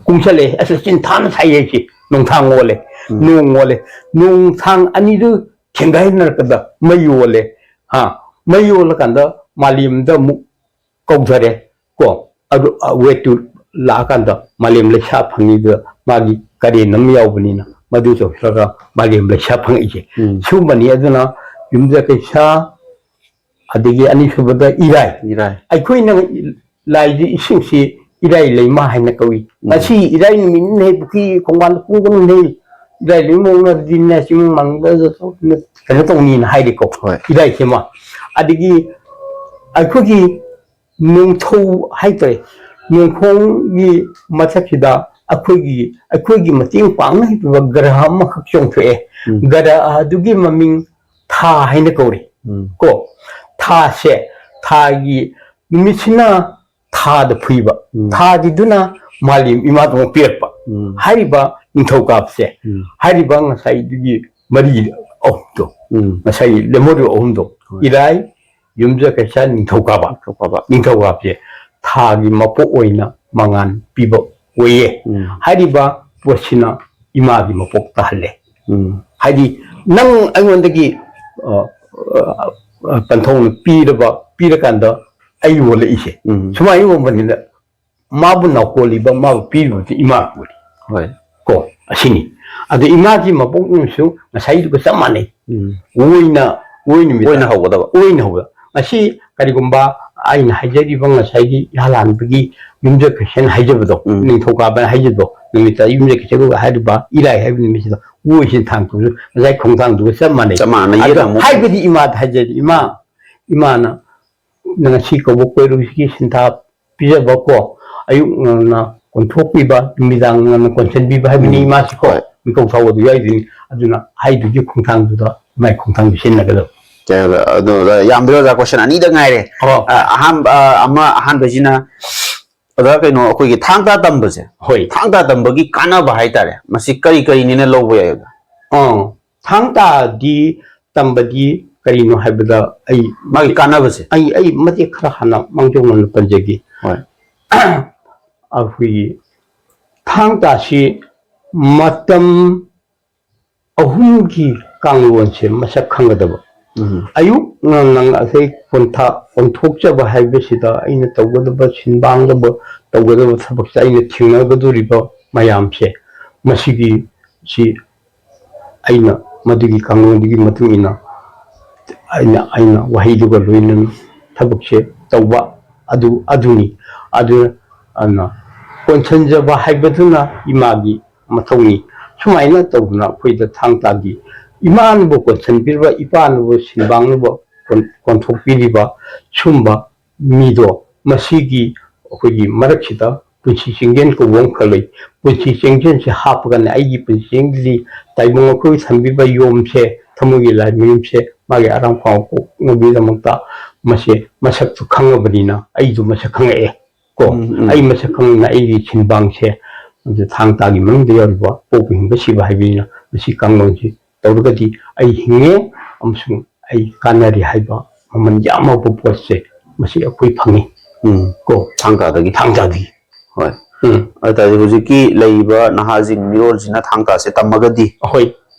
ꯀꯨꯡꯁꯜꯂꯛꯑꯦ꯫ ꯑꯁ, ꯆꯤꯟꯊꯥꯅ ꯁꯥꯏ ꯍꯥꯏꯁꯤ ꯅꯣꯡꯊꯥꯡ ꯑꯣꯜꯂꯦ, ꯎꯝ꯫ ꯅꯣꯡ ꯑꯣꯜꯂꯦ꯫ ꯅꯣꯡꯊꯥꯡ ꯑꯅꯤꯗꯨ ꯊꯦꯡꯒꯥꯏꯅꯔꯛꯄꯗ ꯃꯩ ꯑꯣꯜꯂꯦ꯫ ꯍꯥ, ꯃꯩ ꯑꯣꯜꯂꯀꯥꯟꯗ ꯃꯥꯂꯦꯝꯗ ꯑꯃꯨꯛ ꯀꯧꯊꯔꯦ꯫ ꯀꯣ, ꯑꯗꯨ, ꯑ, ꯋꯦꯠꯇꯨ ꯂꯥꯛꯑꯀꯥꯟꯗ ꯃꯥꯂꯦꯝ ꯂꯩꯁꯥ ꯐꯪꯉꯤꯗꯨꯗ ꯃꯥꯒꯤ ꯀꯔꯦꯟ ꯑꯃ ꯌꯥꯎꯕꯅꯤꯅ ꯃꯗꯨ ꯇꯧꯁꯤꯜꯂꯒ ꯃꯥꯂꯦꯝ ꯂꯩꯁꯥ ꯐꯪꯉꯛꯏꯁꯦ꯫ ꯎꯝ꯫ ꯁꯤꯒꯨꯝꯕꯅꯤ꯫ ꯑꯗꯨꯅ ꯌꯨꯝꯖ ꯀꯩꯁꯥ, ꯑꯗꯒꯤ ꯑꯅꯤꯁꯨꯕꯗ ꯏꯔꯥꯏ꯫ ꯏꯔꯥꯏ꯫ ꯑꯩꯈꯣꯏꯅ ꯂꯥꯏꯁꯤ, ꯏꯁꯤꯡꯁꯤ ꯏꯔꯥꯏ ꯂꯩꯃ ꯍꯥꯏꯅ ꯀꯧꯏ꯫ ꯎꯝ꯫ ꯉꯁꯤ ꯏꯔꯥꯏ ꯅꯨꯃꯤꯠꯅꯤ, ꯄꯨꯈ꯭ꯔꯤ ꯈꯣꯡꯕꯥꯟꯗ ꯀꯨꯝꯒꯅꯨ, ꯏꯔꯥꯏ ꯂꯩꯃ ꯃꯑꯣꯡꯗꯗꯤꯅꯦ, ꯆꯤꯡ ꯃꯥꯡꯗ ꯀꯩꯅꯣ ꯇꯧꯅꯤꯅ ꯍꯥꯏꯔꯤꯀꯣ꯫ ꯍꯣꯏ꯫ ꯏꯔꯥꯏꯁꯤꯃ꯫ ꯑꯗꯒꯤ ꯑꯩꯈꯣꯏꯒꯤ ꯅꯣꯡꯊꯧ ꯍꯥꯏꯇꯥꯔꯦ, ꯅꯣꯡꯈꯣꯡꯒꯤ ꯃꯊꯛꯁꯤꯗ ꯑꯩꯈꯣꯏꯒꯤ, ꯑꯩꯈꯣꯏꯒꯤ ꯃꯇꯦꯡ ꯄꯥꯡꯅ ꯍꯩꯇꯕ ꯒ꯭ꯔꯍ ꯑꯃꯈꯛ ꯆꯣꯡꯊꯣꯛꯑꯦ꯫ ꯎꯝ꯫ ꯒ꯭ꯔꯍ ꯑꯗꯨꯒꯤ ꯃꯃꯤꯡ ꯊꯥ ꯍꯥꯏꯅ ꯀꯧꯔꯦ꯫ ꯎꯝ꯫ ꯀꯣ, ꯊꯥꯁꯦ, ꯊꯥꯒꯤ ꯅꯨꯃꯤꯠꯁꯤꯅ ꯊꯥꯗ ꯐꯨꯏꯕ, ꯎꯝ꯫ ꯊꯥꯒꯤꯗꯨꯅ ꯃꯥꯂꯦꯝ ꯏꯃꯥꯗ ꯑꯃꯨꯛ ꯄꯤꯔꯛꯄ꯫ ꯎꯝ꯫ ꯍꯥꯏꯔꯤꯕ ꯅꯤꯡꯊꯧꯀꯥꯕꯁꯦ, ꯎꯝ꯫ ꯍꯥꯏꯔꯤꯕ ꯉꯁꯥꯏꯗꯨꯒꯤ ꯃꯔꯤ ꯑꯍꯨꯝꯗꯣ, ꯎꯝ꯫ ꯉꯁꯥꯏ ꯂꯦꯝꯍꯧꯔꯤꯕ ꯑꯍꯨꯝꯗꯣ, ꯍꯣꯏ꯫ ꯏꯔꯥꯏ, ꯌꯨꯝꯖ ꯀꯩꯁꯥ, ꯅꯤꯡꯊꯧꯀꯥꯕ꯫ ꯅꯤꯡꯊꯧꯀꯥꯕ꯫ ꯅꯤꯡꯊꯧꯀꯥꯕꯁꯦ ꯊꯥꯒꯤ ꯃꯄꯣꯛ ꯑꯣꯏꯅ ꯃꯉꯥꯜ ꯄꯤꯕ ꯑꯣꯏꯌꯦ꯫ ꯎꯝ꯫ ꯍꯥꯏꯔꯤꯕ ꯄꯣꯠꯁꯤꯅ ꯏꯃꯥꯒꯤ ꯃꯄꯣꯛ ꯇꯥꯍꯜꯂꯦ꯫ ꯎꯝ꯫ ꯍꯥꯏꯗꯤ ꯅꯪ ꯑꯩꯉꯣꯟꯗꯒꯤ, ꯑ, ꯑ, ꯑ, ꯄꯟꯊꯧꯅ ꯄꯤꯔꯕ, ꯄꯤꯔꯀꯥꯟꯗ ꯑꯩ ꯌꯣꯜꯂꯛꯏꯁꯦ꯫ ꯎꯝ꯫ ꯁꯨꯃꯥꯏꯅ ꯌꯣꯟꯕꯅꯤꯅ ꯃꯥꯕꯨ ꯅꯥꯎꯀꯣꯜꯂꯤꯕ, ꯃꯥꯕꯨ ꯄꯤꯔꯤꯕꯗꯤ ꯏꯃꯥ ꯀꯣꯜꯂꯤ꯫ ꯍꯣꯏ꯫ ꯀꯣ, ꯑꯁꯤꯅꯤ꯫ ꯑꯗ ꯏꯃꯥꯒꯤ ꯃꯄꯣꯛꯅꯨꯡꯁꯨ ꯉꯁꯥꯏꯗꯨꯒ ꯆꯞ ꯃꯥꯟꯅꯩ꯫ ꯎꯝ꯫ ꯑꯣꯏꯅ ꯎꯔꯣꯏ ꯅꯨꯃꯤꯠꯇ꯫ ꯑꯣꯏꯅ ꯍꯧꯒꯗꯕ꯫ ꯑꯣꯏꯅ ꯍꯧꯕ꯫ ꯉꯁꯤ ꯀꯔꯤꯒꯨꯝꯕ ꯑꯩꯅ ꯍꯥꯏꯖꯔꯤꯕ ꯉꯁꯥꯏꯒꯤ ꯏꯍꯥꯜ ꯍꯥꯟꯕꯒꯤ ꯌꯨꯝꯖꯀꯩꯁꯅ ꯍꯥꯏꯖꯕꯗꯣ, ꯎꯝ꯫ ꯅꯤꯡꯊꯧꯀꯥꯕꯅ ꯍꯥꯏꯖꯕꯗꯣ, ꯅꯨꯃꯤꯠꯇ ꯌꯨꯝꯖꯀꯩꯁꯒ ꯍꯥꯏꯔꯤꯕ ꯏꯔꯥꯏ ꯍꯥꯏꯕ ꯅꯨꯃꯤꯠꯁꯤꯗ ꯎꯔꯣꯏꯁꯤꯟ ꯊꯥꯡ ꯄꯨꯕꯁꯨ ꯉꯁꯥꯏ ꯈꯣꯡꯊꯥꯡꯗꯨꯒ ꯆꯞ ꯃꯥꯟꯅꯩ꯫ ꯆꯞ ꯃꯥꯟꯅꯩ, ꯑꯗꯣ ꯌꯦꯠꯅ ꯑꯃꯨꯛ꯫ ꯍꯥꯏꯕꯗꯤ ꯏꯃꯥꯗ ꯍꯥꯏꯖꯔꯤ, "ꯏꯃꯥ, ꯏꯃꯥꯅ ꯉꯁꯤ ꯀꯧꯕ ꯀꯣꯏꯔꯨꯁꯤꯒꯤ ꯁꯤꯟꯊꯥ ꯄꯤꯖꯕ ꯀꯣ, ꯑꯌꯨꯛ ꯉꯟꯅ ꯀꯣꯟꯊꯣꯛꯄꯤꯕ, ꯅꯨꯃꯤꯗꯥꯡ ꯉꯟꯅ ꯀꯣꯟꯁꯤꯟꯕꯤꯕ" ꯍꯥꯏꯕꯅꯤ ꯎꯝ, ꯏꯃꯥꯁꯤꯀꯣ꯫ ꯍꯣꯏ꯫ ꯃꯤꯀꯧ ꯊꯧꯕꯗꯨ ꯌꯥꯎꯏꯗꯨꯅꯤ꯫ ꯑꯗꯨꯅ ꯍꯥꯏꯗꯨꯒꯤ ꯈꯣꯡꯊꯥꯡꯗꯨꯗ ꯏꯃꯥꯏ ꯈꯣꯡꯊꯥꯡꯗꯨ ꯁꯤꯖꯤꯟꯅꯒꯗꯕ꯫ ꯑꯗꯣ ꯌꯥꯝꯗ꯭ꯔꯦ ꯑꯣꯖꯥ, ꯀꯣꯏꯁꯟ ꯑꯅꯤꯗ ꯉꯥꯏꯔꯦ꯫ ꯑꯣ꯫ ꯑ, ꯑꯍꯥꯟꯕ, ꯑ, ꯑꯃ, ꯑꯍꯥꯟꯕꯁꯤꯅ, ꯑꯣꯖꯥ, ꯀꯩꯅꯣ, ꯑꯩꯈꯣꯏꯒꯤ ꯊꯥꯡ ꯇꯥ ꯇꯝꯕꯁꯦ, ꯍꯣꯏ꯫ ꯊꯥꯡ ꯇꯥ ꯇꯝꯕꯒꯤ ꯀꯥꯟꯅꯕ ꯍꯥꯏꯇꯥꯔꯦ, ꯃꯁꯤ ꯀꯔꯤ ꯀꯔꯤꯅꯤꯅ ꯂꯧꯕ ꯌꯥꯏ, ꯑꯣꯖꯥ? ꯑꯥ, ꯊꯥꯡ ꯇꯥꯗꯤ ꯇꯝꯕꯗꯤ ꯀꯔꯤꯅꯣ ꯍꯥꯏꯕꯗ ꯑꯩ ꯃꯥꯒꯤ ꯀꯥꯟꯅꯕꯁꯦ꯫ ꯑꯩ, ꯑꯩ ꯃꯇꯦꯛ ꯈꯔ ꯍꯥꯟꯅ ꯃꯥꯡꯖꯧꯅꯅ ꯄꯟꯖꯒꯦ꯫ ꯍꯣꯏ꯫ ꯑꯩꯈꯣꯏꯒꯤ ꯊꯥꯡ ꯇꯥꯁꯤ ꯃꯇꯝ ꯑꯍꯨꯝꯒꯤ ꯀꯥꯡꯂꯣꯟꯁꯦ ꯃꯁꯛ ꯈꯪꯒꯗꯕ꯫ ꯎꯝ꯫ ꯑꯌꯨꯛ ꯉꯟꯅ ꯑꯩꯈꯣꯏ ꯀꯣꯟꯊꯥ-, ꯑꯣꯟꯊꯣꯛꯆꯕ ꯍꯥꯏꯕꯁꯤꯗ ꯑꯩꯅ ꯇꯧꯒꯗꯕ ꯁꯤꯟꯕꯥꯡꯗꯕ ꯇꯧꯒꯗꯕ ꯊꯕꯛꯁꯦ, ꯑꯩꯅ ꯊꯦꯡꯅꯒꯗꯧꯔꯤꯕ ꯃꯌꯥꯝꯁꯦ, ꯃꯁꯤꯒꯤ ꯁꯤ ꯑꯩꯅ ꯃꯗꯨꯒꯤ ꯀꯥꯡꯂꯣꯟꯗꯨꯒꯤ ꯃꯇꯨꯡ ꯏꯟꯅ ꯑꯩꯅ, ꯑꯩꯅ ꯋꯥꯍꯩꯗꯨꯒ ꯂꯣꯏꯅꯅ ꯊꯕꯛꯁꯦ ꯇꯧꯕ ꯑꯗꯨ, ꯑꯗꯨꯅꯤ꯫ ꯑꯗꯨ, ꯑꯗꯨꯅ ꯀꯣꯟꯁꯤꯟꯖꯕ ꯍꯥꯏꯕꯗꯨꯅ ꯏꯃꯥꯒꯤ ꯃꯊꯧꯅꯤ꯫ ꯁꯨꯃꯥꯏꯅ ꯇꯧꯗꯅ ꯑꯩꯈꯣꯏꯗ ꯊꯥꯡ ꯇꯥꯒꯤ ꯏꯃꯥꯅꯕꯨ ꯀꯣꯟꯁꯤꯟꯕꯤꯔꯕ, ꯏꯄꯥꯅꯕꯨ ꯁꯤꯟꯕꯥꯡꯅꯕ ꯀꯣꯟ-, ꯀꯣꯟꯊꯣꯛꯄꯤꯔꯤꯕ ꯁꯨꯝꯕ ꯃꯤꯗꯣ ꯃꯁꯤꯒꯤ ꯑꯩꯈꯣꯏꯒꯤ ꯃꯔꯛꯁꯤꯗ ꯄꯨꯟꯁꯤ ꯆꯤꯡꯖꯦꯜ ꯀꯧꯕ ꯑꯃꯈꯛ ꯂꯩ꯫ ꯄꯨꯟꯁꯤ ꯆꯤꯡꯖꯦꯜꯁꯦ ꯍꯥꯞꯄꯒꯅꯦ ꯑꯩꯒꯤ ꯄꯨꯟꯁꯤ ꯆꯤꯡꯁꯤꯗꯤ ꯇꯥꯏꯕꯪ ꯑꯩꯈꯣꯏꯕꯨ ꯊꯝꯕꯤꯕ ꯌꯣꯝꯁꯦ, ꯊꯃꯣꯏꯒꯤ ꯂꯥꯏ ꯃꯌꯨꯝꯁꯦ, ꯃꯥꯒꯤ ꯑꯔꯥꯡ ꯈꯧꯔꯥꯡꯕ ꯀꯣꯛꯅꯕꯒꯤꯗꯃꯛꯇ ꯃꯁꯦ ꯃꯁꯛꯇꯨ ꯈꯪꯉꯕꯅꯤꯅ ꯑꯩꯁꯨ ꯃꯁꯛ ꯈꯪꯉꯛꯑꯦ ꯀꯣ꯫ ꯎꯝ, ꯎꯝ꯫ ꯑꯩ ꯃꯁꯛ ꯈꯪꯉꯕꯅꯤꯅ ꯑꯩꯒꯤ ꯁꯤꯟꯕꯥꯡꯁꯦ, ꯑꯗꯨ ꯊꯥꯡ ꯇꯥꯒꯤ ꯃꯅꯨꯡꯗ ꯌꯥꯎꯔꯤꯕ ꯄꯣꯛꯄ ꯍꯤꯡꯕ ꯁꯤꯕ ꯍꯥꯏꯕꯅꯤꯅ ꯃꯁꯤ ꯀꯥꯡꯂꯣꯟꯁꯤ ꯇꯧꯔꯒꯗꯤ ꯑꯩ ꯍꯤꯡꯉꯦ ꯑꯃꯁꯨꯡ ꯑꯩ ꯀꯥꯟꯅꯔꯤ ꯍꯥꯏꯕ ꯃꯃꯜ ꯌꯥꯝꯂꯕ ꯄꯣꯠꯁꯦ ꯃꯁꯤ ꯑꯩꯈꯣꯏ ꯐꯪꯉꯤ ꯎꯝ꯫ ꯀꯣ꯫ ꯊꯥꯡ ꯇꯥꯗꯒꯤ꯫ ꯊꯥꯡ ꯇꯥꯒꯤ꯫ ꯍꯣꯏ꯫ ꯎꯝ꯫ ꯑꯗꯨ ꯇꯥꯔꯗꯤ ꯍꯧꯖꯤꯛꯀꯤ ꯂꯩꯔꯤꯕ ꯅꯍꯥꯁꯤꯡ ꯃꯤꯔꯣꯜꯁꯤꯅ ꯊꯥꯡ ꯇꯥꯁꯦ ꯇꯝꯃꯒꯗꯤ ꯑꯩꯈꯣꯏ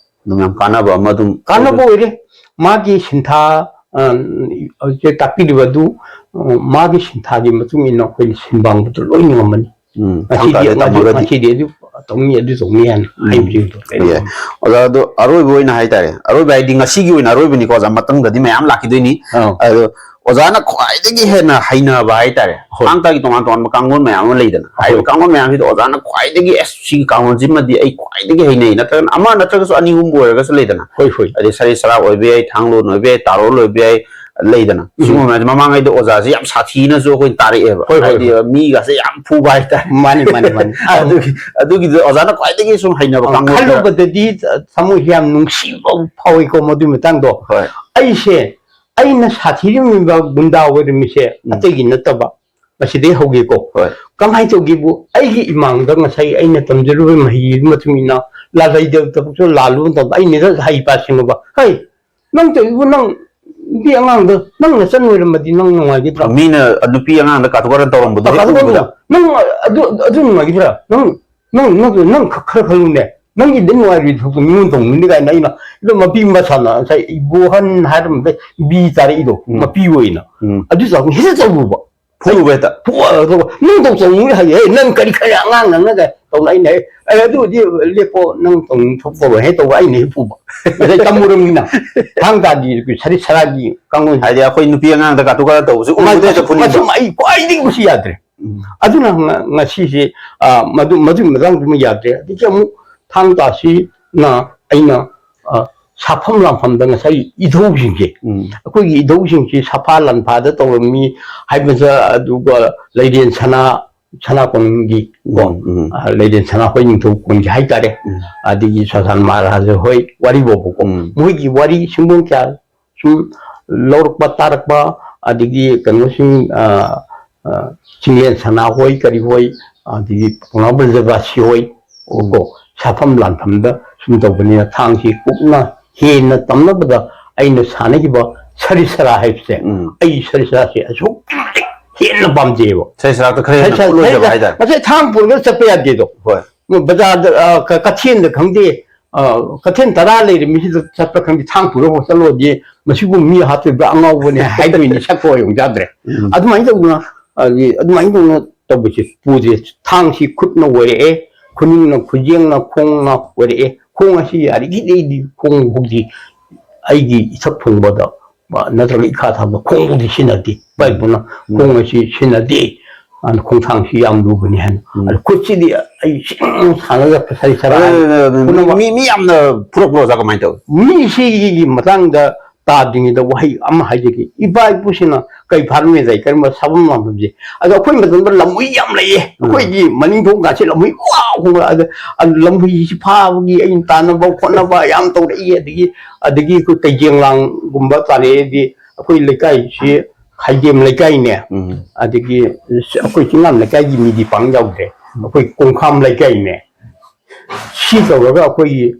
ꯑꯗꯨꯝ ꯌꯥꯝ ꯀꯥꯟꯅꯕ ꯑꯃ ꯑꯗꯨꯝ ꯀꯥꯟꯅꯕ ꯑꯣꯏꯔꯦ꯫ ꯃꯥꯒꯤ ꯁꯤꯟꯊꯥ, ꯑ, ꯍꯧꯖꯤꯛ ꯇꯥꯛꯄꯤꯔꯤꯕ ꯑꯗꯨ, ꯑ, ꯃꯥꯒꯤ ꯁꯤꯟꯊꯥꯒꯤ ꯃꯇꯨꯡ ꯏꯟꯅ ꯑꯩꯈꯣꯏꯅ ꯁꯤꯟꯕꯥꯡꯕꯗꯨ ꯂꯣꯏꯅ ꯉꯝꯃꯅꯤ꯫ ꯎꯝ, ꯊꯥꯡ ꯉꯁꯤꯗꯤ, ꯇꯥꯁꯦ ꯇꯝꯃꯒꯗꯤ꯫ ꯉꯁꯤꯗꯤ ꯑꯗꯨ ꯇꯧꯅꯤ, ꯑꯗꯨ ꯇꯧꯅꯤ ꯍꯥꯏꯅ ꯎꯝ꯫ ꯍꯥꯏꯕꯁꯤꯡꯗꯣ ꯀꯩꯅꯣ ꯌꯥꯏ꯫ ꯇꯧ-, ꯑꯣꯖꯥ, ꯑꯗꯣ ꯑꯔꯣꯏꯕ ꯑꯣꯏꯅ ꯍꯥꯏꯇꯥꯔꯦ, ꯑꯔꯣꯏꯕ ꯍꯥꯏꯗꯤ ꯉꯁꯤꯒꯤ ꯑꯣꯏꯅ ꯑꯔꯣꯏꯕꯅꯤꯀꯣ ꯑꯣꯖꯥ, ꯃꯊꯪꯗꯗꯤ ꯃꯌꯥꯝ ꯂꯥꯛꯈꯤꯗꯣꯏꯅꯤ꯫ ꯑꯧ꯫ ꯑꯗꯣ ꯑꯣꯖꯥꯅ ꯈ꯭ꯋꯥꯏꯗꯒꯤ ꯍꯦꯟꯅ ꯍꯩꯅꯕ ꯍꯥꯏꯇꯥꯔꯦ, ꯍꯣꯏ꯫ ꯊꯥꯡ ꯇꯥꯒꯤ ꯇꯣꯉꯥꯟ ꯇꯣꯉꯥꯟꯕ ꯀꯥꯡꯂꯣꯟ ꯃꯌꯥꯝ ꯑꯃ ꯂꯩꯗꯅ, ꯍꯥꯏꯔꯤꯕ ꯍꯣꯏ꯫ ꯀꯥꯡꯂꯣꯟ ꯃꯌꯥꯝꯁꯤꯗ ꯑꯣꯖꯥꯅ ꯈ꯭ꯋꯥꯏꯗꯒꯤ "ꯑꯦꯁ, ꯁꯤꯒꯤ ꯀꯥꯡꯂꯣꯟꯁꯤꯃꯗꯤ ꯑꯩ ꯈ꯭ꯋꯥꯏꯗꯒꯤ ꯍꯩꯅꯩ", ꯅꯠꯇ꯭ꯔꯒꯅ ꯑꯃ ꯅꯠꯇ꯭ꯔꯒꯁꯨ ꯑꯅꯤ ꯑꯍꯨꯝꯕꯨ ꯑꯣꯏꯔꯒꯁꯨ ꯂꯩꯗꯅ, ꯍꯣꯏ, ꯍꯣꯏ꯫ ꯑꯗꯩ ꯁꯔꯤꯠ ꯁꯔꯥꯛ ꯑꯣꯏꯕ ꯌꯥꯏ, ꯊꯥꯡꯂꯣꯟ ꯑꯣꯏꯕ ꯌꯥꯏ, ꯇꯥꯔꯣꯜ ꯑꯣꯏꯕ ꯌꯥꯏ, ꯂꯩꯗꯅ꯫ ꯎꯝ꯫ ꯁꯤꯒꯨꯝꯕ ꯃꯌꯥꯝꯁꯦ ꯃꯃꯥꯡꯉꯩꯗ ꯑꯣꯖꯥꯁꯦ ꯌꯥꯝ ꯁꯥꯊꯤꯅꯁꯨ ꯑꯩꯈꯣꯏꯅ ꯇꯥꯔꯛꯑꯦꯕ꯫ ꯍꯣꯏ, ꯍꯣꯏ, ꯍꯥꯏꯗꯤ ꯍꯣꯏ꯫ ꯃꯤꯒꯁꯦ ꯌꯥꯝ ꯐꯨꯕ ꯍꯥꯏꯇꯥꯔꯦ꯫ ꯃꯥꯅꯤ, ꯃꯥꯅꯤ, ꯃꯥꯅꯤ꯫ ꯑꯗꯨꯒꯤ, ꯑꯗꯨꯒꯤꯗ ꯑꯣꯖꯥꯅ ꯈ꯭ꯋꯥꯏꯗꯒꯤ ꯁꯨꯝ ꯍꯩꯅꯕ ꯑ, ꯀꯥꯡꯂꯣꯟ ꯈꯔ ꯈꯜꯂꯨꯕꯗꯗꯤ ꯊꯃꯣꯏꯁꯦ ꯌꯥꯝ ꯅꯨꯡꯁꯤꯕ ꯐꯥꯎꯏꯀꯣ ꯃꯗꯨꯒꯤ ꯃꯇꯥꯡꯗꯣ꯫ ꯍꯣꯏ꯫ ꯑꯩꯁꯦ, ꯑꯩꯅ ꯁꯥꯊꯤꯔꯝꯃꯤꯕ ꯒꯨꯟꯗꯥ ꯑꯣꯏꯔꯝꯃꯤꯁꯦ ꯎꯝ꯫ ꯑꯇꯩꯒꯤ ꯅꯠꯇꯕ, ꯃꯁꯤꯗꯩ ꯍꯧꯒꯦꯀꯣ꯫ ꯍꯣꯏ꯫ ꯀꯃꯥꯏꯅ ꯇꯧꯒꯦꯕꯨ, ꯑꯩꯒꯤ ꯏꯃꯥꯡꯗ ꯉꯁꯥꯏ ꯑꯩꯅ ꯇꯝꯖꯔꯨꯕ ꯃꯍꯩꯒꯤ ꯃꯇꯨꯡ ꯏꯟꯅ ꯂꯥꯜꯂꯩꯗꯕ ꯊꯕꯛꯁꯨ ꯂꯥꯜꯂꯨꯕ ꯃꯇꯝꯗ ꯑꯩꯅ ꯍꯩ ꯄꯥ ꯁꯤꯡꯉꯕ, "ꯍꯩ, ꯅꯪ ꯇꯧꯔꯤꯕꯨ ꯅꯪ ꯅꯨꯄꯤ ꯑꯉꯥꯡꯗ ꯅꯪ ꯅꯆꯟ ꯑꯣꯏꯔꯝꯃꯗꯤ ꯅꯪ ꯅꯨꯡꯉꯥꯏꯒꯗ꯭ꯔꯥ?" ꯃꯤꯅ ꯅꯨꯄꯤ ꯑꯉꯥꯡꯗ ꯀꯥꯇꯨ ꯀꯥꯔꯟ ꯇꯧꯔꯝꯕꯗꯣ ꯍꯦꯛ ꯀꯥꯇꯨ ꯀꯥꯔꯟ ꯎꯕꯗ꯫ ꯇꯧꯔꯝꯕꯗꯣ, "ꯅꯪ ꯑꯗꯨ, ꯑꯗꯨ ꯅꯨꯡꯉꯥꯏꯒꯗ꯭ꯔꯥ? ꯅꯪ, ꯅꯪ, ꯅꯪ, ꯅꯪ ꯈ-, ꯈꯔ ꯈꯜꯂꯨꯅꯦ꯫ ꯅꯪꯒꯤꯗꯤ ꯅꯨꯡꯉꯥꯏꯔꯣꯏ ꯊꯕꯛꯇꯣ ꯃꯤꯉꯣꯟ ꯇꯧꯅꯤꯡꯗꯦ" ꯀꯥꯏꯅ ꯑꯩꯅ ꯑꯗꯨ ꯃꯄꯤ ꯃꯁꯥꯅ ꯉꯁꯥꯏ ꯏꯕꯣꯍꯟ ꯍꯥꯏꯔꯝꯕꯗ ꯕꯤ ꯇꯥꯔꯛꯏꯗꯣ, ꯎꯝ꯫ ꯃꯄꯤ ꯑꯣꯏꯅ꯫ ꯎꯝ꯫ ꯑꯗꯨ ꯆꯥꯎ-, ꯍꯦꯛꯇ ꯇꯧꯔꯨꯕ꯫ ꯐꯨꯔꯨꯕ ꯍꯦꯛꯇ꯫ ꯐꯨ-, ꯑ, ꯇꯧꯕ꯫ "ꯅꯪ ꯇꯧ ꯇꯧꯅꯤꯡꯉꯤ ꯍꯥꯏꯌꯦ, ꯅꯪ ꯀꯔꯤ ꯈꯔ ꯑꯉꯥꯡ ꯅꯪꯅꯒ ꯇꯧꯅ?" ꯑꯩꯅ ꯍꯦꯛ, "ꯑꯦ, ꯑꯗꯨꯕꯨꯗꯤ ꯂꯦꯞꯄꯣ, ꯅꯪ ꯇꯧꯅꯤꯡ ꯊꯣꯛꯄ ꯇꯧꯔꯣ" ꯍꯦꯛ ꯇꯧꯕ, ꯑꯩꯅ ꯍꯦꯛ ꯐꯨꯕ꯫ ꯉꯁꯥꯏ ꯇꯝꯃꯨꯔꯕꯅꯤꯅ꯫ ꯊꯥꯡ ꯇꯥꯗꯤ ꯁꯔꯤꯠ ꯁꯔꯥꯒꯤ ꯀꯥꯡꯂꯣꯟ꯫ ꯍꯥꯏꯗꯤ ꯑꯩꯈꯣꯏ ꯅꯨꯄꯤ ꯑꯉꯥꯡꯗ ꯀꯥꯇꯨ ꯀꯥꯔꯟ ꯇꯧꯕꯁꯦ ꯎꯕꯗ ꯍꯦꯛꯇ ꯐꯨꯅꯤꯡꯕ꯫ ꯃꯁꯨꯝ ꯑꯩ ꯈ꯭ꯋꯥꯏꯗꯒꯤ ꯃꯁꯤ ꯌꯥꯗ꯭ꯔꯦ꯫ ꯎꯝ꯫ ꯑꯗꯨꯅ ꯉ-, ꯉꯁꯤꯁꯦ, ꯑ, ꯃꯗꯨ, ꯃꯗꯨꯒꯤ ꯃꯇꯥꯡꯗꯨꯃ ꯌꯥꯗ꯭ꯔꯦ꯫ ꯑꯗꯒꯤ ꯑꯃꯨꯛ ꯊꯥꯡ ꯇꯥꯁꯤꯅ ꯑꯩꯅ, ꯑ, ꯁꯥꯐꯝ ꯂꯥꯟꯐꯝꯗ ꯉꯁꯥꯏ ꯏꯙꯧꯁꯤꯡꯁꯦ, ꯎꯝ꯫ ꯑꯩꯈꯣꯏꯒꯤ ꯏꯙꯧꯁꯤꯡꯁꯤ ꯁꯥꯐꯥ ꯂꯥꯟꯐꯥꯗ ꯇꯧꯔꯝꯃꯤ ꯍꯥꯏꯕꯗ, ꯑꯗꯨꯒ ꯂꯩꯔꯦꯟ ꯁꯅꯥ, ꯁꯅꯥ ꯀꯣꯅꯨꯡꯒꯤ ꯀꯣ, ꯎꯝ, ꯎꯝ꯫ ꯑ, ꯂꯩꯔꯦꯟ ꯁꯅꯥ ꯍꯣꯏ ꯅꯤꯡꯊꯧ ꯀꯣꯟꯒꯤ ꯍꯥꯏꯇꯥꯔꯦ, ꯎꯝ꯫ ꯑꯗꯒꯤ ꯁꯣꯁꯥꯟ ꯃꯍꯥꯔꯥꯖ ꯍꯣꯏ ꯋꯥꯔꯤ ꯐꯥꯎꯕꯀꯣ, ꯎꯝ꯫ ꯃꯣꯏꯒꯤ ꯋꯥꯔꯤ ꯁꯤꯡꯕꯣꯟ ꯀꯌꯥ ꯁꯨꯝ ꯂꯧꯔꯛꯄ ꯇꯥꯔꯛꯄ, ꯑꯗꯒꯤ ꯀꯩꯅꯣꯁꯤꯡ, ꯑ, ꯑ, ꯆꯤꯡꯂꯦꯟ ꯁꯅꯥ ꯍꯣꯏ ꯀꯔꯤ ꯍꯣꯏ, ꯑꯗꯒꯤ ꯄꯥꯎꯅꯥ ꯕ꯭ꯔꯖꯕꯥꯁꯤ ꯍꯣꯏ, ꯎꯝ꯫ ꯀꯣ, ꯁꯥꯐꯝ ꯂꯥꯟꯐꯝꯗ ꯁꯨꯝ ꯇꯧꯕꯅꯤꯅ ꯊꯥꯡꯁꯤ ꯀꯨꯞꯅ ꯍꯦꯟꯅ ꯇꯝꯅꯕꯗ ꯑꯩꯅ ꯁꯥꯟꯅꯈꯤꯕ ꯁꯔꯤꯁꯔꯥ ꯍꯥꯏꯕꯁꯦ, ꯎꯝ꯫ ꯑꯩ ꯁꯔꯤꯁꯔꯥꯁꯦ ꯑꯁꯨꯛꯀꯤ ꯃꯇꯤꯛ ꯍꯦꯟꯅ ꯄꯥꯝꯖꯩꯌꯦꯕ꯫ ꯁꯔꯤꯁꯔꯥꯛꯇ ꯈꯔ ꯍꯦꯟꯅ ꯁꯔꯤꯁꯔꯥ-, ꯈꯨꯠꯂꯣꯏꯖꯕ ꯁꯔꯤꯁꯔꯥ-, ꯍꯥꯏꯇꯥꯔꯦ꯫ ꯉꯁꯥꯏ ꯊꯥꯡ ꯄꯨꯔꯒ ꯆꯠꯄ ꯌꯥꯗꯦꯗꯣ꯫ ꯍꯣꯏ꯫ ꯕꯖꯥꯔꯗ, ꯑ, ꯀ-, ꯀꯩꯊꯦꯜꯗ ꯈꯪꯗꯦ, ꯑ, ꯀꯩꯊꯦꯜ ꯇꯔꯥ ꯂꯩꯔꯦ, ꯃꯤꯁꯤꯗ ꯆꯠꯄ ꯈꯪꯗꯦ, ꯊꯥꯡ ꯄꯨꯔꯒ ꯆꯠꯂꯨꯔꯗꯤ ꯃꯁꯤꯕꯨ ꯃꯤ ꯍꯥꯠꯇꯣꯏꯕ꯭ꯔꯥ, ꯑꯉꯥꯎꯕꯅꯦ ꯍꯥꯏꯗꯣꯏꯅꯤ, ꯁꯛꯄ ꯑꯣꯏꯔꯝ ꯌꯥꯗ꯭ꯔꯦ꯫ ꯎꯝ꯫ ꯑꯗꯨꯃꯥꯏꯅ ꯇꯧꯗꯅ, ꯑꯗꯤ-, ꯑꯗꯨꯃꯥꯏꯅ ꯇꯧꯗꯅ ꯇꯧꯕꯁꯦ ꯄꯨꯗ꯭ꯔꯦ꯫ ꯊꯥꯡꯁꯤ ꯈꯨꯠꯅ ꯑꯣꯏꯔꯛꯑꯦ, ꯈꯨꯅꯤꯡꯅ, ꯈꯨꯖꯦꯡꯅ, ꯈꯣꯡꯅ ꯑꯣꯏꯔꯛꯑꯦ꯫ ꯈꯣꯡ ꯑꯁꯤ ꯌꯥꯔꯤꯈꯩꯗꯤ ꯑꯩꯗꯤ ꯈꯣꯡ ꯐꯥꯎꯗꯤ ꯑꯩꯒꯤ ꯏꯊꯛ ꯊꯣꯡꯕꯗ, ꯅꯠꯇ꯭ꯔꯒ ꯏꯈꯥ ꯊꯥꯕꯗ ꯈꯣꯡ ꯐꯥꯎꯗꯤ ꯁꯤꯖꯤꯟꯅꯗꯦ꯫ ꯏꯄꯥ ꯏꯄꯨꯅ ꯎꯝ꯫ ꯈꯣꯡ ꯑꯁꯤ ꯁꯤꯖꯤꯟꯅꯗꯦ, ꯑꯗꯨꯅ ꯈꯣꯡꯊꯥꯡꯁꯤ ꯌꯥꯝ ꯂꯨꯕꯅꯤ ꯍꯥꯏꯅ꯫ ꯎꯝ꯫ ꯑꯗꯨ ꯈꯨꯠꯁꯤꯗꯤ ꯑꯩ ꯁꯤꯡ ꯁꯥꯟꯅꯖ ꯁꯥꯏ ꯁꯔꯥꯏ ꯑꯗꯨ, ꯑꯗꯨ, ꯑꯗꯨ, ꯃꯤ, ꯄꯨꯝꯅꯃꯛ ꯃꯤ, ꯃꯤ ꯌꯥꯝꯅ ꯐꯨꯔꯛꯄ꯭ꯔꯣ, ꯑꯣꯖꯥ? ꯀꯃꯥꯏꯅ ꯇꯧꯏ? ꯃꯤꯁꯤꯒꯤ ꯃꯇꯥꯡꯗ ꯇꯥꯗ꯭ꯔꯤꯉꯩꯗ ꯋꯥꯍꯩ ꯑꯃ ꯍꯥꯏꯖꯒꯦ꯫ ꯏꯄꯥ ꯏꯄꯨꯁꯤꯡꯅ ꯀꯩ ꯐꯥꯔꯝꯃꯦꯗ ꯀꯔꯝꯕ ꯁꯥꯐꯝ ꯂꯥꯝꯐꯝꯁꯦ? ꯑꯗꯣ ꯑꯩꯈꯣꯏ ꯃꯇꯝꯗ ꯂꯝꯍꯨꯏ ꯌꯥꯝ ꯂꯩꯌꯦ꯫ ꯎꯝ꯫ ꯑꯩꯈꯣꯏꯒꯤ ꯃꯅꯤꯡꯊꯣꯡ ꯀꯥꯁꯦ ꯂꯝꯍꯨꯏ ꯋꯥ ꯈꯣꯡꯕ꯫ ꯑꯗ, ꯑꯗꯨ ꯂꯝꯍꯨꯏꯁꯤ ꯐꯥꯕꯒꯤ ꯑꯩꯅ ꯇꯥꯟꯅꯕ ꯈꯣꯠꯅꯕ ꯌꯥꯝ ꯇꯧꯔꯛꯏ꯫ ꯑꯗꯒꯤ, ꯑꯗꯒꯤ ꯑꯩꯈꯣꯏ ꯀꯩꯖꯦꯡꯂꯥꯡꯒꯨꯝꯕ ꯇꯥꯔꯛꯑꯦꯗꯤ ꯑꯩꯈꯣꯏ ꯂꯩꯀꯥꯏꯁꯤ ꯍꯩꯗꯦꯝ ꯂꯩꯀꯥꯏꯅꯦ꯫ ꯎꯝ꯫ ꯑꯗꯒꯤ ꯑꯩꯈꯣꯏ ꯆꯤꯡꯉꯥꯝ ꯂꯩꯀꯥꯏꯒꯤ ꯃꯤꯗꯤ ꯄꯥꯡ ꯌꯥꯎꯗ꯭ꯔꯦ꯫ ꯑꯩꯈꯣꯏ ꯀꯣꯡꯈꯥꯝ ꯂꯩꯀꯥꯏꯅꯦ꯫ ꯁꯤ ꯇꯧꯔꯒ ꯑꯩꯈꯣꯏꯒꯤ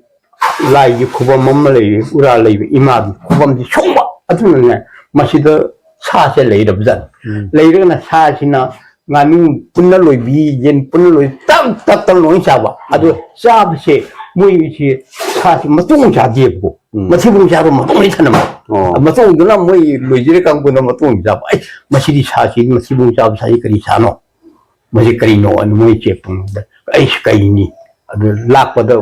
ꯂꯥꯏꯒꯤ ꯈꯨꯕꯝ ꯑꯃ ꯂꯩꯔꯤ, ꯎꯔꯥ ꯂꯩꯕ ꯏꯃꯥꯒꯤ ꯈꯨꯕꯝꯁꯤ ꯁꯣꯡꯕ꯫ ꯑꯗꯨꯅꯅꯦ, ꯃꯁꯤꯗ ꯁꯥꯁꯦ ꯂꯩꯔꯕꯖꯥꯠꯅꯤ꯫ ꯎꯝ꯫ ꯂꯩꯔꯒꯅ ꯁꯥꯁꯤꯅ ꯉꯥꯅꯨ ꯄꯨꯟꯅ ꯂꯣꯏꯕꯤ, ꯌꯦꯟ ꯄꯨꯟꯅ ꯂꯣꯏ, ꯇꯞ ꯇꯞ ꯇꯞ ꯂꯣꯏ ꯆꯥꯕ꯫ ꯑꯗꯣ ꯆꯥꯕꯁꯦ, ꯃꯣꯏꯁꯦ ꯁꯥꯁꯦ ꯃꯇꯣꯡ ꯆꯥꯗꯦꯕꯀꯣ꯫ ꯎꯝ꯫ ꯃꯊꯤꯕꯣꯡ ꯆꯥꯕ ꯃꯇꯣꯡ ꯂꯣꯏ ꯊꯅꯝꯕ꯫ ꯑꯣ꯫ ꯃꯇꯣꯡꯗꯨꯅ ꯃꯣꯏ ꯂꯣꯏꯖꯔ ꯀꯥꯡꯕꯨꯅ ꯃꯇꯣꯡ ꯆꯥꯕ꯫ ꯑꯩ, ꯃꯁꯤꯗꯤ ꯁꯥꯁꯤ, ꯃꯊꯤꯕꯣꯡ ꯆꯥꯕ ꯁꯥꯁꯤ ꯀꯔꯤ ꯁꯥꯅꯣ? ꯃꯁꯤ ꯀꯔꯤꯅꯣ? ꯑꯅ ꯃꯣꯏ ꯆꯦꯛ ꯇꯧꯅꯕꯗ, ꯑꯩꯁꯨ ꯀꯩꯅꯤ? ꯑꯗꯨ ꯂꯥꯛꯄꯗ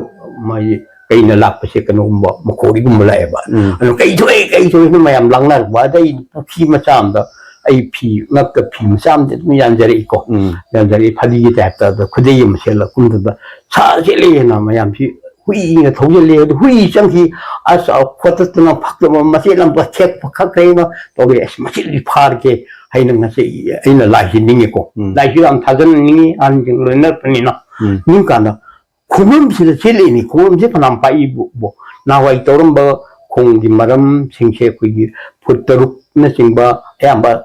ꯃꯣꯏ ꯀꯩꯅ ꯂꯥꯛꯄꯁꯦ ꯀꯩꯅꯣꯒꯨꯝꯕ ꯃꯈꯣꯔꯤꯒꯨꯝꯕ ꯂꯥꯛꯑꯦꯕ꯫ ꯎꯝ꯫ ꯑꯗꯨ ꯀꯩ ꯊꯣꯛꯑꯦ, ꯀꯩ ꯊꯣꯛꯑꯦꯅ ꯃꯌꯥꯝ ꯂꯥꯡꯅꯔꯛꯄ꯫ ꯑꯗꯩ ꯄꯨꯈ꯭ꯔꯤ ꯃꯆꯥ ꯑꯃꯗ ꯑꯩ ꯐꯤ, ꯉꯛꯇ ꯐꯤ ꯃꯆꯥ ꯑꯃꯗꯤ ꯑꯗꯨꯝ ꯌꯥꯟꯖꯔꯛꯏꯀꯣ꯫ ꯎꯝ꯫ ꯌꯥꯟꯖꯔꯛꯏ, ꯐꯗꯤꯒꯤ ꯇꯥꯏꯞꯇ꯫ ꯑꯗ ꯈꯨꯗꯩ ꯑꯃ ꯁꯦꯠꯂ ꯀꯨꯝꯗꯨꯗ ꯁꯥ ꯆꯦꯜꯂꯦꯅ ꯃꯌꯥꯝꯁꯤ ꯍꯨꯏꯅ ꯊꯧꯖꯤꯜꯂꯦ꯫ ꯑꯗꯨ ꯍꯨꯏ ꯆꯪꯈꯤ, ꯑꯁ, ꯈꯣꯠꯇꯠꯇꯅ ꯐꯛꯇꯕ ꯃꯆꯦꯠ ꯑꯃ ꯊꯦꯛꯄ ꯈꯛ ꯀꯩꯅꯣ ꯇꯧꯔꯦ꯫ ꯑꯁ, ꯃꯁꯤꯗꯤ ꯐꯥꯔꯒꯦ ꯍꯥꯏꯅ ꯉꯁꯤ ꯑꯩꯅ ꯂꯥꯏꯁꯤ ꯅꯤꯡꯉꯤꯀꯣ꯫ ꯎꯝ꯫ ꯂꯥꯏꯁꯤ ꯌꯥꯝ ꯊꯥꯖꯅ ꯅꯤꯡꯉꯤ, ꯑꯍꯟꯁꯤꯡ ꯂꯣꯏꯅꯔꯛꯄꯅꯤꯅ꯫ ꯎꯝ꯫ ꯅꯤꯡ ꯀꯥꯟꯗ ꯈꯣꯡꯕꯝꯁꯤꯗ ꯆꯦꯜꯂꯛꯏꯅꯤ꯫ ꯈꯣꯡꯕꯝꯁꯦ ꯐꯅꯌꯥꯝ ꯄꯥꯛꯏꯕꯨ, ꯅꯍꯥꯟꯋꯥꯏ ꯇꯧꯔꯝꯕ ꯈꯣꯡꯒꯤ ꯃꯔꯝꯁꯤꯡꯁꯦ ꯑꯩꯈꯣꯏꯒꯤ ꯐꯨꯠ ꯇꯔꯨꯛꯅꯆꯤꯡꯕ ꯑꯌꯥꯝꯕ,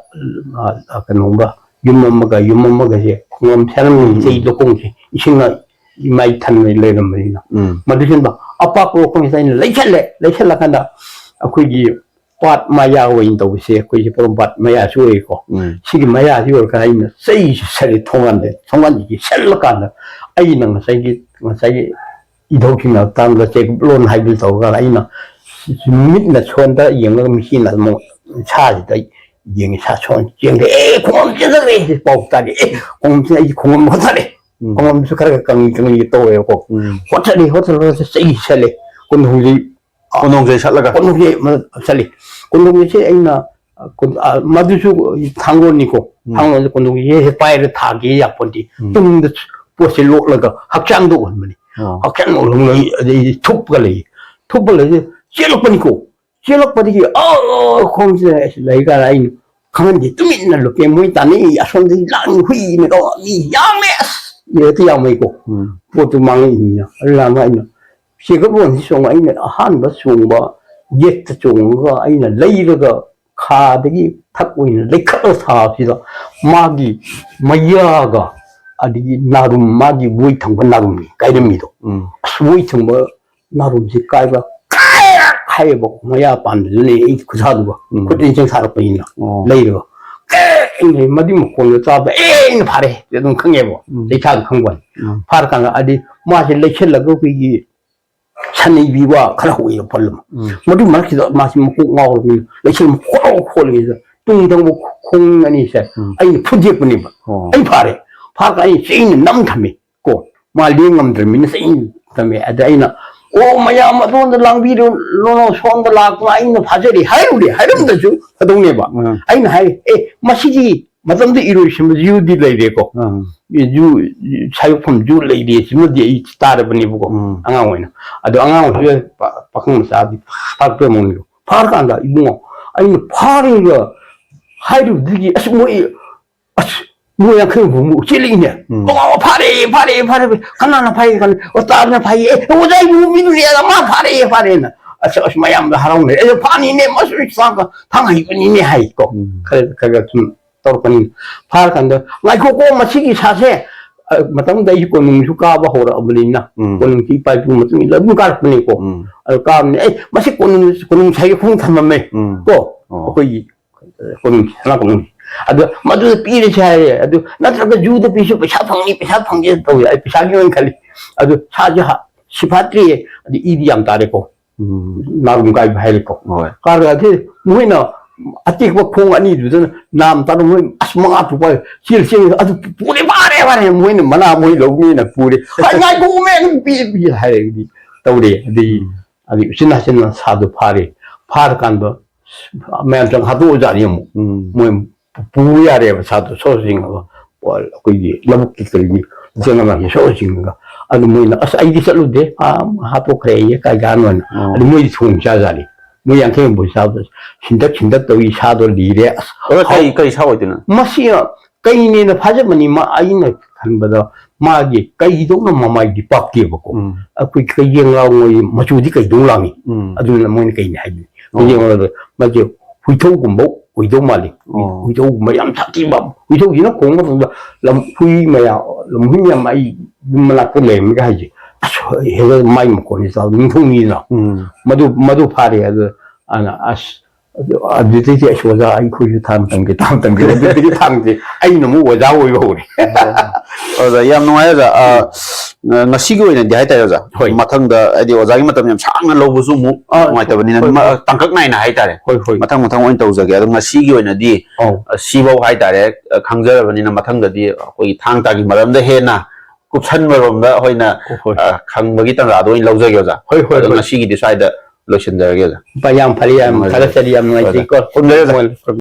ꯑ, ꯀꯩꯅꯣꯒ, ꯌꯨꯝ ꯑꯃꯒ ꯌꯨꯝ ꯑꯃꯒꯁꯦ ꯈꯣꯡꯕꯝ ꯁꯦꯝꯂꯝꯃꯤ꯫ ꯎꯝ꯫ ꯆꯩ ꯂꯧꯈꯣꯡꯁꯦ ꯏꯁꯤꯡꯅ ꯏꯃꯥꯏ ꯊꯟꯅ ꯂꯩꯔꯝꯕꯅꯤꯅ꯫ ꯎꯝ꯫ ꯃꯗꯨꯁꯤꯡꯗꯣ ꯑꯄꯥꯛꯄ ꯂꯧꯈꯣꯡꯁꯤꯗ ꯑꯩꯅ ꯂꯩꯁꯜꯂꯦ꯫ ꯂꯩꯁꯜꯂꯀꯥꯟꯗ ꯑꯩꯈꯣꯏꯒꯤ ꯄꯥꯠ ꯃꯌꯥ ꯑꯣꯏꯅ ꯇꯧꯕꯁꯦ, ꯑꯩꯈꯣꯏꯁꯦ ꯄꯣꯔꯣꯝꯄꯥꯠ ꯃꯌꯥꯁꯨ ꯑꯣꯏꯀꯣ꯫ ꯎꯝ꯫ ꯁꯤꯒꯤ ꯃꯌꯥꯁꯤ ꯑꯣꯏꯔꯀꯥꯟꯗ ꯑꯩꯅ ꯆꯩꯁꯤ ꯁꯠꯂꯦ ꯊꯣꯡꯒꯥꯟꯗ꯫ ꯊꯣꯡꯒꯥꯟꯁꯤ ꯁꯠꯂꯀꯥꯟꯗ ꯑꯩꯅ ꯉꯁꯥꯏꯒꯤ, ꯉꯁꯥꯏꯒꯤ ꯏꯙꯧꯁꯤꯡꯅ ꯇꯥꯡꯗ ꯆꯦꯛ ꯂꯣꯟ ꯍꯥꯏꯕꯗꯨ ꯇꯧꯔꯀꯥꯟꯗ ꯑꯩꯅ ꯃꯤꯠꯅ ꯁꯣꯟꯗ ꯌꯦꯡꯂꯒ ꯃꯤꯠꯁꯤꯅ ꯑꯃꯨꯛ ꯁꯥꯁꯤꯗ ꯌꯦꯡꯉꯤ꯫ ꯁꯥ ꯁꯣꯟ ꯆꯦꯟꯈ꯭ꯔꯦ꯫ "ꯑꯦ, ꯈꯣꯡꯉꯝ ꯆꯦꯟꯊꯈ꯭ꯔꯦ!" ꯄꯥꯎ ꯇꯥꯔꯦ꯫ "ꯑꯦ, ꯈꯣꯡꯉꯝꯁꯤꯅ ꯑꯩꯒꯤ ꯈꯣꯡꯉꯝ ꯍꯣꯠꯅꯔꯦ!" ꯎꯝ꯫ ꯈꯣꯡꯎꯞꯁꯨ ꯈꯔ ꯈꯔ ꯀꯪꯂꯤ ꯀꯪꯂꯤ ꯇꯧꯋꯦꯕꯀꯣ꯫ ꯎꯝ꯫ ꯍꯣꯠꯆꯠꯂꯤ, ꯍꯣꯠꯆꯠꯂꯤ, ꯍꯣꯠꯆꯠꯂꯤ, ꯆꯩ ꯁꯠꯂꯦ꯫ ꯀꯣꯟꯊꯣꯡꯁꯤ ꯀꯣꯟꯊꯣꯡꯁꯦ ꯁꯠꯂꯒ? ꯀꯣꯟꯊꯣꯡꯁꯦ ꯃ-, ꯁꯠꯂꯤ꯫ ꯀꯣꯟꯊꯣꯡꯁꯦ ꯑꯩꯅ, ꯑ, ꯀꯣꯟ-, ꯑ, ꯃꯗꯨꯁꯨ ꯊꯥꯡꯒꯣꯜꯅꯤꯀꯣ꯫ ꯎꯝ꯫ ꯊꯥꯡꯒꯣꯜꯁꯦ ꯀꯣꯟꯊꯣꯡꯁꯦ ꯍꯦꯛ ꯄꯥꯏꯔ ꯊꯥꯒꯦ ꯌꯥꯄꯣꯟꯇꯦ꯫ ꯎꯝ꯫ ꯇꯨꯡꯗ ꯄꯣꯠꯁꯦ ꯂꯣꯠꯂꯒ ꯍꯛꯆꯥꯡꯗ ꯑꯣꯟꯕꯅꯤ꯫ ꯑꯣ꯫ ꯍꯛꯆꯥꯡ ꯑꯣꯟꯂꯒ ꯑꯗꯩꯗꯤ ꯊꯨꯞꯄꯒ ꯂꯩ꯫ ꯊꯨꯞꯄ ꯂꯩꯁꯦ ꯆꯦꯜꯂꯛꯄꯅꯤꯀꯣ꯫ ꯆꯦꯜꯂꯛꯄꯗꯒꯤ, "ꯑ, ꯑ, ꯑ," ꯈꯣꯡꯁꯤꯗ ꯑꯩꯁꯨ ꯂꯩꯀꯥꯟꯗ ꯑꯩꯅ ꯈꯪꯍꯟꯗꯦ, ꯇꯨꯃꯤꯟꯅ ꯂꯨꯞꯄꯦ꯫ ꯃꯣꯏ ꯇꯥꯅꯩ, ꯑꯁꯣꯝꯗꯒꯤ ꯂꯥꯡ ꯍꯨꯏꯅ ꯀꯧ, "ꯃꯤ ꯌꯥꯝꯃꯦ, ꯑꯁ!" ꯌꯦꯛꯇ ꯌꯥꯝꯃꯩꯀꯣ꯫ ꯎꯝ꯫ ꯄꯣꯠꯇꯨ ꯃꯥꯡꯉꯛꯏꯅꯤꯅ꯫ ꯑꯗꯨꯅ ꯑꯃ ꯑꯩꯅ ꯆꯦꯒꯞ ꯂꯣꯟꯁꯤ ꯆꯣꯡꯕ, ꯑꯩꯅ ꯑꯍꯥꯟꯕ ꯆꯣꯡꯕ ꯌꯦꯠꯇ ꯆꯣꯡꯉꯒ ꯑꯩꯅ ꯂꯩꯔꯒ ꯈꯥꯗꯒꯤ ꯊꯛ ꯑꯣꯏꯅ ꯂꯩꯈꯠꯂ ꯊꯥꯕꯁꯤꯗ ꯃꯥꯒꯤ ꯃꯌꯥꯒ ꯑꯗꯒꯤ ꯅꯥꯔꯨꯝ, ꯃꯥꯒꯤ ꯑꯣꯏ ꯊꯪꯕ ꯅꯥꯔꯨꯝ ꯀꯥꯏꯔꯝꯃꯤꯗꯣ꯫ ꯎꯝ꯫ ꯑꯁ, ꯑꯣꯏ ꯊꯪꯕ ꯅꯥꯔꯨꯝꯁꯤ ꯀꯥꯏꯕ ꯀꯥꯏꯔꯛ ꯍꯥꯏꯌꯦꯕ, ꯃꯌꯥ ꯄꯥꯟꯕꯗꯨꯅꯦ ꯑꯩ ꯈꯨꯠꯁꯥꯗꯨꯒ, ꯎꯝ꯫ ꯈꯨꯠ ꯏꯟꯁꯤꯡ ꯁꯥꯔꯛꯄꯅꯤꯅ ꯑꯣ꯫ ꯂꯩꯔꯒ꯫ ꯑꯦ! ꯑꯩꯅ ꯃꯗꯨꯒꯤ ꯃꯈꯣꯟꯗꯣ ꯆꯥꯕꯗ ꯑꯦ! ꯑꯩꯅ ꯐꯥꯔꯦ ꯑꯗꯨꯝ ꯈꯪꯉꯦꯕ, ꯎꯝ꯫ ꯆꯩꯁꯥꯗꯣ ꯈꯪꯕ꯫ ꯎꯝ꯫ ꯐꯥꯔꯀꯥꯟꯗ ꯑꯗꯤ ꯃꯥꯁꯦ ꯂꯩꯁꯜꯂꯒ ꯑꯩꯈꯣꯏꯒꯤ ꯁꯟꯅꯩꯕꯤ ꯋꯥ ꯈꯔ ꯍꯧꯋꯦꯕ ꯄꯜ ꯑꯃ꯫ ꯎꯝ꯫ ꯃꯗꯨ ꯃꯔꯛꯁꯤꯗ ꯃꯥꯁꯤ ꯃꯀꯣꯛ ꯉꯥꯎꯔꯕꯅꯤꯅ ꯂꯩꯁꯜ ꯈꯣꯠꯂꯒ ꯈꯣꯠꯂꯤꯉꯩꯗ ꯇꯨꯡ ꯊꯪꯕ ꯈꯣꯡ ꯑꯅꯤꯁꯦ ꯎꯝ꯫ ꯑꯩꯅ ꯐꯨꯗꯦꯛꯄꯅꯦꯕ꯫ ꯑꯣ꯫ ꯑꯩ ꯐꯥꯔꯦ꯫ ꯐꯥꯔꯒ ꯑꯩ ꯆꯩꯅ ꯅꯝ ꯊꯝꯃꯦ꯫ ꯀꯣ, ꯃꯥ ꯂꯦꯡ ꯉꯝꯗ꯭ꯔꯕꯅꯤꯅ ꯆꯩꯅ ꯊꯝꯃꯦ꯫ ꯑꯗ ꯑꯩꯅ, "ꯑꯣ, ꯃꯌꯥꯝ ꯑꯗꯣꯝꯗ ꯂꯥꯡꯕꯤꯔꯨꯅꯨ, ꯁꯣꯝꯗ ꯂꯥꯛꯄ ꯑꯩꯅ ꯐꯥꯖꯔꯤ" ꯍꯥꯏꯔꯨꯔꯦ꯫ ꯍꯥꯏꯔꯝꯗꯁꯨ ꯐꯗꯧꯅꯦꯕ꯫ ꯎꯝ꯫ ꯑꯩꯅ ꯍꯥꯏ, "ꯑꯦ, ꯃꯁꯤꯗꯤ ꯃꯇꯝꯗꯨ ꯏꯔꯣꯏꯁꯦꯝꯕ ꯖꯨꯗꯤ ꯂꯩꯔꯦꯀꯣ꯫ ꯎꯝ꯫ ꯖꯨ, ꯁꯥꯌꯣꯛꯐꯝ ꯖꯨ ꯂꯩꯔꯦ" ꯁꯤꯃꯗꯤ ꯑꯩ ꯇꯥꯔꯕꯅꯦꯕꯀꯣ, ꯎꯝ꯫ ꯑꯉꯥꯡ ꯑꯣꯏꯅ꯫ ꯑꯗꯣ ꯑꯉꯥꯡ ꯑꯣꯏꯕ ꯄꯥ-, ꯄꯥꯈꯪ ꯃꯆꯥꯗꯤ ꯐꯥꯔꯛꯄ ꯃꯑꯣꯡꯅꯤꯀꯣ꯫ ꯐꯥꯔꯀꯥꯟꯗ ꯏꯕꯨꯡꯉꯣ, ꯑꯩꯅ ꯐꯥꯔꯤꯕ ꯍꯥꯏꯔꯨꯕꯗꯒꯤ ꯑꯁ ꯃꯣꯏ ꯑꯁ, ꯃꯣꯏ ꯌꯥꯡꯈꯩ ꯍꯨꯝꯐꯨꯃꯨꯛ ꯆꯦꯜꯂꯛꯏꯅꯦ꯫ ꯎꯝ꯫ "ꯑꯣ, ꯐꯥꯔꯦ, ꯐꯥꯔꯦ, ꯐꯥꯔꯦ, ꯐꯥꯔꯦ꯫ ꯀꯅꯥꯅ ꯐꯥꯏ?" ꯀꯅꯥ? "ꯑꯣꯖꯥꯅ ꯐꯥꯏꯌꯦ꯫ ꯑꯦ, ꯑꯣꯖꯥ ꯏꯕꯨꯡꯉꯣ ꯃꯤꯗꯨꯅꯦ, ꯃꯥ ꯐꯥꯔꯦ, ꯐꯥꯔꯦꯅ"꯫ ꯑꯁ, ꯑꯁ, ꯃꯌꯥꯝꯗ ꯍꯔꯥꯎꯅꯔꯦ꯫ "ꯑꯦ, ꯐꯥꯅꯤꯅꯦ, ꯃꯁꯨ ꯆꯥꯛꯀ ꯊꯥꯡ ꯍꯩꯕꯅꯤꯅꯦ" ꯍꯥꯏꯀꯣ꯫ ꯎꯝ꯫ ꯈꯔ, ꯈꯔ, ꯈꯔ ꯁꯨꯝ ꯇꯧꯔꯛꯄꯅꯤ꯫ ꯐꯥꯔꯀꯥꯟꯗ, "ꯉꯥꯏꯈꯣꯀꯣ, ꯃꯁꯤꯒꯤ ꯁꯥꯁꯦ"꯫ ꯑ, ꯃꯇꯝꯗ ꯑꯩꯁꯨ ꯀꯣꯅꯨꯡꯁꯨ ꯀꯥꯕ ꯍꯧꯔꯛꯑꯕꯅꯤꯅ, ꯎꯝ꯫ ꯀꯣꯅꯨꯡꯁꯤ ꯏꯄꯥ ꯏꯄꯨ ꯃꯇꯨꯡ ꯏꯟꯅ ꯑꯗꯨꯝ ꯀꯥꯔꯛꯄꯅꯤꯀꯣ꯫ ꯎꯝ꯫ ꯑꯗꯨ ꯀꯥꯕꯅꯤ꯫ "ꯑꯦ, ꯃꯁꯤ ꯀꯣꯅꯨꯡ, ꯀꯣꯅꯨꯡ ꯁꯥꯏꯒꯤ ꯈꯣꯡ ꯊꯝꯃꯝꯃꯦ"꯫ ꯎꯝ꯫ ꯀꯣ? ꯑꯣ꯫ ꯑꯩꯈꯣꯏꯒꯤ ꯀꯣꯅꯨꯡ, ꯁꯅꯥ ꯀꯣꯅꯨꯡ꯫ ꯑꯗꯨ ꯃꯗꯨꯗ ꯄꯤꯔꯁꯦ ꯍꯥꯏꯔꯦ꯫ ꯑꯗꯨ ꯅꯠꯇ꯭ꯔꯒ ꯖꯨꯗ ꯄꯤꯁꯨ ꯄꯩꯁꯥ ꯐꯪꯅꯤ, ꯄꯩꯁꯥ ꯐꯪꯒꯦ ꯇꯧꯋꯦ꯫ ꯑꯩ ꯄꯩꯁꯥꯒꯤ ꯑꯣꯏꯅ ꯈꯜꯂꯤ꯫ ꯑꯗꯨ ꯁꯥꯁꯦ ꯍꯥ-, ꯁꯤ ꯐꯥꯠꯇ꯭ꯔꯤꯌꯦ꯫ ꯑꯗꯨ ꯏꯗꯤ ꯌꯥꯝ ꯇꯥꯔꯦꯀꯣ꯫ ꯎꯝ꯫ ꯅꯥꯔꯨꯝ ꯀꯥꯏꯕ ꯍꯥꯏꯔꯦꯀꯣ꯫ ꯍꯣꯏ꯫ ꯀꯥꯔꯒ ꯑꯗꯨ ꯃꯣꯏꯅ ꯑꯇꯦꯛꯄ ꯈꯣꯡ ꯑꯅꯤꯗꯨꯗꯅ ꯅꯥꯝ ꯇꯥꯔꯨꯝ ꯃꯣꯏ ꯑꯁ ꯃꯉꯥ ꯇꯔꯨꯛ ꯄꯥꯏ ꯆꯦꯜ ꯆꯦꯜ ꯑꯗꯨ ꯄꯨꯔꯦ ꯐꯥꯔꯦ ꯀꯃꯥꯏꯅ ꯃꯣꯏꯅ ꯃꯅꯥ ꯃꯣꯏ ꯂꯧꯅꯤꯅ ꯄꯨꯔꯦ꯫ "ꯍꯣꯏ, ꯉꯥꯏꯈꯣ, ꯃꯌꯥꯝ ꯄꯤ, ꯄꯤ" ꯍꯥꯏꯔꯒꯗꯤ ꯇꯧꯔꯦ꯫ ꯑꯗꯩ, ꯎꯝ꯫ ꯑꯗꯩ ꯎꯆꯤꯟ ꯅꯥꯆꯤꯟꯅ ꯁꯥꯗꯣ ꯐꯥꯔꯦ꯫ ꯐꯥꯔꯀꯥꯟꯗ ꯃꯌꯥꯝ ꯆꯪ ꯍꯥꯠꯇꯣꯛꯑꯖꯥꯠꯅꯤ ꯑꯃꯨꯛ꯫ ꯎꯝ꯫ ꯃꯣꯏ ꯄꯨ ꯌꯥꯔꯦꯕ ꯁꯥꯗꯣ ꯁꯣꯔ ꯆꯤꯡꯉꯒ꯫ ꯑꯩꯈꯣꯏꯒꯤ ꯂꯧꯕꯨꯛꯀꯤ ꯀꯔꯤꯒꯤ ꯆꯦꯡ ꯑꯃꯒꯤ ꯁꯣꯔ ꯆꯤꯡꯉꯒ꯫ ꯑꯗꯨ ꯃꯣꯏꯅ, "ꯑꯁ, ꯑꯩꯗꯤ ꯆꯠꯂꯨꯗꯦ, ꯑꯥ, ꯍꯥꯠꯇꯣꯛꯈ꯭ꯔꯦ" ꯑꯩꯌꯦ, "ꯀꯥꯏ ꯀꯥꯟꯅꯣꯅ"꯫ ꯑꯣ꯫ ꯑꯗꯨ ꯃꯣꯏꯗꯤ ꯊꯣꯡ ꯆꯥꯖꯥꯠꯅꯤ꯫ ꯃꯣꯏ ꯌꯥꯡꯈꯩ ꯍꯨꯝꯐꯨ ꯆꯥꯕꯗ ꯁꯤꯟꯗꯛ ꯁꯤꯟꯗꯛ ꯇꯧꯏ, ꯁꯥꯗꯣ ꯂꯤꯔꯦ꯫ ꯑꯁ, ꯑꯗꯣ ꯀꯩ, ꯀꯩ ꯁꯥ ꯑꯣꯏꯗꯣꯏꯅꯣ? ꯃꯁꯤ ꯀꯩꯅꯦꯅ ꯐꯥꯖꯕꯅꯤ꯫ ꯃꯥ, ꯑꯩꯅ ꯈꯟꯕꯗ ꯃꯥꯒꯤ ꯀꯩꯗꯧꯅ ꯃꯃꯥꯏꯗꯤ ꯄꯥꯛꯇꯦꯕꯀꯣ꯫ ꯎꯝ꯫ ꯑꯩꯈꯣꯏ ꯀꯩꯌꯦꯡ ꯂꯥꯎꯉꯣꯏ ꯃꯆꯨꯗꯤ ꯀꯩꯗꯧ ꯂꯥꯡꯉꯤ꯫ ꯎꯝ꯫ ꯑꯗꯨꯅ ꯃꯣꯏꯅ ꯀꯩꯅꯤ ꯍꯥꯏꯕꯅꯤ꯫ ꯑꯣ꯫ ꯀꯩꯌꯦꯡ ꯂꯥꯎꯗ ꯃꯥꯁꯦ ꯍꯨꯏꯊꯧꯒꯨꯝꯕ ꯑꯣꯏꯗꯧ ꯃꯥꯜꯂꯤ꯫ ꯑꯣ꯫ ꯍꯨꯏꯊꯧꯒꯨꯝꯕ ꯌꯥꯝ ꯁꯥꯊꯤꯕ꯫ ꯍꯨꯏꯊꯧꯁꯤꯅ ꯈꯣꯡꯕ ꯃꯇꯝꯗ ꯂꯝ-, ꯍꯨꯏ ꯃꯌꯥꯝ, ꯂꯝꯍꯨꯏ ꯃꯌꯥꯝ ꯑꯩ ꯌꯨꯝ ꯃꯅꯥꯛꯇ ꯂꯩꯔꯝꯃꯤꯒ ꯍꯥꯏꯁꯦ꯫ ꯑꯁ, ꯍꯦꯛꯇ ꯃꯥꯏ ꯃꯈꯣꯟꯁꯤ ꯇꯥꯕ ꯅꯤꯡꯊꯧꯅꯤꯗꯅ꯫ ꯎꯝ꯫ ꯃꯗꯨ, ꯃꯗꯨ ꯐꯥꯔꯦ꯫ ꯑꯗꯨ ꯑꯗꯨꯅ ꯑꯁ, ꯑꯗꯨ, ꯑꯗꯨꯗꯩꯗꯤ ꯑꯁ, "ꯑꯣꯖꯥ, ꯑꯩꯈꯣꯏꯁꯨ ꯊꯥꯡ ꯇꯝꯒꯦ, ꯊꯥꯡ ꯇꯝꯒꯦ"꯫ ꯑꯗꯨꯗꯒꯤ ꯊꯥꯡꯁꯦ ꯑꯩꯅ ꯑꯃꯨꯛ ꯑꯣꯖꯥ ꯑꯣꯏꯕ ꯍꯧꯔꯦ꯫ ꯑꯣꯖꯥ, ꯌꯥꯝ ꯅꯨꯡꯉꯥꯏ, ꯑꯣꯖꯥ꯫ ꯑ, ꯎꯝ꯫ ꯉ-, ꯉꯁꯤꯒꯤ ꯑꯣꯏꯅꯗꯤ ꯍꯥꯏꯇꯥꯔꯦ, ꯑꯣꯖꯥ꯫ ꯍꯣꯏ꯫ ꯃꯊꯪꯗ, ꯍꯥꯏꯗꯤ, ꯑꯣꯖꯥꯒꯤ ꯃꯇꯝ ꯌꯥꯝ ꯁꯥꯡꯅ ꯂꯧꯕꯁꯨ ꯑꯃꯨꯛ ꯑ, ꯅꯨꯡꯉꯥꯏꯇꯕꯅꯤꯅ, ꯍꯣꯏ, ꯃ-, ꯍꯣꯏ꯫ ꯇꯥꯡꯀꯛ ꯅꯥꯏꯅ ꯍꯥꯏꯇꯥꯔꯦ꯫ ꯍꯣꯏ, ꯍꯣꯏ꯫ ꯃꯊꯪ ꯃꯊꯪ ꯑꯣꯏꯅ ꯇꯧꯖꯒꯦ꯫ ꯑꯗꯣ ꯉꯁꯤꯒꯤ ꯑꯣꯏꯅꯗꯤ, ꯑꯧ꯫ ꯑ, ꯁꯤꯐꯧ ꯍꯥꯏꯇꯥꯔꯦ, ꯑ, ꯈꯪꯖꯔꯕꯅꯤꯅ, ꯃꯊꯪꯗꯗꯤ ꯑꯩꯈꯣꯏꯒꯤ ꯊꯥꯡ ꯇꯥꯒꯤ ꯃꯔꯝꯗ ꯍꯦꯟꯅ ꯀꯨꯞꯁꯟꯕꯔꯣꯝꯗ ꯑꯩꯈꯣꯏꯅ, ꯍꯣꯏ, ꯍꯣꯏ꯫ ꯑ, ꯈꯪꯕꯒꯤ ꯇꯥꯟꯖꯥꯗꯣ ꯑꯣꯏꯅ ꯂꯧꯖꯒꯦ, ꯑꯣꯖꯥ꯫ ꯍꯣꯏ, ꯍꯣꯏ, ꯑꯗꯣ ꯍꯣꯏ꯫ ꯉꯁꯤꯒꯤꯗꯤ ꯁ꯭ꯋꯥꯏꯗ ꯂꯣꯏꯁꯤꯟꯖꯔꯒꯦ, ꯑꯣꯖꯥ꯫ ꯌꯥꯝ ꯐꯔꯦ, ꯌꯥꯝ ꯅꯨꯡꯉꯥꯏꯖꯔꯦ꯫ ꯊꯥꯒꯠꯆꯔꯤ, ꯌꯥꯝ ꯅꯨꯡꯉꯥꯏꯖꯩꯀꯣ꯫ ꯊꯝꯖꯔꯦ, ꯑꯣꯖꯥ꯫ ꯍꯣꯏ꯫